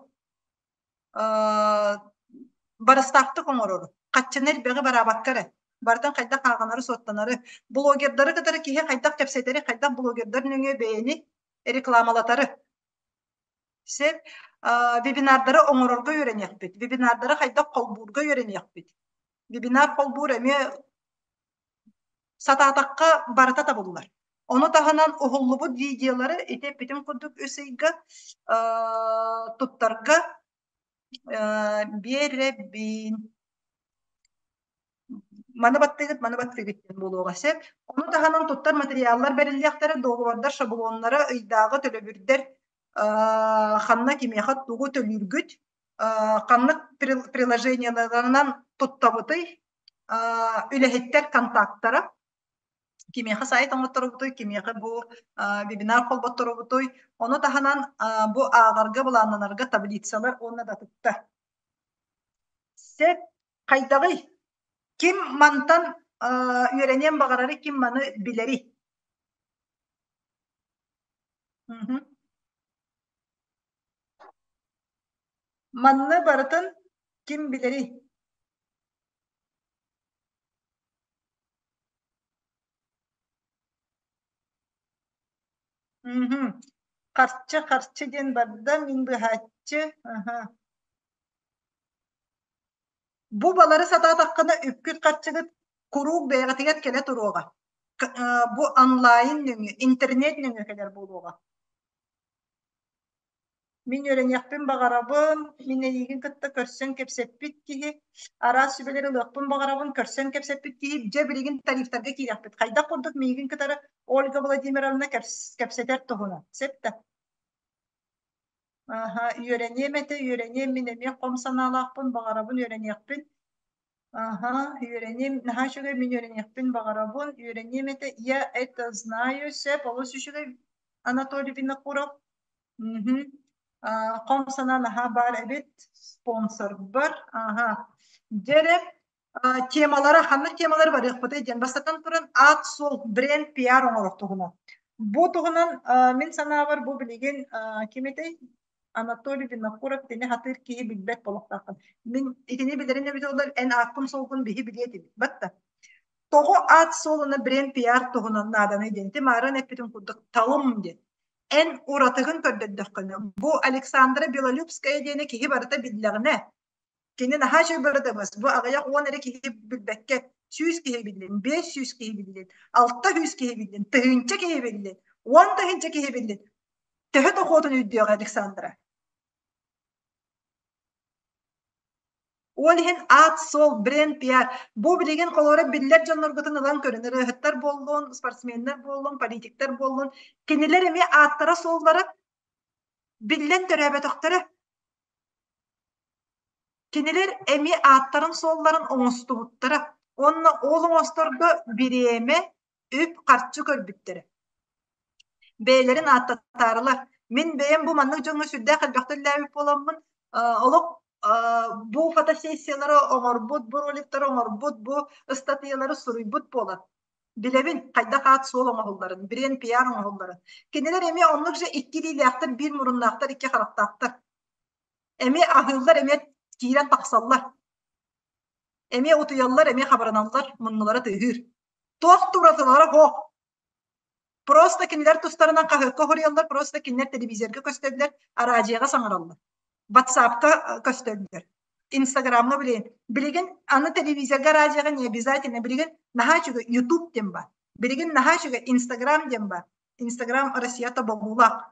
барыстаахтык оҥорору, хаччыны элбэҕи бараабакка эрэ, барытын хайдах ааҕынары-суоттанары, блогердары кытары киһи хайдах кэпсэтэри, хайдах блогердар нөҥүө бэйэни рекламалатары. Сөп. Вебинардары оҥорорго үөрэниэхпит, вебинардары хайдах холбуурга үөрэниэхпит. Вебинар холбуур эмиэ Сатаатахха барыта табыллар. Ону таһынан уһуллубут видеолары ити эппитим курдук үс ыйга туттарга биэрэбин. Маны баттыгыт, маны баттыгыт диэн буолуоҕа сөп. Ону таһынан туттар материаллар бэриллиэхтэрэ, договордар шаблоннара, ыйдааҕы төлөбүрдэр ханна кимиэхэ тугу төлүүргүт, ханнык приложениеларынан туттабытый, үлэһиттэр контактара кимиэхэ сайт оҥотторобутуй, кимиэхэ бу вебинар холботторобутуй, ону таһынан бу ааҕарга былааннанарга таблицалар уонна да атыттар. Сөп, хайдаҕый? Ким мантан үөрэниэн баҕарарый, ким маны билэрий? Манны барытын ким билэрий? Мгм. Харчы, харчы диэн барда, мин быһааччы. Аха. Бу балары сатаатаххына үпкүт-харчыгыт куруук бэйэҕитигэр кэлэ туруоҕа. Бу онлайн нөҥүө, интернет нөҥүө кэлэр буолуоҕа. Мин үөрэниэхпин баҕарабын, мин эйигин кытта көрсөн кэпсэппит киһи, араас сүбэлэри ылыахпын баҕарабын, көрсөн кэпсэппит киһи, дьэ билигин тарифтарга киириэхпит. Хайдах курдук миигин кытары Ольга Владимировна кэпсэтэр туһунан. Сөп да? Аха, үөрэниэм этэ, үөрэниэм, мин эмиэ хом санаалаахпын, баҕарабын үөрэниэхпин. Аха, үөрэниэм, наһаа үчүгэй, мин үөрэниэхпин баҕарабын, үөрэниэм этэ, я это знаю, сөп, олус үчүгэй, Анатолий Винокуров. Мгм. Хом санаа наһаа баар эбит, спонсорбар. Аха. Дьэ эрэ, темалара, ханнык темалары барыахпытый диэн бастатан туран аат-суол, бренд, пиар оҥорор туһунан. Бу туһунан мин санаабар бу билигин ким этэй? Анатолий Винокуров итини хатыыр киһи билбэт буолуохтааххын. Мин итини билэрин эбитэ буоллар эн ааккын-суолгун биһи билиэ этибит. Батта. Тоҕо аат суолуна бренд пиар туһунан нааданый диэн ити мааран эппитим курдук талым диэн. Эн уратыгын көрдөрдөххүнэ, бу Александра Белолюбская диэни киһи барыта биллэҕинэ, Кини наһаа үчүгэй бырадабыс. Бу аҕыйах уон эрэ киһи билбэккэ, 100 киһи биллин, 500 киһи биллин, 600 киһи биллин, тыһыынча киһи биллин, 10 тыһыынча киһи биллин. Төһө дохуотун өйдүөҕэ Александра? Ол иһин аат-суол, бренд, пиар. Бу билигин холобура биллэр дьонноргутун ылан көрүн, ырыаһыттар буоллун, спортсменнар буоллун, политиктар буоллун, кинилэр эмиэ ааттара-суоллара биллэн төрөөбөтөхтөрө. Кинилэр эмиэ ааттарын-суолларын оҥостубуттара уонна ол оҥосторго бириэмэ, үп-харчы көрбүттэрэ. Бэйэлэрин ааттатаарылар. Мин бэйэм бу маннык дьоҥҥо сүрдээх элбэхтэ үлэлээбит буоламмын, олох бу фотосессиялары оҥорбут, бу роликтары оҥорбут, бу ыстатыйалары суруйбут буолан, билэбин хайдах аат-суол оҥоһулларын, бренд-пиар оҥоһулларын. Кинилэр эмиэ оннук же икки илиилээхтэр, биир муруннаахтар, икки харахтаахтар. Эмиэ аһыыллар, эмиэ киирэн тахсаллар. Эмиэ утуйаллар, эмиэ хабараналлар, муннулара тыаһыыр. Туох да уратылара суох. Просто кинилэр тустарынан хаһыакка хоруйаллар, просто кинилэр телевизорга көстөллөр, араадьыйаҕа саҥараллар. Ватсапка көстөллөр. Инстаграмҥа билигин. Билигин аны телевизорга, араадьыйаҕа не обязательно. Билигин наһаа үчүгэй Ютуб диэн баар. Билигин наһаа үчүгэй Инстаграм диэн баар. Инстаграм Россията бобуулаах.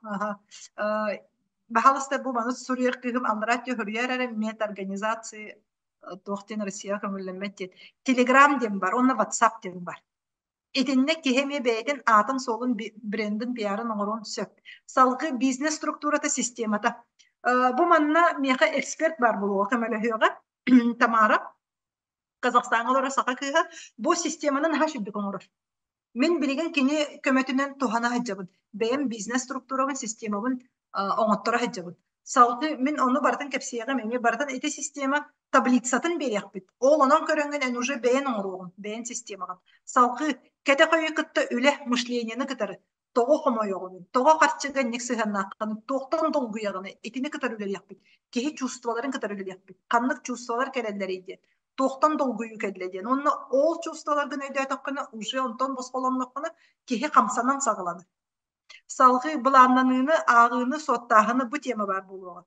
Баһалыста бу маны суруйар кыыһым аллараа түһүрүйэр эрэ мет организации туох диэн Россия көҥүллэммэт диэн. Телеграм диэн бар, уонна WhatsApp диэн бар. Итиннэ киһи эмиэ бэйэтин аатын-суолун, брендин, пиарын оҥоруон сөп. Салгыы бизнес структурата, системата. Бу манна миэхэ эксперт баар буолуоҕа көмөлөһүөҕэ. Тамара Казахстаҥҥа олорор саха кыыһа бу системаны наһаа үчүгдүк оҥорор. Мин билигин кини көмөтүнэн туһана сылдьабын. Бэйэм бизнес структурабын, системабын оҥотторо сылдьабын. Салгыы мин ону барытын кэпсиэҕим эмиэ барытын ити система таблицатын биэриэхпит. Ол онон көрөҥҥүн эн уже бэйэн оҥоруоҕун, бэйэн системаҕын. Салгыы кэтэх өйү кытта үлэ, мышлениены кытары тоҕо хомойоҕунуй, тоҕо харчыга инник сыһыаннааххыный, туохтан долгуйаҕыный, итини кытары үлэлиэхпит. Киһи чувстволарын кытары үлэлиэхпит. Ханнык чувстволар кэлэллэрий диэн, туохтан долгуйуу кэллэ диэн. Уонна ол чувстволаргын өйдөөтөххүнэ, уже онтон босхолонноххуна, киһи хамсанан саҕаланар. Салҕыы былааннаныыны, ааҕыыны, суоттааһыны бу тема баар буолуоҕа.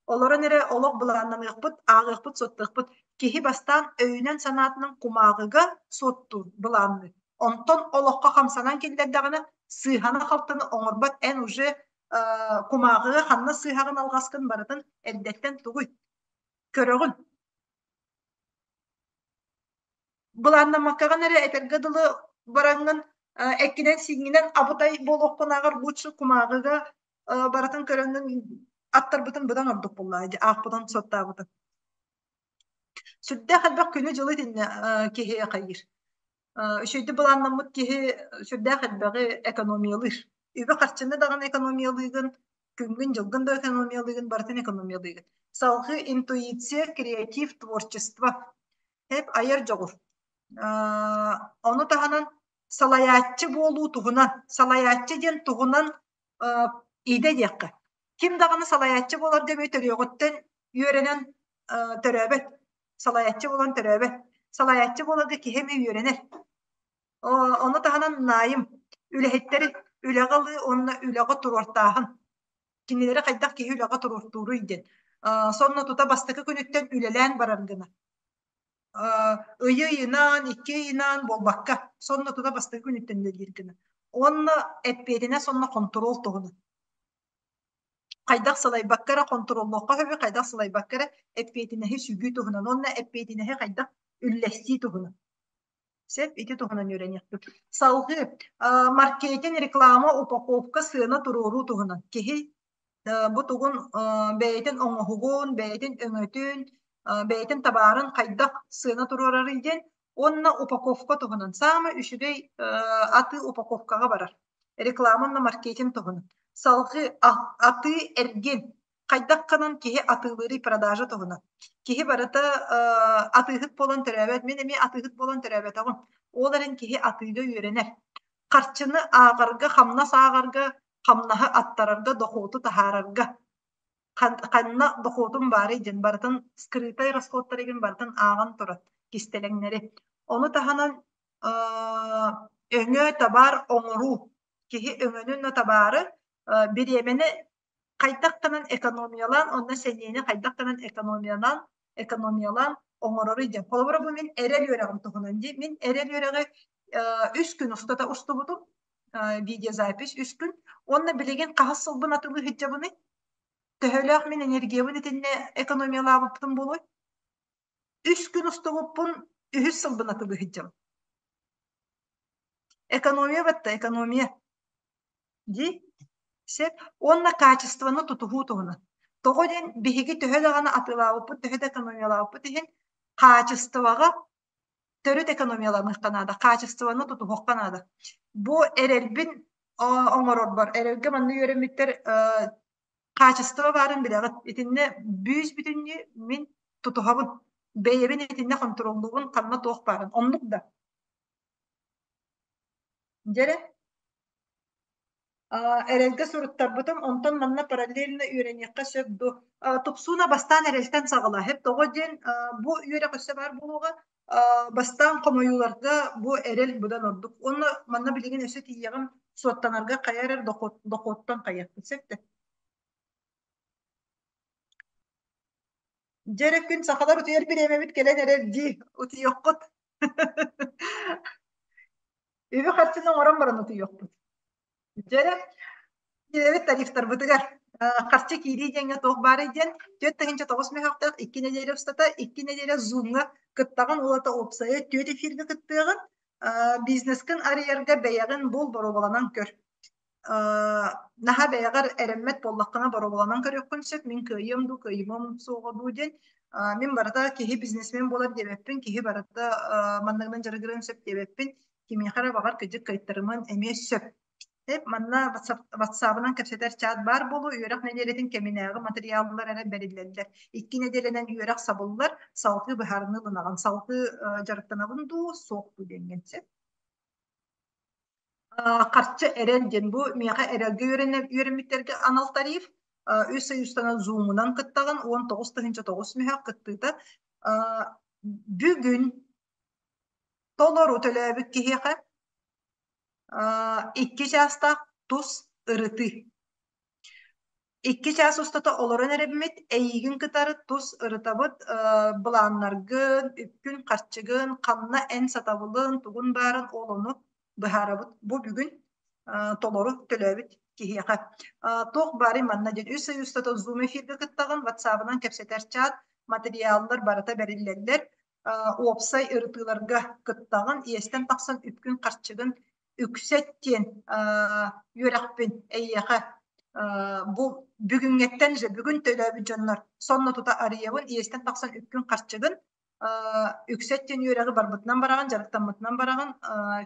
Олорон эрэ олох былааннаныахпыт, ааҕыахпыт, суоттуохпут. Киһи бастаан өйүнэн-санаатынан кумааҕыга суоттуур, былаанныыр. Онтон олоххо хамсанан киллэрдэҕинэ, сыыһаны-халтыны оҥорбот эн уже кумааҕыга ханна сыыһаҕын алҕаскын барытын эрдэттэн тугуй? Көрөҕүн. Былааннаммаккаҕын эрэ этэргэ дылы бараҥҥын эккинэн-сииҥҥинэн абытай буолуоххунааҕар лучше кумааҕыга барытын көрөҥҥүн аттарбытын быдан ордук буоллаҕа дии аахпытын суоттаабытын. Сүрдээх элбэх күнү-дьылы итиннэ киһи хайыыр. Үчүгэйдик былааннаммыт киһи сүрдээх элбэҕи экономиялыыр. Үбү-харчыны даҕаны экономиялыыгын, күҥҥүн-дьылгын да экономиялыыгын, барытын экономиялыыгын. Салгыы интуиция, креатив, творчество. Эп айар дьоҕур. Ону таһынан салайааччы буолуу туһунан, салайааччы диэн туһунан идэ диэххэ. Ким даҕаны салайааччы буоларга эмиэ төрүөҕүттэн үөрэнэн төрөөбөт. Салайааччы буолан төрөөбөт. Салайааччы буоларга киһи эмиэ үөрэнэр. Ону таһынан наайым үлэһиттэри үлэҕэ ылыы уонна үлэҕэ туруортааһын. Кинилэри хайдах киһи үлэҕэ туруортууруй диэн. Сонно тута бастакы күнүттэн үлэлээн барар гына. Ыйы ыйынан, икки ыйынан буолбакка, сонно тута бастакы күнүттэн үлэлиир гына. Уонна эппиэтинэс уонна хонтуруол туһунан. Хайдах салайбакка эрэ хонтуруоллуохха сөбүй, хайдах салайбакка эрэ эппиэтинэһи сүгүү туһунан уонна эппиэтинэһи хайдах үллэстии туһунан. Сөп, ити туһунан үөрэниэхпит. Салгыы маркетинг, реклама, упаковка, сыана туруоруу туһунан. Киһи бу тугун бэйэтин оҥоһугун, бэйэтин өҥөтүн, бэйэтин табаарын хайдах сыана туруорарый диэн уонна упаковка туһунан. Саамай үчүгэй атыы упаковкаҕа барар. Реклама уонна маркетинг туһунан. Салгыы атыы-эргин хайдах гынан киһи атыылыырый продажа туһунан. Киһи барыта атыыһыт буолан төрөөбөт. Мин эмиэ атыыһыт буолан төрөөбөтөҕүм. Ол эрэн киһи атыыга үөрэнэр. Харчыны ааҕарга, хамнас ааҕарга, хамнаһы аттарарга, дохуоту таһаарарга ханна дохуотум баарый диэн барытын скрытай расходтарыгын барытын ааҕан турар кистэлэҥнэри. Ону таһынан өҥө табаар оҥоруу киһи өҥөнүн табаары бириэмэни хайдах гынан экономиялаан онно сэниэни хайдах гынан экономиялаан экономиялаан оҥороруй диэн. Холобура бу мин эрэл үөрэҕим туһунан дии. Мин эрэл үөрэҕи үс күн устата устубутум видеозапись үс күн. Уонна билигин хаһыс сылбын атылыы сылдьабыный? Төһөлөөх мин энергиябын итиннэ экономиялаабыппын буолуой? Үс күн устубуппун үһүс сылбын атылыы сылдьабын. Экономия батта, экономия. Дии. Сөп. Уонна качествоны тутуһуу туһунан. Тоҕо диэн биһиги төһө даҕаны атыылаабыппыт, төһө да экономиялаабыппыт иһин хаачыстыбаҕа төрүт экономияланыахха наада, хаачыстыбаны тутуһуохха наада. Бу эрэлбин оҥорорбор, эрэлгэ манна үөрэммиттэр хаачыстыба баарын билэҕит. Итиннэ бүүс бүтүннүү мин тутуһабын. Бэйэбин итиннэ хонтуруоллуубун, ханна туох баарын. Оннук да. Дьэрэ. Эрэлгэ суруттарбытым, онтон манна параллельно үөрэниэххэ сөп дуо? Тупсууна бастаан эрэлтэн саҕалаа. Тоҕо диэн бу үөрэх өссө баар буолуоҕа. Бастаан хомойууларга бу эрэл быдан ордук. Уонна манна билигин өссө тиийэҕим суоттанарга хайа эрэр дохуоттан хайыахпыт сөп да. Дьэ эрэ күн сахалар утуйар бириэмэбит кэлэн эрэр дии. Утуйуоххут. Үбү-харчыны оҥорон баран утуйуохпут. Дьэ эрэ, киирэбит тарифтарбытыгар. Харчы киирии диэҥҥэ туох баарый диэн 4 9 мөһөөхтөөх 2 нэдиэлэ устата 2 нэдиэлэ Zoom-ҥа кыттаҕын уота уопсайа 4 эфиргэ кыттыаҕын. Бизнескин арыйарга бэйэҕин бул боруобаланан көр. Наһаа бэйэҕэр эрэммэт буоллаххына боруобаланан көрүөххүн сөп. Мин кыайыам дуу, кыайымам суоҕа дуу диэн. Мин барыта киһи бизнесмен буолар диэбэппин, киһи барыта манныгынан дьарыгырыан сөп диэбэппин. Кимиэхэ эрэ баҕар кыдьык кыайтарымыан эмиэ сөп. Манна ватсабынан кэпсэтэр чат баар буолуо, үөрэх нэдиэлэтин кэминээҕи матырыйааллар эрэ бэриллэллэр. Икки нэдиэлэнэн үөрэх сабыллар, салгыы быһаарыныы ылынаҕын. Салгыы дьарыктанабын дуу, суох дуу диэҥҥин сөп. Харчы эрэл диэн бу миэхэ эрэлгэ үөрэммиттэргэ анал тариф. Үс ый устанан зумунан кыттаҕын, 19 900 мөһөөх кыттыыта. Бүгүн толору төлөөбүт киһиэхэ икки чаастаах тус ырытыы. Икки чаас устата олорон эрэбимит, эйиигин кытары тус ырытабыт былааннаргын, үпкүн-харчыгын, ханна эн сатабылын, тугун баарын ол ону быһаарабыт. Бу бүгүн толору төлөөбүт киһиэхэ. Туох баарый манна диэн үс ый устата Zoom эфиргэ кыттаҕын, WhatsApp-ынан кэпсэтэр чат, материаллар барыта бэриллэллэр. Уопсай ырытыыларга кыттаҕын, иэстэн тахсан үпкүн-харчыгын үксэт диэн үөрэхпин эйиэхэ бу бүгүҥҥэттэн же бүгүн төлөөбүт дьоннор сонно тута арыйабын иэстэн тахсан үпкүн-харчыгын үксэт диэн үөрэҕи барбытынан бараҕын дьарыктаммытынан бараҕын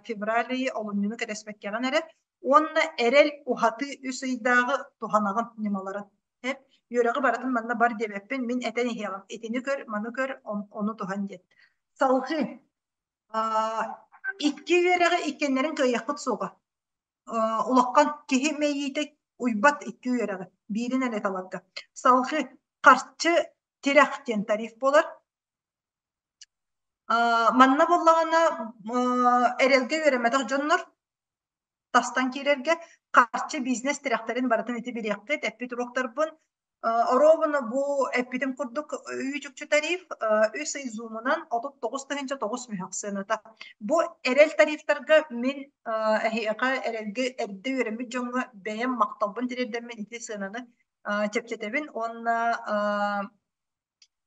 февраль ыйы олунньуну кэтэспэккэҕин эрэ уонна эрэл уһатыы үс ыйдааҕы туһанаҕын ньымаларын үөрэҕи барытын манна бар диэбэппин мин этэн иһиэҕим итини көр маны көр ону туһан диэн салҕыы Икки үөрэҕи иккиэннэрин кыайыахпыт суоҕа. Улахан киһи мэйиитэ уйбат икки үөрэҕи, биирин эрэ таларга. Салгыы харчы тирэх диэн тариф буолар. Манна буоллаҕына эрэлгэ үөрэммэтэх дьоннор тастан киирэргэ харчы бизнес тирэхтэрин барытын ити билиэххит, эппит уруоктарбын Оруобуна бу эппитим курдук үүт-үкчү тариф үс ый зумунан 39 900 мүһэх сыаната. Бу эрэл тарифтарга мин эһиэхэ эрэлгэ эрдэ үөрэммит дьоҥҥо бэйэм махталбын тириэрдэммин ити сыананы чэпчэтэбин уонна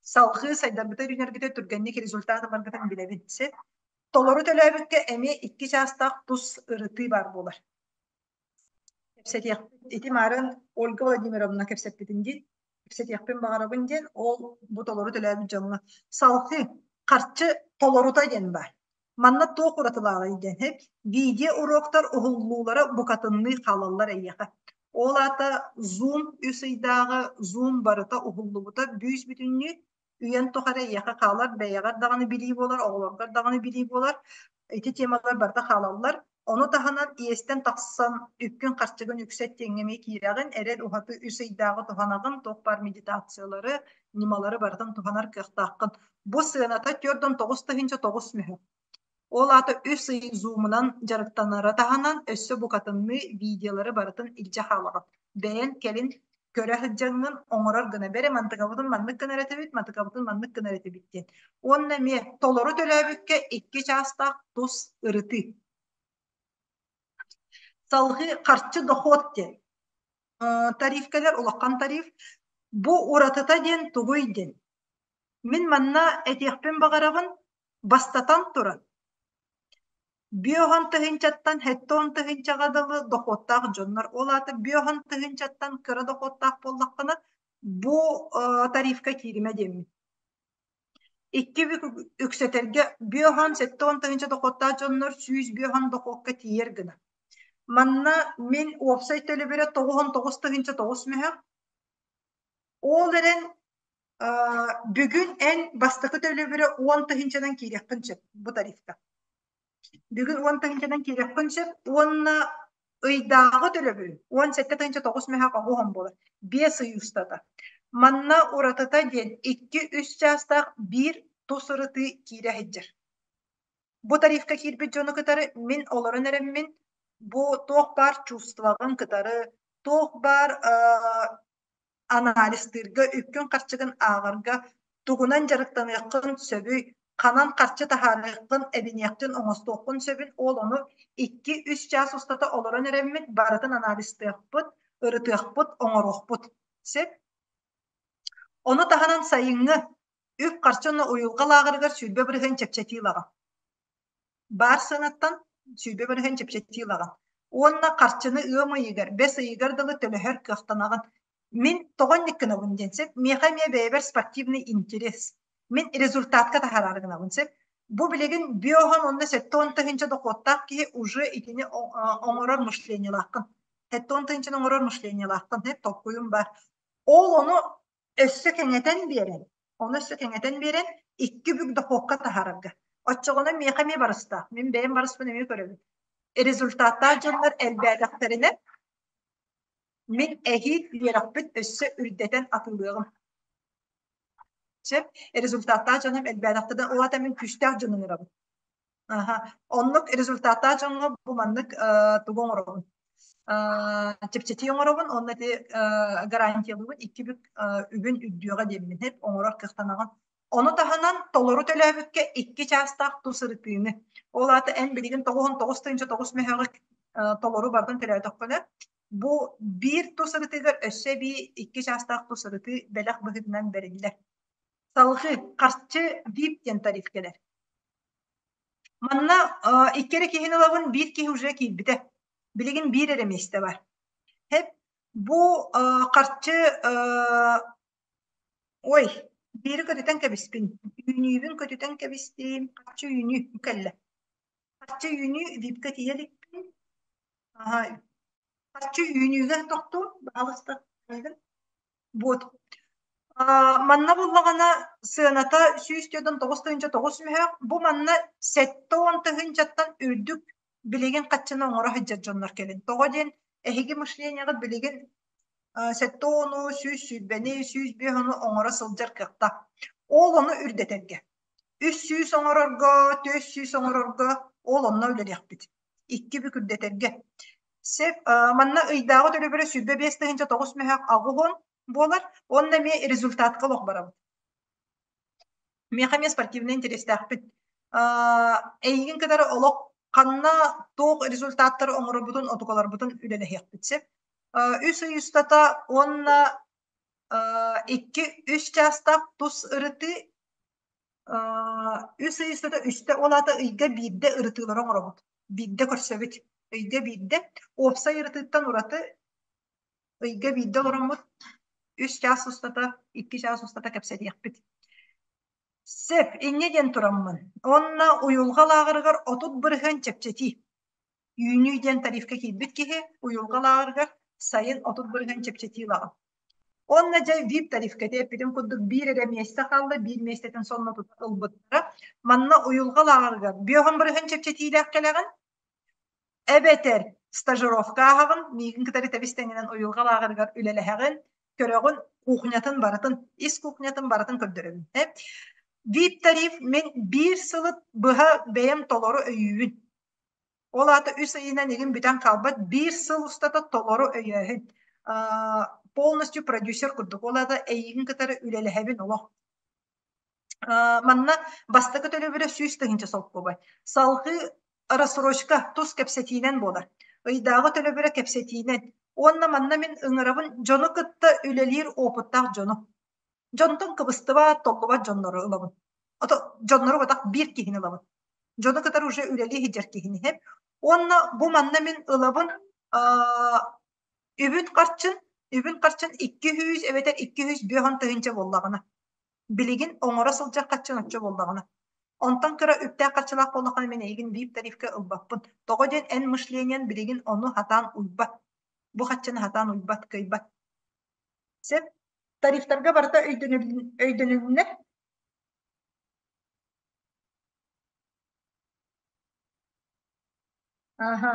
салҕыы сайдарбыта үүнэргитэ түргэнник результат ыларгытын билэбин. Толору төлөөбүккэ эмиэ икки чаастаах тус ырытыы баар буолар. Кэпсэтиэхпит ити маарын Ольга Владимировна кэпсэппитин дии. Кэпсэтиэхпин баҕарабын диэн ол бу толору төлөөбүт дьоҥҥо салҕыы харчы толорута диэн баар. Манна туох уратылааҕый диэн видео уроктар уһуллуулара букатынныы хаалаллар эйиэхэ. Ол аата Zoom үс ыйдааҕы Zoom барыта уһуллубута бүүс бүтүннүү үйэн тухары эйиэхэ хаалар, бэйэҕэр даҕаны билии буолар, оҕолоргор даҕаны билии буолар. Ити темалар барыта хаалаллар. Ону таһынан иэстэн тахсан үпкүн-харчыгын үксэт диэҥҥэ эмиэ киирэҕин, эрэл уһаты үс ыйдааҕы туһанаҕын, туох баар медитациялары, ньымалары барытын туһанар кыахтааххын. Бу сыаната 49 9 мөһө. Ол аата үс ый зумунан дьарыктанара таһынан өссө букатынныы видеолары барытын илдьэ хаалаҕын. Бэйэн кэлин көрө сылдьаҥҥын оҥорор гына бэрэ мантыкабытын маннык гынар этибит, мантыкабытын маннык гынар этибит диэн. Уонна эмиэ толору төлөөбүккэ 2 чаастаах тус ырытыы. Салҕыы харчы дохуот диэн. Тариф кэлэр, улахан тариф. Бу уратыта диэн тугуй диэн. Мин манна этиэхпин баҕарабын, бастатан туран, 50 тыһыынчаттан 70 тыһыынчаҕа дылы дохуоттаах дьоннор, ол аата 50 тыһыынчаттан кыра дохуоттаах буоллаххына, бу тарифка кииримэ диэммин. Икки бүк үксэтэргэ 50 70 тыһыынча дохуоттаах дьоннор 150 дохуокка тиийэр гына. Манна мин уопсай төлөбүрэ 99 тыһыынча 9 мөһөх. Ол эрэн бүгүн эн бастакы төлөбүрэ 10 тыһыынчанан киириэххин сөп бу тарифка. Бүгүн 10 тыһыынчанан киириэххин сөп уонна ыйдааҕы төлөбүрүн 17 тыһыынча 9 мөһөх оҕуһон буолар. 5 ый устата. Манна уратыта диэн 2-3 чаастаах биир тус ырытыы киирэ сылдьар. Бу тарифка киирбит дьону кытары мин олорон эрэммин бу туох баар чувствоҕын кытары, туох баар анализтыырга, үпкүн-харчыгын ааҕарга, тугунан дьарыктаныаххын сөбүй, ханан харчы таһаарыаххын, эбиниэххин, оҥостуоххун сөбүн ол ону 2-3 чаас устата олорон эрэммит барытын анализтыахпыт, ырытыахпыт, оҥоруохпут. Сөп? Ону таһынан сайыҥҥы үп-харчы уонна уйулҕа лааҕырыгар 20% чэпчэтии ылаҕын. Баар сыанаттан 20% чэпчэтии ылаҕын. Уонна харчыны ыам ыйыгар, бэс ыйыгар дылы төлөһөр кыахтанаҕын. Мин тоҕо инник гынабын диэн сөп. Миэхэ эмиэ бэйэбэр спортивный интерес. Мин результатка таһаараары гынабын сөп. Бу билигин биоһон уонна 70 тыһыынча дохуоттаах киһи уже итини оҥорор мышлениелааххын. 70 тыһыынчаны оҥорор мышлениелааххын, толкуйум бар. Ол ону өссө кэҥэтэн биэрэн, ону өссө кэҥэтэн биэрэн икки бүк дохуокка таһаарарга. Оччоҕуна миэхэ эмиэ барыстаах. Мин бэйэм барыспын эмиэ көрөбүн. Результаттаах дьоннор элбээтэхтэринэ, мин эһиил үөрэхпин өссө үрдэтэн атыылыаҕым. Сөп. Результаттаах дьонум элбээтэхтэринэ, ол аата мин күүстээх дьон ыҥырабын. Аха. Оннук результаттаах дьоҥҥо бу маннык тугу оҥоробун? Чэпчэтии оҥоробун уонна ити гарантиялыыбын икки бүк үбүн үрдүөҕэ диэммин эп оҥорор кыахтанаҕын. Ону таһынан толору төлөөбүккэ 2 чаастаах тус ырытыыны. Ол аата эн билигин 99 тыһыынча 9 мөһөөҕү толору барытын төлөөтөххүнэ, бу биир тус ырытыыгар өссө эбии 2 чаастаах тус ырытыы бэлэх быһыытынан бэриллэр. Салгыы харчы VIP диэн тариф кэлэр. Манна икки эрэ киһини ылабын, биир киһи уже киирбитэ. Билигин биир эрэ миэстэ бар. Хэп, бу харчы ой, биири көтүтэн кэбиспин. Үүнүүбүн көтүтэн кэбистим. Харчы үүнүү кэллэ. Харчы үүнүү VIP-ка тиийэ иликпин. Харчы үүнүүгэ тохтуум, баһаалыста. Вот. Манна буллаҕына сыаната 149 тыһыынча 9 мөһөөх. Бу манна 70 тыһыынчаттан үрдүк билигин хаччыны оҥоро сылдьар дьоннор кэлин. Тоҕо диэн эһиги мышлениеҕыт билигин 70-у, 120-ни, 105-ону оҥоро сылдьар кыахтаах. Ол ону үрдэтэргэ. 300 оҥорорго, 400 оҥорорго ол онно үлэлиэхпит. Икки бүк үрдэтэргэ. Сөп, манна ыйдааҕы төлөбүрэ 25 тыһыынча 9 мөһөөх 80 буолар. Уонна эмиэ результатка олох барабыт. Миэхэ эмиэ спортивнай интэриэстээхпин. Эйигин кытары олох ханна туох результаттары оҥорорбутун, отукаларбытын үлэлэһиэхпит сөп. Үс ый устата уонна 2-3 чаастаах тус ырытыы үс ый устата үстэ, ол аата ыйга биирдэ ырытыылары оҥоробут. Биирдэ көрсөбүт. Ыйга биирдэ. Уопсай ырытыыттан ураты ыйга биирдэ олороммут 3 чаас устата, 2 чаас устата кэпсэтиэхпит. Сөп, инньэ диэн тураммын. Уонна уйулҕа лааҕырыгар 30% чэпчэтии. Үүнүү диэн тарифка киирбит киһи уйулҕа лааҕырыгар сайын 30% чэпчэтии ылаҕын. Уонна дьэ VIP тарифка ити эппитим курдук биир эрэ миэстэ хаалла, биир миэстэтин сонно тута ылбыттара. Манна уйулҕа лааҕырыгар 50% чэпчэтиилээх кэлэҕин. Эбэтэр стажировка ааһаҕын, миигин кытары тэбис-тэҥинэн уйулҕа лааҕырыгар үлэлэһэҕин, көрөҕүн, кухнятын барытын, ис кухнятын барытын көрдөрөбүн. VIP тариф мин биир сылы быһа бэйэм толору өйүүбүн. Ол аата үс ыйынан игин бүтэн хаалбат, биир сыл устата толору өйөөһүн. Полностью продюсер курдук. Ол аата эйигин кытары үлэлэһэбин олох. Манна бастакы төлөбүрэ 100 000 солкуобай. Салгыы рассрочка тус кэпсэтиинэн буолар. Ыйдааҕы төлөбүрэ кэпсэтиинэн. Уонна манна мин ыҥырабын дьону кытта үлэлиир опыттаах дьону. Дьонтон кыбыстыбат, толлубат дьоннору ылабын. Ото дьоннору батах биир киһини ылабын. Дьону кытары уже үлэлии сылдьар киһини иһэм. Уонна бу манна мин ылабын үбүн харчын, үбүн харчын 200 эбэтэр 250 000 буоллаҕына. Билигин оҥоро сылдьар харчын оччо буоллаҕына. Онтон кыра үптээх харчылаах буоллаххына мин эйигин VIP тарифка ылбаппын. Тоҕо диэн эн мышлениен билигин ону сатаан уйбат. Бу харчыны сатаан уйбат, кыайбат. Сөп. Тарифтарга барыта өйдөнүлүннэ? Аха.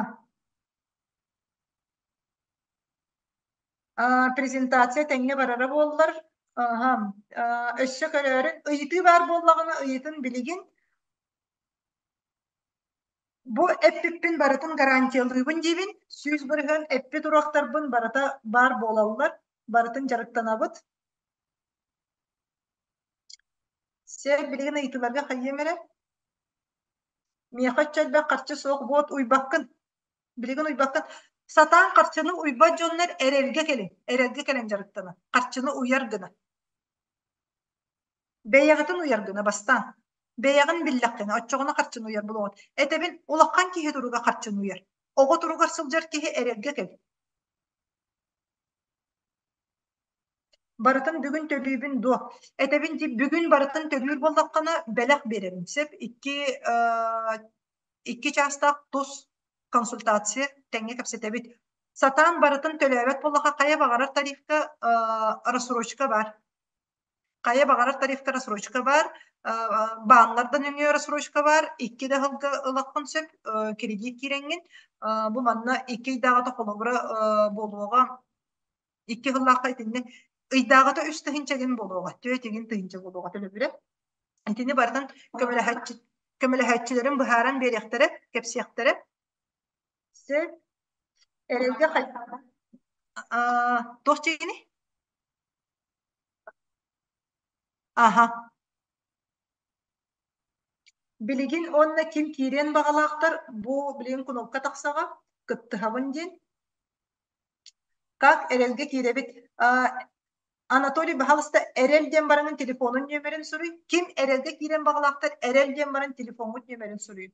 Презентация тэҥҥэ барара буоллар, аха, өссө көрөөрү ыйытыы баар буоллаҕына ыйытын билигин бу эппиппин барытын гарантиялыыбын диибин, 100% эппит уруоктарбын барыта баар буолаллар, барытын дьарыктанабыт. Сэр билигин ыйытыыларга хайыам эрэ? Миэхэ оччо элбэх харчы суох, вот уйбаккын. Билигин уйбаккын. Сатаан харчыны уйбат дьоннор эрэлгэ кэлин, эрэлгэ кэлэн дьарыктана. Харчыны уйар гына. Бэйэҕитин уйар гына бастаан. Бэйэҕин биллэххинэ, оччоҕуна харчыны уйар буолуоҕун. Этэбин, улахан киһи туруга харчыны уйар. Оҕо туругар сылдьар киһи эрэлгэ кэл. Барытын бүгүн төлүүбүн дуо? Этэбин дии, бүгүн барытын төлүүр буоллаххына, бэлэх биэрэбин сөп. Икки чаастаах тус консультация тэҥҥэ кэпсэтэбит. Сатаан барытын төлөөбөт буоллахха, хайа баҕарар тарифка рассрочка баар. Хайа баҕарар тарифка рассрочка баар. Бааннардан нөҥүө рассрочка баар. Икки да сылга ылаххын сөп, кредит киирэҥҥин. Бу манна икки ыйдааҕыта холобура буолуоҕа. Икки сыллаахха итиннэ ыйдааҕыта 3 000 гин буолуоҕа, 4 000 буолуоҕа төлөбүрэ. Итини барытын көмөлөһөөччү көмөлөһөөччүлэрин быһааран биэриэхтэрэ, кэпсиэхтэрэ. Сөп. Эрэлгэ туох дьиэни? Аха. Билигин уонна ким киириэн баҕалаахтар бу билигин кнопка тахсаҕа кыттыһабын диэн. Как эрэлгэ киирэбит? Анатолий, баһалыста эрэл диэн бараҥын телефонун нүөмэрин суруй. Ким эрэлгэ киирэн баҕалаахтар эрэл диэн баран телефоҥҥут нүөмэрин суруйун.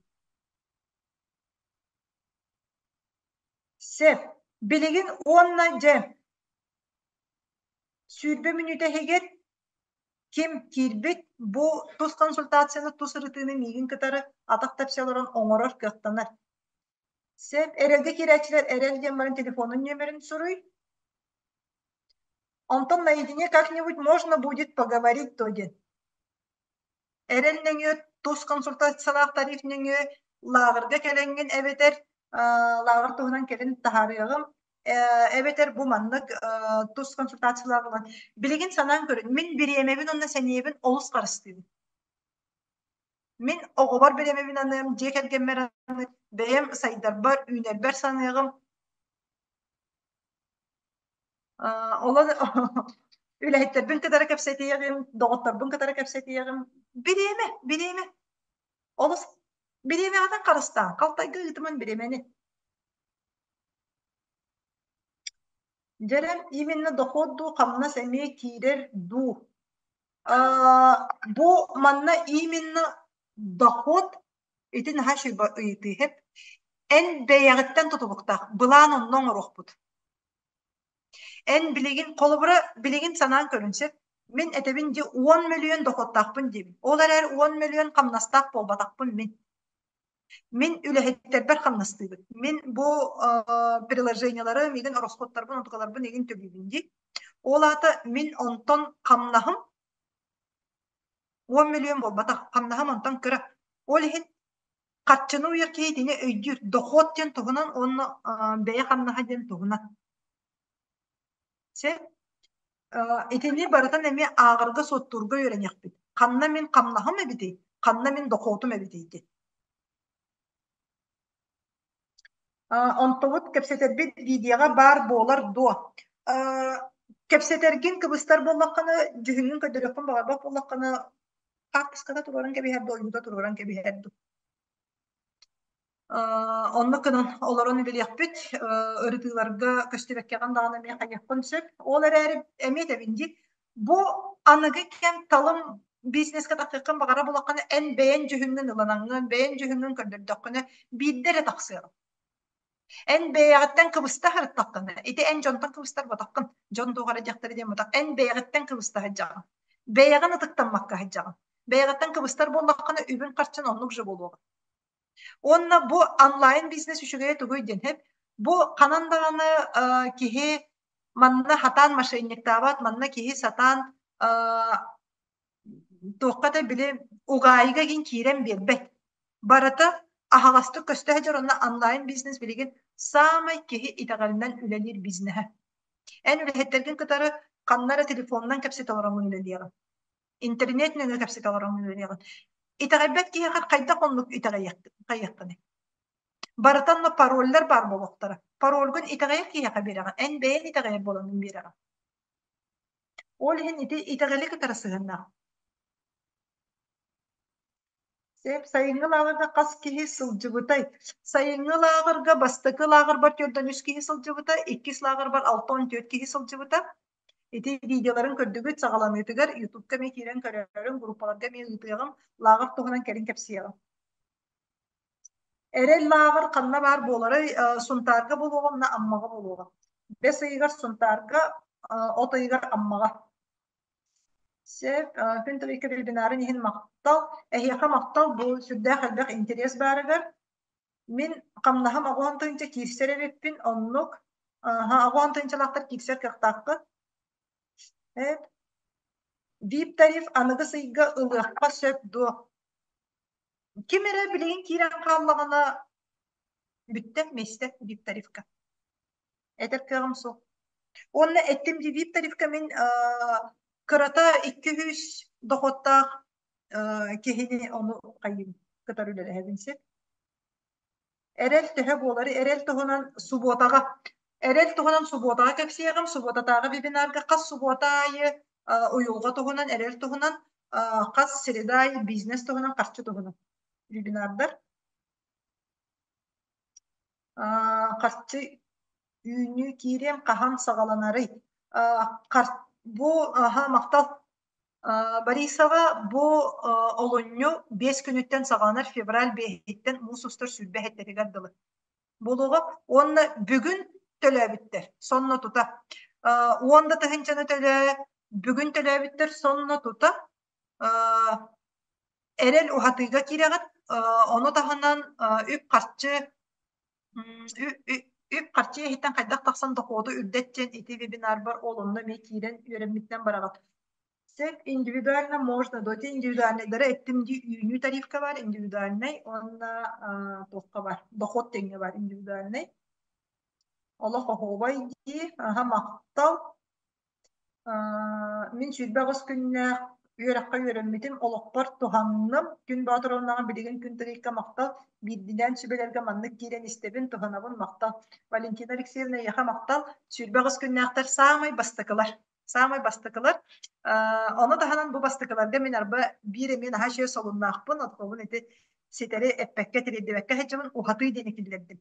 Сөп. Билигин уонна дьэ 20 мүнүүтэ иһигэр ким киирбит бу тус консультацияны, тус ырытыыны миигин кытары атах тэпсэ олорон оҥорор кыахтанар. Сөп. Эрэлгэ киирээччилэр эрэл диэн баран телефонун нүөмэрин суруй. Онтон наедине как-нибудь можно будет поговорить то диэн. Эрэл нөҥүө тус консультациялаах тариф нөҥүө лааҕырга кэлэҥҥин эбэтэр лааҕыр туһунан кэлин таһаарыаҕым эбэтэр бу маннык тус консультациялаах ылан билигин санаан көрүн мин бириэмэбин уонна сэниэбин олус харыстыыбын. Мин оҕобор бириэмэбин аныам, дьиэ кэргэммэр аныам, бэйэм сайдарбар, үүнэрбэр саныаҕым. Олон үлэһиттэрбин кытары кэпсэтиэҕим, доҕотторбун кытары кэпсэтиэҕим. Бириэмэ, бириэмэ. Олус бириэмэҕитин харыстааҥ, халтайга ыытыман бириэмэни. Дьэрэн именно дохуот дуу, хамнас эмиэ киирэр дуу. Бу манна именно доход ити наһаа үчүгэй ыйытыы иһит. Эн бэйэҕиттэн тутулуктаах, былаан онно оҥоруохпут. Эн билигин, холобура, билигин санаан көрүн сөп. Мин этэбин дии 10 мөлүйүөн дохуоттаахпын диибин. Ол эрээри 10 мөлүйүөн хамнастаах буолбатахпын мин. Мин үлэһиттэрбэр хамнастыыбын. Мин бу приложениелары, миигин ороскуоттарбын, онтукаларбын игин төлүүбүн дии. Ол аата мин онтон хамнаһым 10 мөлүйүөн буолбатах, хамнаһым онтон кыра. Ол иһин. Харчыны уйар киһи итини өйдүүр. Дохуот диэн туһунан уонна бэйэ хамнаһа диэн туһунан. Сөп. Итини барытын эмиэ ааҕарга-суоттуурга үөрэниэхпит. Ханна мин хамнаһым эбитий, ханна мин дохуотум эбитий диэн. Онтубут кэпсэтэрбит видеоҕа баар буолар дуо? Кэпсэтэргин кыбыстар буоллаххына, дьүһүҥҥүн көрдөрүөххүн баҕарбат буоллаххына, хаартыската туруоран кэбиһэр дуо, ойуута туруоран кэбиһэр дуу? Оннук гынан олорон үлэлиэхпит, ырытыыларга көстүбэккэҕин даҕаны эмиэ хайыаххын сөп. Ол эрээри эмиэ этэбин дии, бу аныгы кэм талым бизнескэ тахсыаххын баҕарар буоллаххына, эн бэйэҥ дьүһүҥҥүн ылынаҥҥын, бэйэҥ дьүһүҥҥүн көрдөрдөххүнэ, биирдэ эрэ тахсыаҕыҥ. Эн бэйэҕиттэн кыбыста сырыттаххына, ити эн дьонтон кыбыстар буотаххын, дьон туох эрэ диэхтэрэ диэн буотах, эн бэйэҕиттэн кыбыста сылдьаҕын. Бэйэҕин ытыктаммакка сылдьаҕын. Бэйэҕиттэн кыбыстар буоллаххына, үбүн-харчын оннук же буолуоҕа. Уонна бу онлайн бизнес үчүгэйэ тугуй диэн сөп. Бу ханан даҕаны киһи манна сатаан мошенниктаабат, манна киһи сатаан туохха да били угаайыга игин киирэн биэрбэт. Барыта аһаҕастык көстө сылдьар уонна онлайн бизнес билигин саамай киһи итэҕэлинэн үлэлиир бизнеһэ. Эн үлэһиттэргин кытары ханна эрэ телефонунан кэпсэтэ олороҥҥун үлэлиэҕиҥ. Интернет нөҥүө кэпсэтэ олороҥҥун үлэлиэҕиҥ. Итэҕэйбэт киһиэхэ хайдах оннук итэҕэйиэххиний? Барыта онно пароллар баар буолуохтара. Парольгун итэҕэйэр киһиэхэ биэрэҕин, эн бэйэҥ итэҕэйэр буолаҥҥын биэрэҕин. Ол иһин ити итэҕэли кытары сыһыаннаах. Сөп, сайыҥҥы лааҕырга хас киһи сылдьыбытай? Сайыҥҥы лааҕырга бастакы лааҕырбар 43 киһи сылдьыбыта, иккис лааҕырбар 64 киһи сылдьыбыта. Ити видеоларын көрдүгүт саҕаланыытыгар Ютубка эмиэ киирэн көрөөрүҥ, группаларга эмиэ ыытыаҕым, лааҕыр туһунан кэлин кэпсиэҕим. Эрэл лааҕыр ханна баар буоларый? Сунтаарга буолуоҕа уонна Аммаҕа буолуоҕа. Бэс ыйыгар Сунтаарга, от ыйыгар Аммаҕа. Сөп, күн тылыйка вебинарын иһин махтал. Эһиэхэ махтал, бу сүрдээх элбэх интэриэс баарыгар. Мин хамнаһым оҕоон тыһыынча киирсэр эбиппин, оннук. Оҕоон тыһыынчалаахтар киирсэр кыахтааххыт. Эп. Вип тариф аныгыс ыйга ылыахха сөп дуо? Ким эрэ билигин киирэн хааллаҕына бүттэ миэстэ вип тарифка. Этэр кыаҕым суох. Уонна эттим дии вип тарифка мин кырата 200 доходтаах киһини ону хайыым кытары үлэлэһэбин син. Эрэл төһө буолары эрэл туһунан субуотаҕа эрэл туһунан субуотаҕа кэпсиэҕим. Субуотатааҕы вебинарга хас субуота аайы уйулҕа туһунан, эрэл туһунан, хас среда аайы бизнес туһунан, харчы туһунан вебинардар. Харчы үүнүү киириэм хаһан саҕаланарый? Бу аха махтал Борисова бу олунньу 5 күнүттэн саҕаланар февраль 5-иттэн муус устар 20 сэттэтигэр дылы буолуоҕа уонна бүгүн төлөөбүттэр сонно тута уон да тыһыынчаны төлөө бүгүн төлөөбүттэр сонно тута эрэл уһатыыга киирэҕит ону таһынан үп-харчы үп-харчы иһиттэн хайдах тахсан дохуоту үрдэт диэн ити вебинарбар ол онно эмиэ киирэн үөрэммиттэн бараҕыт. Сөп, индивидуально можно, доти индивидуальныйдары эттим дии үүнүү тарифка бар индивидуальнай уонна туохха бар, дохуот тэҥҥэ бар индивидуальнай. Олох оһуобай дии, аха махтал. Мин 28 күннээх үөрэххэ үөрэммитим, олохпор туһанным. Күн Боотуровнаҕа билигин күн тыгыйка махтал. Биирдиилээн сүбэлэргэ маннык киирэн истэбин, туһанабын, махтал. Валентина Алексеевна, эйиэхэ махтал. 28 күннээхтэр саамай бастакылар. Саамай бастакылар. Ону таһынан бу бастакыларга мин арба биир эмиэ наһаа үчүгэй солуннаахпын, оттон ити ситэри эппэккэ, тириэрдибэккэ сылдьабын, уһатыы диэни киллэрдим.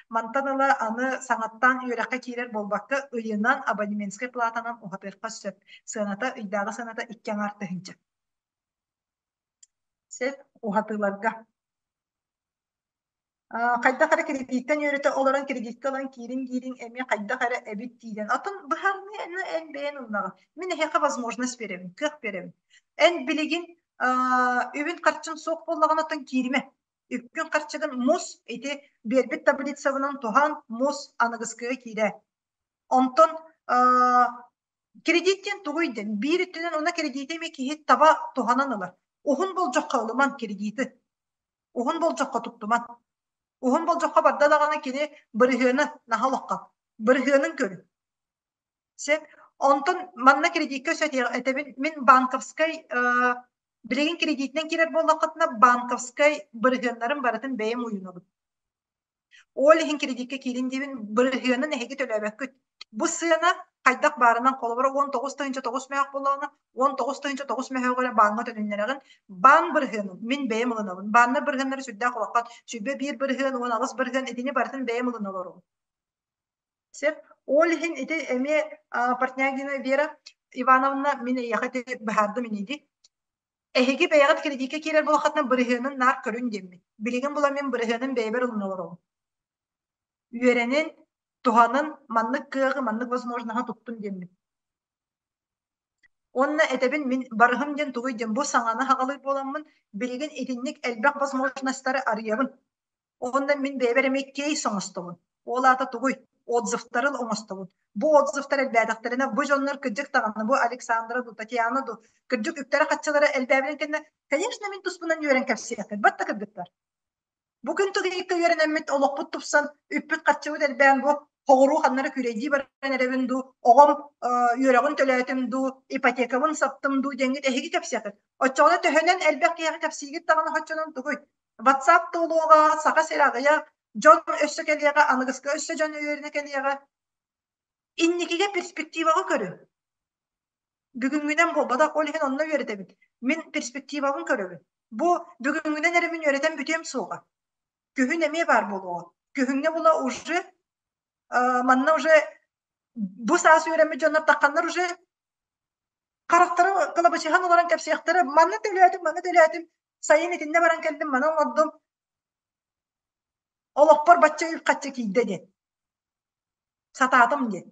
Мантан ыла аны саҥаттан үөрэххэ киирэр буолбакка, ыйынан абонементскай платанан уһатыахха сөп. Сыаната, ыйдааҕы сыаната 2,5 тыһыынча. Сөп, уһатыыларга. Хайдах эрэ кредиттэн үөрэтэ олорон кредиккэ ылан киириҥ диириҥ эмиэ хайдах эрэ эбит диирэн. Атын быһаарыныы эн бэйэн ылынаҕын. Мин эһиэхэ возможность биэрэбин, кыах биэрэбин. Эн билигин үбүн-харчын суох буоллаҕына оттон кииримэ. Үпкүн-харчыгын мус ити биэрбит таблицабынан туһан мус аныгыскыга киирэ. Онтон кредит диэн тугуй диэн биир өттүнэн уонна кредити эмиэ киһи таба туһанан ылар. Уһун болдьоххо ылыман кредиты. Уһун болдьоххо туттуман. Уһун болдьоххо барда даҕаны кини бырыһыана наһаа олоххо. Бырыһыанын көрүн. Сөп. Онтон манна кредиккэ өссө этэбин, мин банковскай билигин кредитинэн киирэр буоллаххытына банковскай бырыһыаннарын барытын бэйэм уйунабын. Ол иһин кредиккэ киирин диибин, бырыһыанын эһиги төлөөбөккүт. Бу сыана хайдах баарынан, холобура, 19 9 мөһөөх буоллаҕына, 19 9 мөһөөҕү эрэ бааҥҥа төнүннэрэҕин. Баан бырыһыанын мин бэйэм ылынабын. Бааннар бырыһыаннара сүрдээх улахан. 21 бырыһыан, 18 бырыһыан итини барытын бэйэм ылына олоробун. Сөп. Ол иһин ити эмиэ Портнягина Вера Ивановна мин эйиэхэ ити быһаардым ини Эһиги бэйэҕит кредиккэ киирэр буолаххытына бырыһыанын наар көрүн диэммин. Билигин була мин бырыһыанын бэйэбэр ылына олоробун. Үөрэнин, туһанын, маннык кыаҕы, маннык возможноһы туттун диэммин. Уонна этэбин мин барыһым диэн тугуй диэн бу саҥаны хаҕалый буоламмын билигин итинник элбэх возможностары арыйабын. Уонна мин бэйэбэр эмиэ кейс оҥостобун. Ол аата тугуй? Отзывтарын оҥостобун. Бу отзывтар элбээтэхтэринэ, бу дьоннор кырдьык даҕаны, бу Александра дуу, Татьяна дуу, кырдьык үптэрэ-хаччылара элбээбитин кэннэ, конечно, мин туспунан үөрэн кэпсиэххит. Батта кыргыттар. Бу күн тугуйукка үөрэнэммит, олохпут тупсан, үппүт-харчыбыт элбээн, бу хоҕуруу ханнары күрэйдии баран эрэбин дуу, оҕом үөрэҕин төлөөтүм дуу, ипотекабын саптым дуу диэҥҥит эһиги кэпсиэххит. Оччоҕуна төһөнөн элбэх киһиэхэ кэпсиигит даҕаны оччонон тугуй? WhatsApp туолуоҕа, Саха сирэ аҕыйах, дьон өссө кэлиэҕэ, аныгыска өссө дьон үөрэнэ кэлиэҕэ. Инникигэ перспективаҕа көрүҥ. Бүгүҥҥүнэн буолбатах, ол иһин онно үөрэтэбин. Мин перспективабын көрөбүн. Бу бүгүҥҥүнэн эрэ мин үөрэтэн бүтүөм суоҕа. Күһүн эмиэ баар буолуоҕа. Күһүҥҥэ була уже манна уже бу саас үөрэммит дьоннор тахханнар уже харахтара кылабачыһан олорон кэпсиэхтэрэ манна төлөөтүм, манна төлөөтүм, сайын итиннэ баран кэллим, маны оҥордум, олохпор бачча үп-харчы киирдэ диэн. Сатаатым диэн.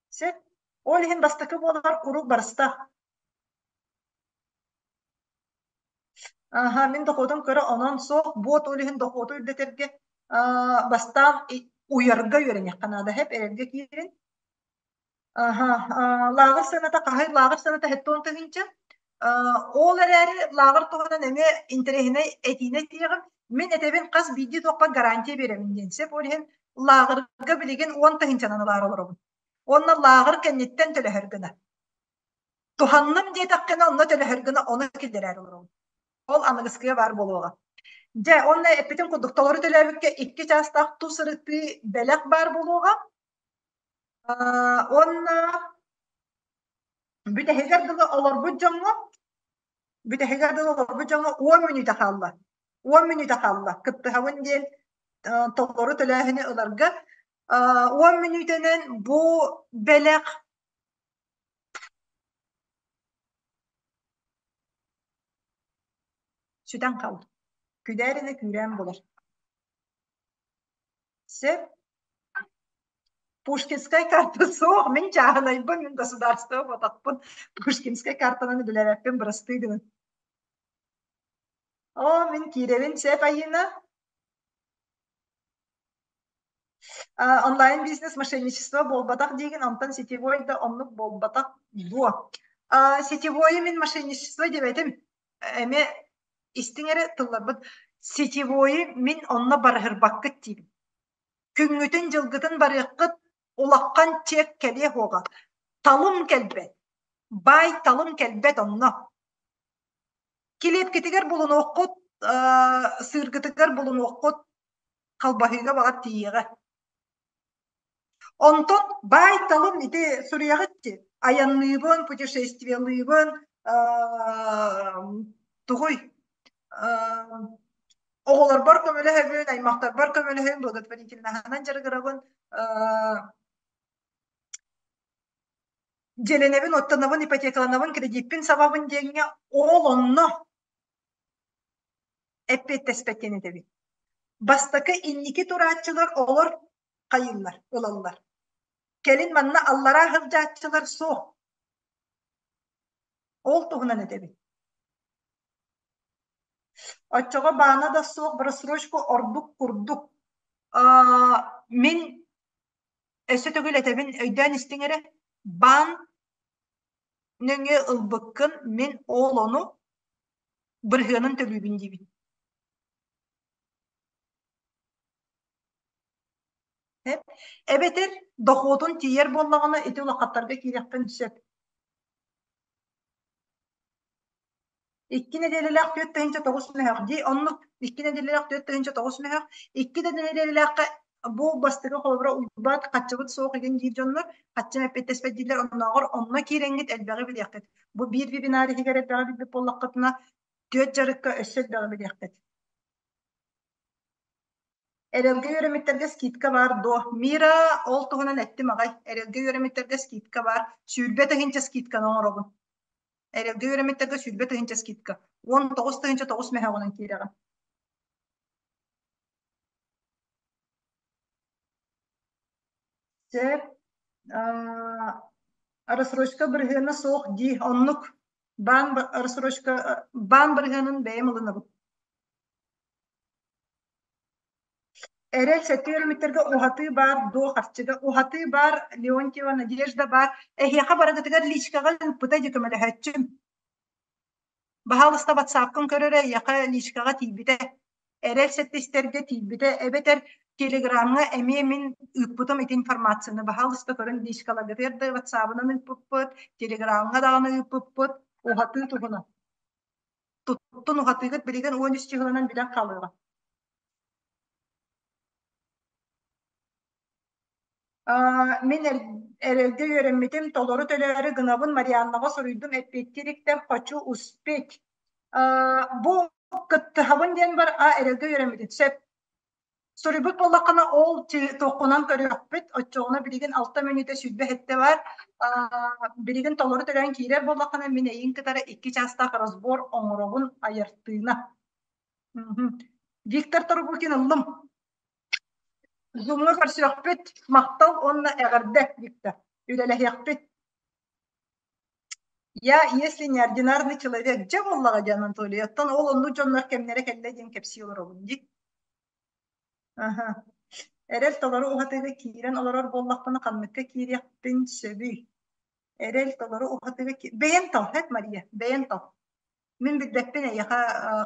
Сөп. Ол иһин бастакы буолар куруук барыстаах. Аха, мин дохуотум кыра, онон суох. Буот ол иһин дохуоту үрдэтэргэ бастаан уйарга үөрэниэххэ наада. Хэп эрэлгэ киирин. Аха, лааҕыр сыаната хаһый? Лааҕыр сыаната 70 тыһыынча. Ол эрээри лааҕыр туһунан эмиэ интэриэһинэй этиини этиэҕим. Мин этэбин хас биирдии туохпар гарантия биэрэбин диэн сөп. Ол иһин лааҕырга билигин 10 тыһыынчанан ылаары олоробун. Уонна лааҕыр кэнниттэн төлөһөр гына. Туһанным диэтэххинэ онно төлөһөр гына ону киллэрээри олоробун. Ол аныгыскыга баар буолуоҕа. Дьэ, уонна эппитим курдук толору төлөөбүккэ 2 чаастаах тус ырытыы бэлэх баар буолуоҕа. Уонна бүтэһигэр дылы олорбут дьоҥҥо бүтэһигэр дылы олорбут дьоҥҥо 10 мүнүүтэ хаалла. 10 мүнүүтэ хаалла. Кыттыһабын диэн толору төлөөһүнү ыларга 10 мүнүүтэнэн бу бэлэх сүтэн хаалла. Күдээринэ күүрээн булар. Сөп. Пушкинскай карта суох, мин чааһынайбын, мин государство ботахпын. Пушкинскай картанан үлэлээбэппин, бырастыы гынын. Оо, мин киирэбин, сөп, Айыына. Онлайн бизнес мошенничество буолбатах диигин, онтон сетевой да оннук буолбатах дуо? Сетевойу мин мошенничество диэбэтим. Эмиэ истиҥ эрэ тылларбыт. Сетевойу мин онно барыһырбаккыт диибин. Күҥҥүтүн-дьылгытын барыаххыт, улахан чек кэлиэ суоҕа. Талым кэлбэт. Баай талым кэлбэт онно. Килиэпкитигэр булунуоххут, сыыргытыгар булунуоххут, халбаһыыга баҕар тиийиэҕэ. Онтон баай-талым ити суруйаҕыт дии, айанныыбын, путешествиелыыбын, тугуй, оҕолорбор көмөлөһөбүн, аймахтарбар көмөлөһөбүн, благотворительноһынан дьарыгырабын, дьиэлэнэбин, оттонобун, ипотекаланабын, кредиппин сабабын диэҥҥэ ол онно эппиэттэспэт диэн этэбин. Бастакы инники турааччылар олор хайыыллар, ылаллар. Кэлин манна аллараа сылдьааччылар суох. Ол туһунан этэбин. Оччоҕо баана да суох рассрочку ордук курдук. Мин өссө төгүл этэбин, өйдөөн истиҥ эрэ. Баан нөҥүө ылбыккын мин ол ону бырыһыанын төлүүбүн диибин. Эбэтэр дохуотун тиийэр буоллаҕына ити улахаттарга киириэххин сөп. Икки нэдиэлэлээх 4 900 мөһөх дии. Оннук икки нэдиэлэлээх 4 900 мөһөх. Икки да нэдиэлэлээххэ бу бастакы холобура уйбат, хаччыбыт суох игин диир дьоннор хаччым эппиэттэспэт дииллэр. Оннооҕор онно киирэҥҥит элбэҕи билиэххит. Бу биир вебинар иһигэр элбэҕи билбит буоллаххытына, түөрт дьарыкка өссө элбэҕи билиэххит. Эрэлгэ үөрэммиттэргэ скидка баар дуо? Мира ол туһунан эттим аҕай. Эрэлгэ үөрэммиттэргэ скидка баар. 20 тыһыынча скидканы оҥоробун. Эрэлгэ үөрэммиттэргэ 20 тыһыынча скидка. 19 тыһыынча 9 мөһөөҕүнэн киирэҕин. Сөп. Рассрочка бырыһыана суох дии. Оннук. Баан рассрочка баан бырыһыанын бэйэм ылынабын. Эрэл сэттэ үөрэммиттэргэ уһатыы баар дуо харчыга уһатыы баар Леонтьева Надежда баар эһиэхэ барыгытыгар личкаҕа ыыппыта дии көмөлөһөөччүм баһаалыста ватсапкын көр эрэ эйиэхэ личкаҕа тиийбитэ эрэл сэттистэргэ тиийбитэ эбэтэр телеграмҥа эмиэ мин ыыппытым ити информацияны баһаалыста көрөн личкаларгытыгар да ватсабынан ыыппыппыт телеграмҥа даҕаны ыыппыппыт уһатыы туһунан туттун уһатыыгыт билигин 13 чыһыланан билэн хаалыаҕа. Мин эрэлгэ үөрэммитим, толору төлөөрү гынабын Марианнаҕа суруйдум, эппиэттии иликтэр, хочу успеть. Бу кыттыһабын диэн бар, а эрэлгэ үөрэммитим. Сөп. Суруйбут буоллаххына, ол туоххунан көрүөхпүт, оччоҕуна билигин алта мүнүүтэ 27 баар. Билигин толору төлөөн киирэр буоллаххына, мин эйигин кытары икки чаастаах разбор оҥоробун айартыына. Виктор Торбукин ыллым. Зумҥа көрсүөхпүт. Махтал уонна эҕэрдэ, Виктор. Үлэлэһиэхпит. Я, если неординарный человек, дьэ буоллаҕа диэн Анатолий. Оттон ол оннук дьоннор кэмнэрэ кэллэ диэн кэпсии олоробун дии. Аха. Эрэл толору уһатыыга киирэн олорор буоллахпына ханныкка киириэхпин сөбүй? Эрэл толору уһатыыга бэйэн тал, эт Мария, бэйэн тал. Мин билбэппин эйиэхэ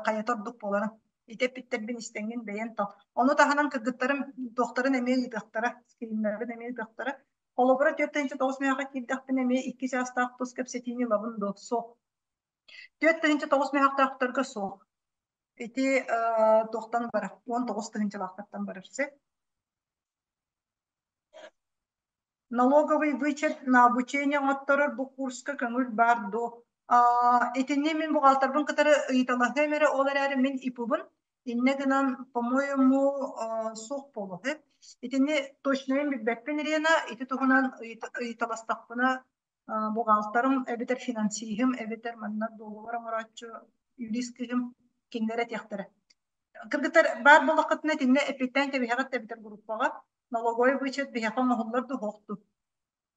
хайата ордук буоларын. Ити эппиттэрбин истэҥҥин бэйэн тал. Ону таһынан кыргыттарым туохтарын эмиэ ыытыахтара, скриннэрин эмиэ ыытыахтара. Холобура, 4 900 мөһөөххө киирдэхпинэ эмиэ икки чаастаах тус кэпсэтиини ылабын дуо? Суох. 4 900 мөһөөхтөөхтөргө суох. Ити туохтан барар? 19 тыһыынчалаахтартан барар. Сөп. Налоговый вычет на обучение оҥотторор бу курска көҥүл баар дуо? Итини мин буҕаалтарбын кытары ыйыталаһыам эрэ, ол эрээри мин ИП-бын. Иннэ гынан, по-моему, суох буолуо. Итини точнайын билбэппин, Ирина, ити туһунан ыйыталастахпына буҕаалтарым эбэтэр финансиһым, эбэтэр манна договор оҥорооччу юрист кыыһым кинилэр этиэхтэрэ. Кыргыттар баар буоллаххытына итиннэ эппиэттээн кэбиһэҕит эбэтэр группаҕа налоговый вычет биһиэхэ оҥоһуллар дуу суох дуу?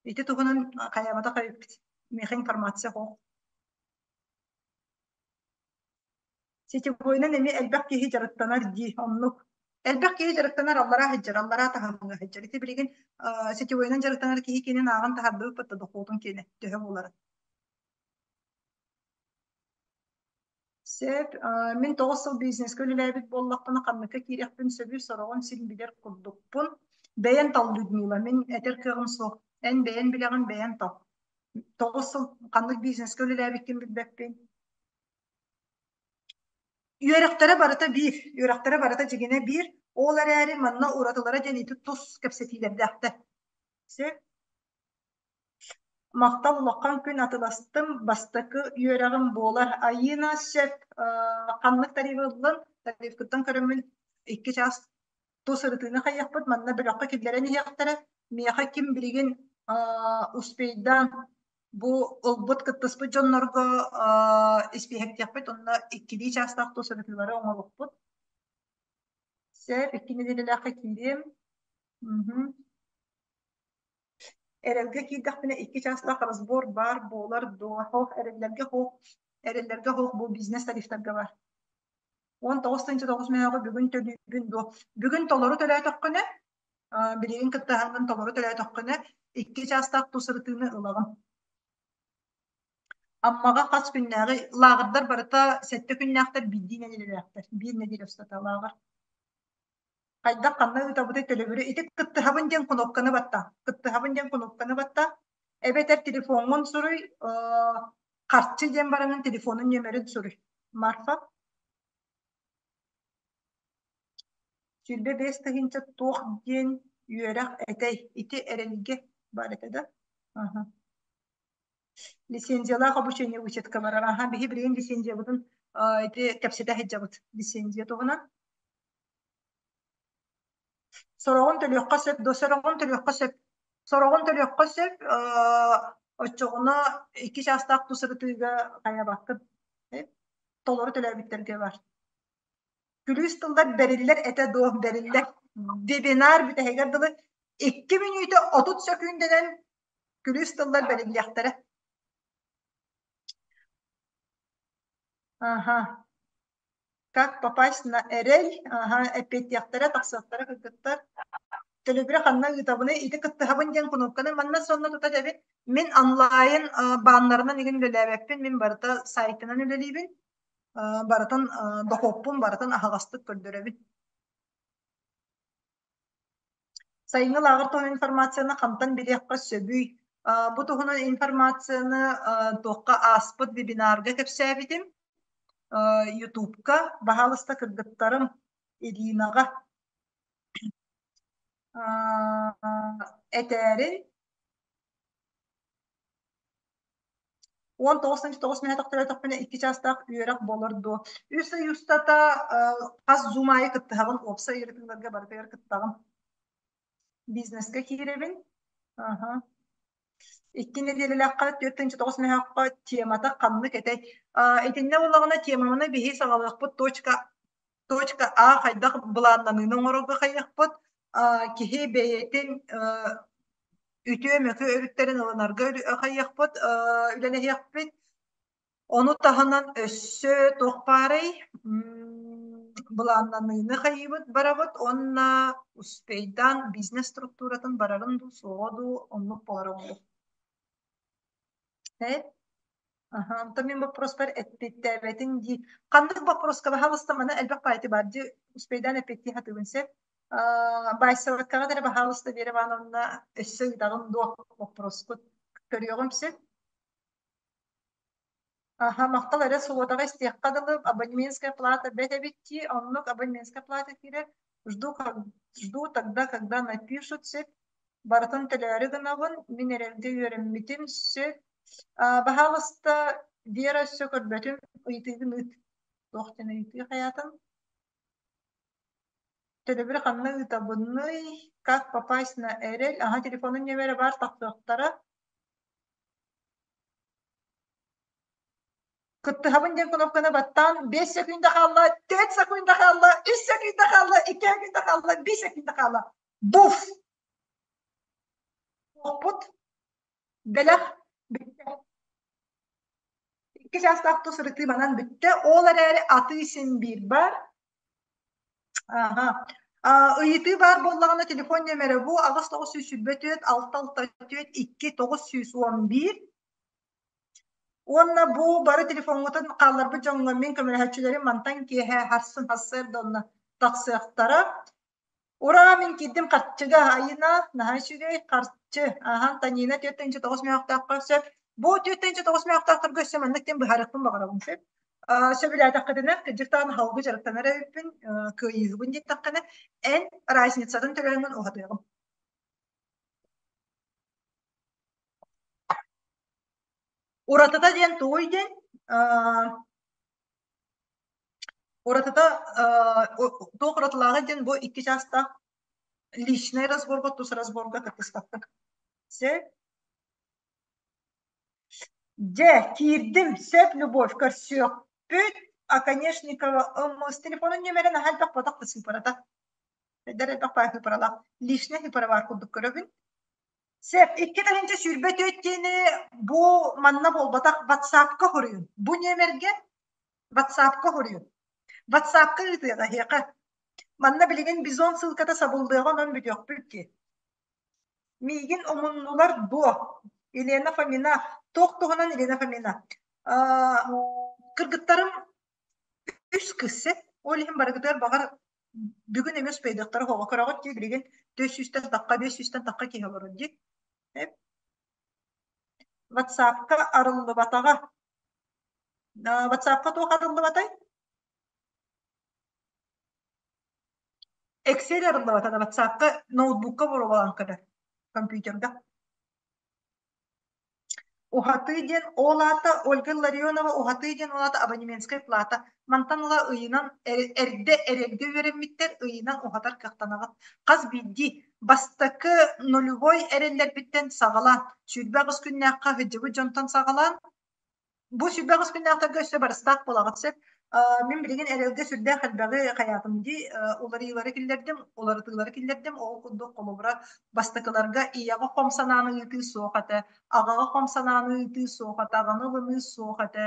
Ити туһунан хайаабатах эбиппит. Миэхэ информация суох. Сетевойунан эмиэ элбэх киһи дьарыктанар дии, оннук. Элбэх киһи дьарыктанар аллараа сылдьар, аллараа таһымҥа сылдьар. Ити билигин сетевойунан дьарыктанар киһи киэнин ааҕан таһардыбыт да дохуотун киэнэ төһө буоларын. Сөп. Мин 9 сыл бизнескэ үлэлээбит буоллахпына, ханныкка киириэхпин сөбүй, сороҕун син билэр курдукпун. Бэйэн тал, Людмила, мин этэр кыаҕым суох. Эн бэйэн билэҕин, бэйэн тал. 9 сыл ханнык бизнескэ үлэлээбиккин билбэппин. Үөрэхтэрэ барыта биир, үөрэхтэрэ барыта дьигинэ биир. Ол эрээри манна уратылара диэн ити тус кэпсэтиилэрдээхтэр. Сөп. Махтал улахан күн атыластым, бастакы үөрэҕим буолар. Айыына сөп, ханнык тариф ыллын? Тарифкыттан көрөммүн икки чаас тус ырытыыны хайыахпыт, манна бөлөххө киллэрэн иһиэхтэрэ. Миэхэ ким билигин успейдаан бу ылбыт кыттыспыт дьоннорго испииһэктиэхпит, онно иккилии чаастаах тус ырытыылары оҥоруохпут. Сөп, икки нэдиэлэлээххэ киириэм. Эрэлгэ киирдэхпинэ икки чаастаах разбор баар буолар дуо? Хоох эрэллэргэ хоох эрэллэргэ хоох бу бизнес тарифтарга бар. 19 900 мөһөөҕү бүгүн төлүүбүн дуо? Бүгүн толору төлөөтөххүнэ, билигин кыттыһаҥҥын толору төлөөтөххүнэ, икки чаастаах тус ырытыыны ылаҕын. Аммаҕа хас күннээҕи лааҕырдар барыта сэттэ күннээхтэр, биирдии нэдиэлэлээхтэр. Биир нэдиэлэ устата лааҕыр. Хайдах ханна ыытабытый төлөбүрү ити кыттыһабын диэн кнопканы батта. Кыттыһабын диэн кнопканы батта. Эбэтэр телефоҥҥун суруй, харчы диэн баранын телефонун нүөмэрин суруй. Марфа. 25 000 туох диэн үөрэх этэй? Ити эрэлгэ бар этэ да? Аха. Лицензиялаах обучение вычетка барар. Аха, биһи билигин лицензиябытын ити кэпсэтэ сылдьабыт. Лицензия туһунан. Сороҕун төлүөххэ сөп, до сороҕун төлүөххэ сөп. Сороҕун төлүөххэ сөп, оччоҕуна икки чаастаах тус ырытыыга хайабаккын. Толору төлөөбүттэргэ бар. Күлүүс тыллар бэриллэр этэ дуо бэриллэр. Вебинар бүтэһигэр дылы 2 мүнүүтэ 30 сөкүүндэнэн күлүүс тыллар бэриллиэхтэрэ. Аха. Как попасть на Эрэл? Аха, эппиэттиэхтэрэ, тахсыахтара кыргыттар. Төлөбүрү ханна ыытабыный? Ити кыттыһабын диэн кнопканы манна сонно тута эбит. Мин онлайн бааннарынан игин үлэлээбэппин, мин барыта сайтынан үлэлиибин. Барытын дохуоппун барытын аһаҕастык көрдөрөбүн. Сайыҥҥы лааҕыр туһунан информацияны хантан билиэххэ сөбүй? Бу туһунан информацияны туохха ааспыт вебинарга кэпсээбитим. Ютубка, баһаалыста кыргыттарым Иринаҕа этээрин 19 мүнөт тохтолотохпуна икки чаастаах үөрэх буолар дуо? Үс ый устата хас зум аайы кыттыһаҕын, уопсай ыйытыыларга барытыгар кыттаҕын. Бизнескэ киирэбин. Аха. Икки нэдиэлэлээххэ 4 9 мөһөөххө темата ханнык этэй? Итиннэ буоллаҕына теманы биһи саҕалыахпыт точка точка А хайдах былааннаныыны оҥорорго хайыахпыт киһи бэйэтин үтүө-мөкү өрүттэрин ылынарга хайыахпыт үлэлэһиэхпит. Ону таһынан өссө туох баарый былааннаныыны хайыыбыт барабыт уонна успейдаан бизнес структуратын барарын дуу суоҕа дуу оннук буолара буолуо. Аха, онтон мин боппуруоспар эппиэттээбэтиҥ дии. Ханнык боппуруоска баһаалыста маны элбэх баайты баар дии успейдаан эппиэттии сатыыбын сөп. Баайсыбаккаҕыт эрэ баһаалыста Вера Ивановна өссө ыытаҕын дуо боппуруоскут көрүөҕүм сөп. Аха, махтал эрэ субуотаҕа истиэххэ дылы абонементская плата бэт эбит дии, оннук абонементская плата киирэр. Жду, жду тогда, когда напишут сөп. Барытын төлөөрү гынабын, мин эрэлгэ үөрэммитим сөп. Баһаалыста Вера өссө көрбөтүм, ыйытыыгын ыыт. Туох диэн ыйытыы хайаатын? Төлөбүрү ханна ыытабыный? Как попасть на Эрэл? Аха, телефонун нүөмэрэ баар тахсыахтара. Кыттыһабын диэн кнопканы баттаан 5 секунда хаалла, 4 секунда хаалла, 3 секунда хаалла, 2 секунда хаалла, 1 секунда хаалла. Буф! Туохпут? Бэлэх бүттэ. Икки чаастаах тус ырытыы манан бүттэ. Ол эрээри атыы син биир бар. Аха. Ыйытыы баар буоллаҕына телефон нүөмэрэ бу 8924 664 2 911 Уонна бу бары телефоҥҥутун хаалларбыт дьоҥҥо мин көмөлөһөөччүлэрим мантан киэһэ харсын сарсыарда онно тахсыахтара. Ураа, мин киирдим харчыга, Айына, наһаа үчүгэй, харчы. Аһан, Танина 4 9 мөөхтөөххө сөп. Бу 4 9 мөөхтөөхтөргө өссө маннык диэн быһаарыахпын баҕарабын сөп. Сөбүлээтэххитинэ, кырдьык даҕаны халгы дьарыктанар эбиппин, кыайыыһыбын диэтэххинэ, эн разницатын төлөөҥҥүн уһатыаҕым. Уратыта диэн тугуй диэн уратыта туох уратылааҕый диэн бу икки чаастаах личный разборга тус разборга кыттыспаппын. Сөп. Дьэ, киирдим, сөп, Любовь, көрсүөхпүт. Оконешникова ыммыс телефонун нүөмэрин наһаа элбэх ботах да сыыпарата. Эдэр элбэх баай сыыпаралаах. Личный сыыпара баар курдук көрөбүн. Сөп, 2024 диэни бу манна буолбатах WhatsApp-ка хоруйун. Бу нүөмэргэ WhatsApp-ка хоруйун. WhatsApp-ка ыытыаҕа эһиэхэ. Манна билигин Бизон ссылката сабыллыаҕа онон бүтүөхпүт дии. Миигин умуннулар дуо? Елена Фомина. Туох туһунан Елена Фомина? Кыргыттарым үс кыыс ол иһин барыгытыгар баҕар Бүгүн эмиэ успейдыахтара оҕо көрөҕүт дии билигин 400-тэн тахха 500-тэн тахха киһи олорор дии. WhatsApp-ка арыллыбатаҕа. WhatsApp-ка туох арыллыбатай? Excel арыллыбатаҕа WhatsApp-ка ноутбукка боруобалаан көрөр компьютерга. Уһатыы диэн ол аата Ольга Илларионова уһатыы диэн ол аата абонементскай плата. Мантан ыла ыйынан эрдэ эрэлгэ үөрэммиттэр ыйынан уһатар кыахтанаҕыт. Хас биирдии бастакы нулевой эрэллэрбиттэн саҕалаан 28 күннээххэ сылдьыбыт дьонтон саҕалаан Бу 28 күннээхтэргэ өссө барыстаах буолаҕыт сөп. Мин билигин эрэлгэ сүрдээх элбэҕи хайаатым дии, уларыйыылары киллэрдим, уларытыылары киллэрдим. Ол курдук холобура бастакыларга ийэҕэ хом санааны ыытыы суох этэ, аҕаҕа хом санааны ыытыы суох этэ, аҕаны ылыныы суох этэ,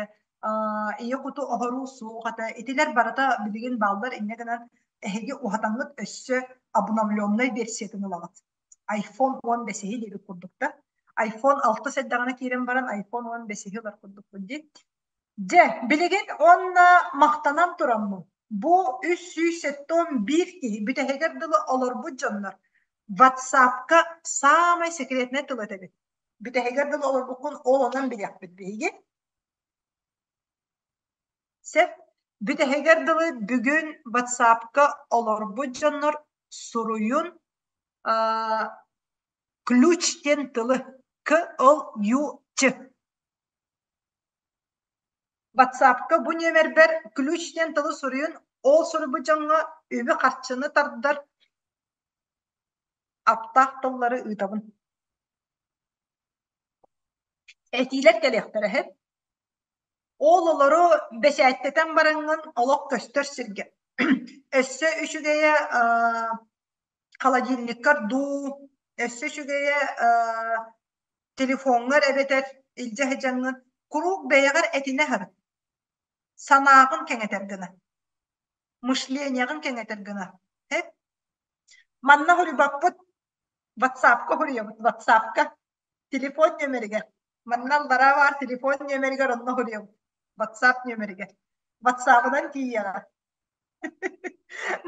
ийэ куту оһоруу суох этэ. Итилэр барыта билигин бааллар, инньэ гынан эһиги уһатаҥҥыт өссө обновленнай версиятын ылаҕыт. iPhone 15-иһи диэбит курдук да. iPhone 6 эрдэҕинэ киирэн баран iPhone 15-иһи ылар курдукпун дии. Дьэ, билигин уонна махтанан тураммын, бу 371 киһи бүтэһигэр дылы олорбут дьоннор WhatsApp-ка саамай секретнэй тыл этэбит. Бүтэһигэр дылы олорбуккун ол онон билиэхпит биһиги. Сөп. Бүтэһигэр дылы бүгүн WhatsApp-ка олорбут дьоннор суруйун ключ диэн тылы К-Л-Ю-Ч WhatsApp-ка бу нүөмэрбэр ключ диэн тылы суруйун, ол суруйбут дьоҥҥо үбү-харчыны тардар аптаах тыллары ыытабын. Этиилэр кэлиэхтэрэ иһит. Ол олору бэчээттэтэн бараҥҥын олох көстөр сиргэ. Өссө үчүгэйэ холодильниккар дуу, өссө үчүгэйэ телефоҥҥар эбэтэр илдьэ сылдьаҥҥын куруук бэйэҕэр этинэ сырыт. Санааҕын кэҥэтэр гына. Мышлениеҕын кэҥэтэр гына. Манна хоруйбаппыт WhatsApp-ка хоруйабыт, WhatsApp-ка. Телефон нүөмэригэр. Манна аллараа баар телефон нүөмэригэр онно хоруйабыт. WhatsApp нүөмэригэр. WhatsApp-ынан тиийиэҕэ.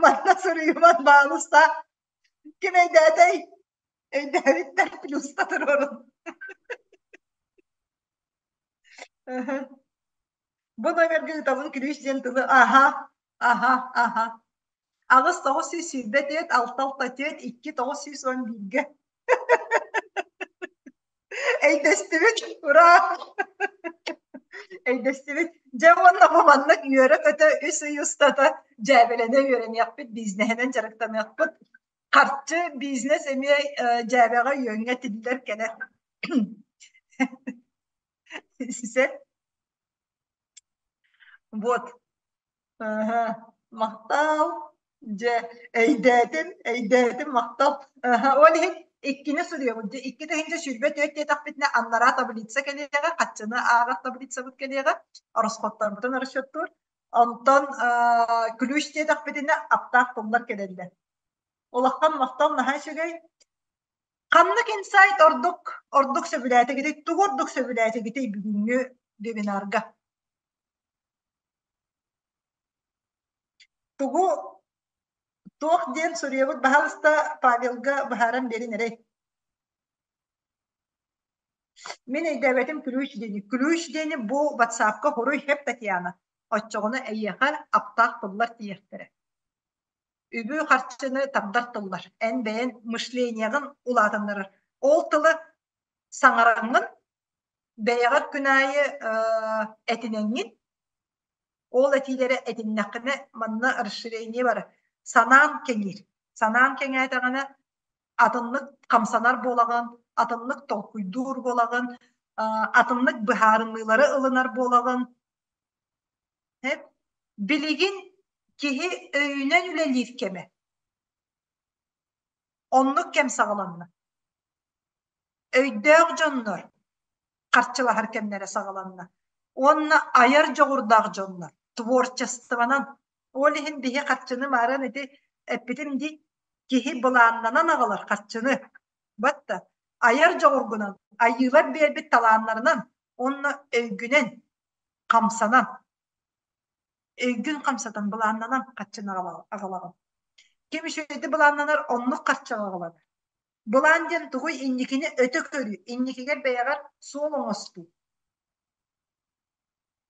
Манна суруйуман баалыста. Ким өйдөөтэй? Өйдөөбүттэр плюста туруорун. Бу номерга ыытабын күлүүс диэн тылы аха, аха, аха. 8 924 6 6 4 2 911-гэ. Өйдөстүбүт, ура! Өйдөстүбүт. Дьэ уонна бу маннык үөрэ-көтө үс ый устата дьээбэлэнэ үөрэниэхпит, бизнеһинэн дьарыктаныахпыт. Харчы, бизнес эмиэ дьээбэҕэ үөҥҥэ тиллэр кэлэр. Сөп. Вот. Аһа, махтал. Дьэ, өйдөөтүм, өйдөөтүм, махтал. Аһа, ол иһин иккини суруйабын. Дьэ, 2024 диэтэхпитинэ аннараа таблица кэлиэҕэ, хаччыны ааҕар таблицабыт кэлиэҕэ, ороскуоттарбытын расчеттуур. Онтон ключ диэтэхпитинэ аптаах тыллар кэлэллэр. Улахан махтал наһаа үчүгэй. Ханнык инсайт ордук ордук сөбүлээтигитий? Тугу ордук сөбүлээтигитий бүгүҥҥү вебинарга? Тугу туох диэн суруйабыт баһаалыста Павелга быһааран биэрин эрэй. Мин өйдөөбөтүм ключ диэни. Ключ диэни бу WhatsApp-ка хоруй хэп Татьяна. Оччоҕуна эйиэхэ аптаах тыллар тиийиэхтэрэ. Үбү-харчыны тардар тыллар. Эн бэйэн мышлениеҕын улаатыннарар. Ол тылы саҥараҥҥын, бэйэҕэр күн аайы этинэҥҥин, ол этиилэри этиннэххинэ манна расширение барар. Санаан кэҥиир. Санаан кэҥээтэҕинэ атыннык хамсанар буолаҕын, атыннык толкуйдуур буолаҕын, атыннык быһаарыныылары ылынар буолаҕын. Билигин киһи өйүнэн үлэлиир кэмэ. Оннук кэм саҕаланна. Өйдөөх дьоннор харчылаһар кэмнэрэ саҕаланна. Уонна айар дьоҕурдаах дьоннор творчествонан. Ол иһин биһи харчыны мааран ити эппитим дии киһи былааннанан аҕалар харчыны. Батта айар дьоҕургунан, айыылар биэрбит талааннарынан уонна өйгүнэн хамсанан, өйгүн хамсатан, былааннанан харчыны аҕалаҕын. Ким үчүгэйдик былааннанар, оннук харчыга аҕаланар. Былаан диэн тугуй инникини өтө көрүү, инникигэр бэйэҕэр суол оҥостуу.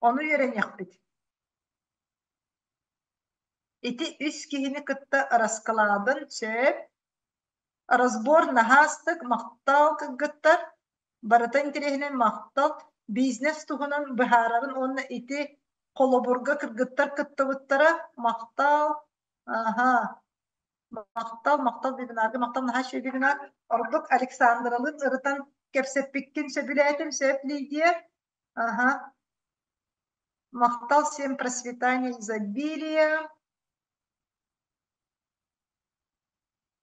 Ону үөрэниэхпит. Ити үс киһини кытта раскладын сөп. Разбор наһаа астык, махтал кыргыттар. Барыта интэриэһинэй махтал. Бизнес туһунан быһаарарын уонна ити холобурга кыргыттар кыттыбыттара. Махтал. Аһа. Махтал, махтал вебинарга, махтал наһаа үчүгэй вебинар. Ордук Александралыын ырытан кэпсэппиккин сөбүлээтим, сөп Лидия. Аһа. Махтал всем процветания, изобилия.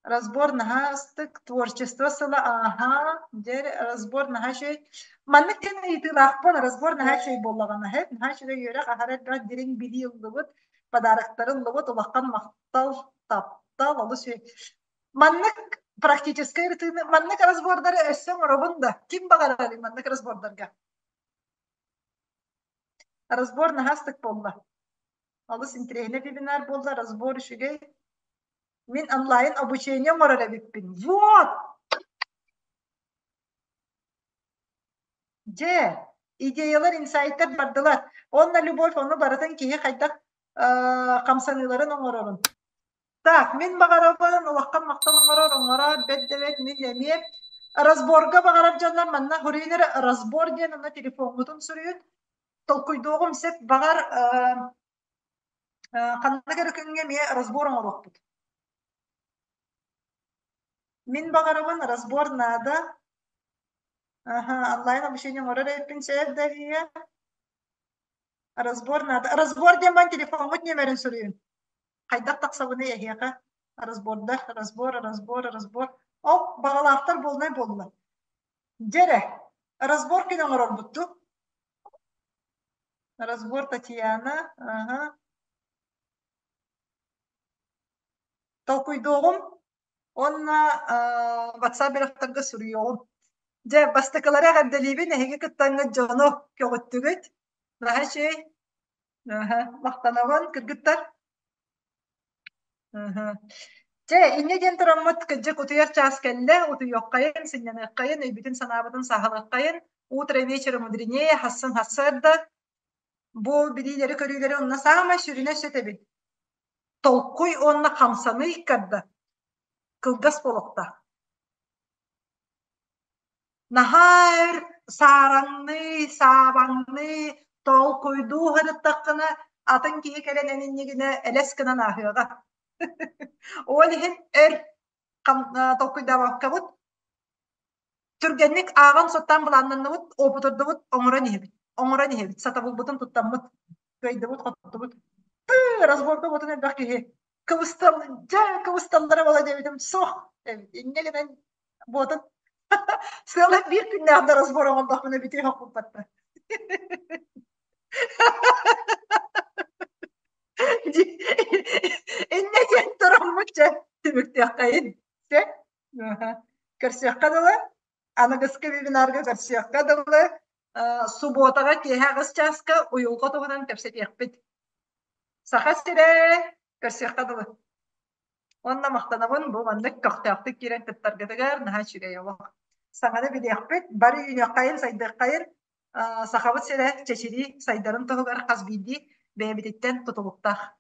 Разбор наһаа астык, творчество сыла ааһа, дьэ разбор наһаа үчүгэй. Маннык диэн ыйытыылаахпын, разбор наһаа үчүгэй буоллаҕына, наһаа үчүгэй үөрэх аһара элбэх дириҥ билии ыллыбыт, подароктары ыллыбыт, улахан махтал, таптал, олус үчүгэй. Маннык практическай ырытыыны, маннык разбордары өссө оҥоробун да, ким баҕарарый маннык разбордарга? Разбор наһаа астык буолла. Олус интэриэһинэй вебинар буолла, разбор үчүгэй. Мин онлайн обучение оҥорор эбиппин. Вот! Дьэ, идеялар, инсайттар бардылар. Онно Любовь ону барытын киһи хайдах хамсаныыларын оҥорорун. Так, мин баҕарабын, улахан махтал оҥорор, оҥорор, бэт да бэт, мин эмиэ разборга баҕарар дьоннор манна суруйун эрэ разбор диэн онно телефоҥҥутун суруйун. Толкуйдуоҕум сөп, баҕар ханнык эрэ күҥҥэ эмиэ разбор оҥоруохпут. Мин баҕарабын разбор наада. Аха, онлайн обучение оҥорор эбиппин сөп Дария. Разбор наада. Разбор диэн бан телефоҥҥут нүөмэрин суруйун. Хайдах тахсабыный эһиэхэ? Разбордар, разбор, разбор, разбор. Ол баҕалаахтар буолунай буолла. Дьэ эрэ, разбор күн оҥорорбут дуу? Разбор Татьяна, ага. Толкуйдуоҕум уонна WhatsApp бөлөхтөргө суруйуоҕум. Дьэ, бастакылары эҕэрдэлиибин, эһиги кыттаҥҥыт дьону көҕүттүгүт. Наһаа үчүгэй. Махтанабын, кыргыттар. Чэ, инньэ диэн тураммыт, кырдьык утуйар чаас кэллэ, утуйуоххайын, сынньаныаххайын, өйбүтүн-санаабытын сааһылыаххайын. Утро вечера мудренее, хассын сарсыарда. Бу билиилэри-көрүүлэри онно саамай сүрүнэ сөт эбит. Толкуй уонна хамсаныы иккарда кылгас буолуохтаах. Наһаа өр саараҥныы, саабаҥныы, толкуйдуу сырыттаххына, атын киһи кэлэн эн иннигинэ элэс гынан ааһыаҕа. Ол иһин өр толкуйдаабаккабыт, түргэнник ааҕан-суоттаан былааннанныбыт, опытырдыбыт, оҥорон иһэбит. Оҥорон иһэбит, сатабылбытын туттаммыт, кыайдыбыт-хоттубут. Тыы, разборка буотун элбэх киһи кыбыстал, дьэ, кыбысталлара буола диэбитим, суох эбит. Инньэ гынан буотун сыала биир күннээх да разбор оҥордохпуна бүтүөх хоппуппатта. Инньэ диэн тураммыт дьэ түмүктүөххэйин. Сөп? Көрсүөххэ дылы. Аныгыскы вебинарга көрсүөххэ дылы. Субуотаҕа киэһэ аҕыс чааска уйулҕа туһунан кэпсэтиэхпит. Саха сирэ көрсүөххэ дылы. Уонна махтанабын бу маннык көхтөөхтүк киирэн кыттаргытыгар наһаа үчүгэй олох. Саҥаны билиэхпит, бары үүнүөххэйин, сайдыаххайын, Сахабыт сирэ чэчирии сайдарын туһугар хас биирдии бэйэбититтэн тутулуктаах.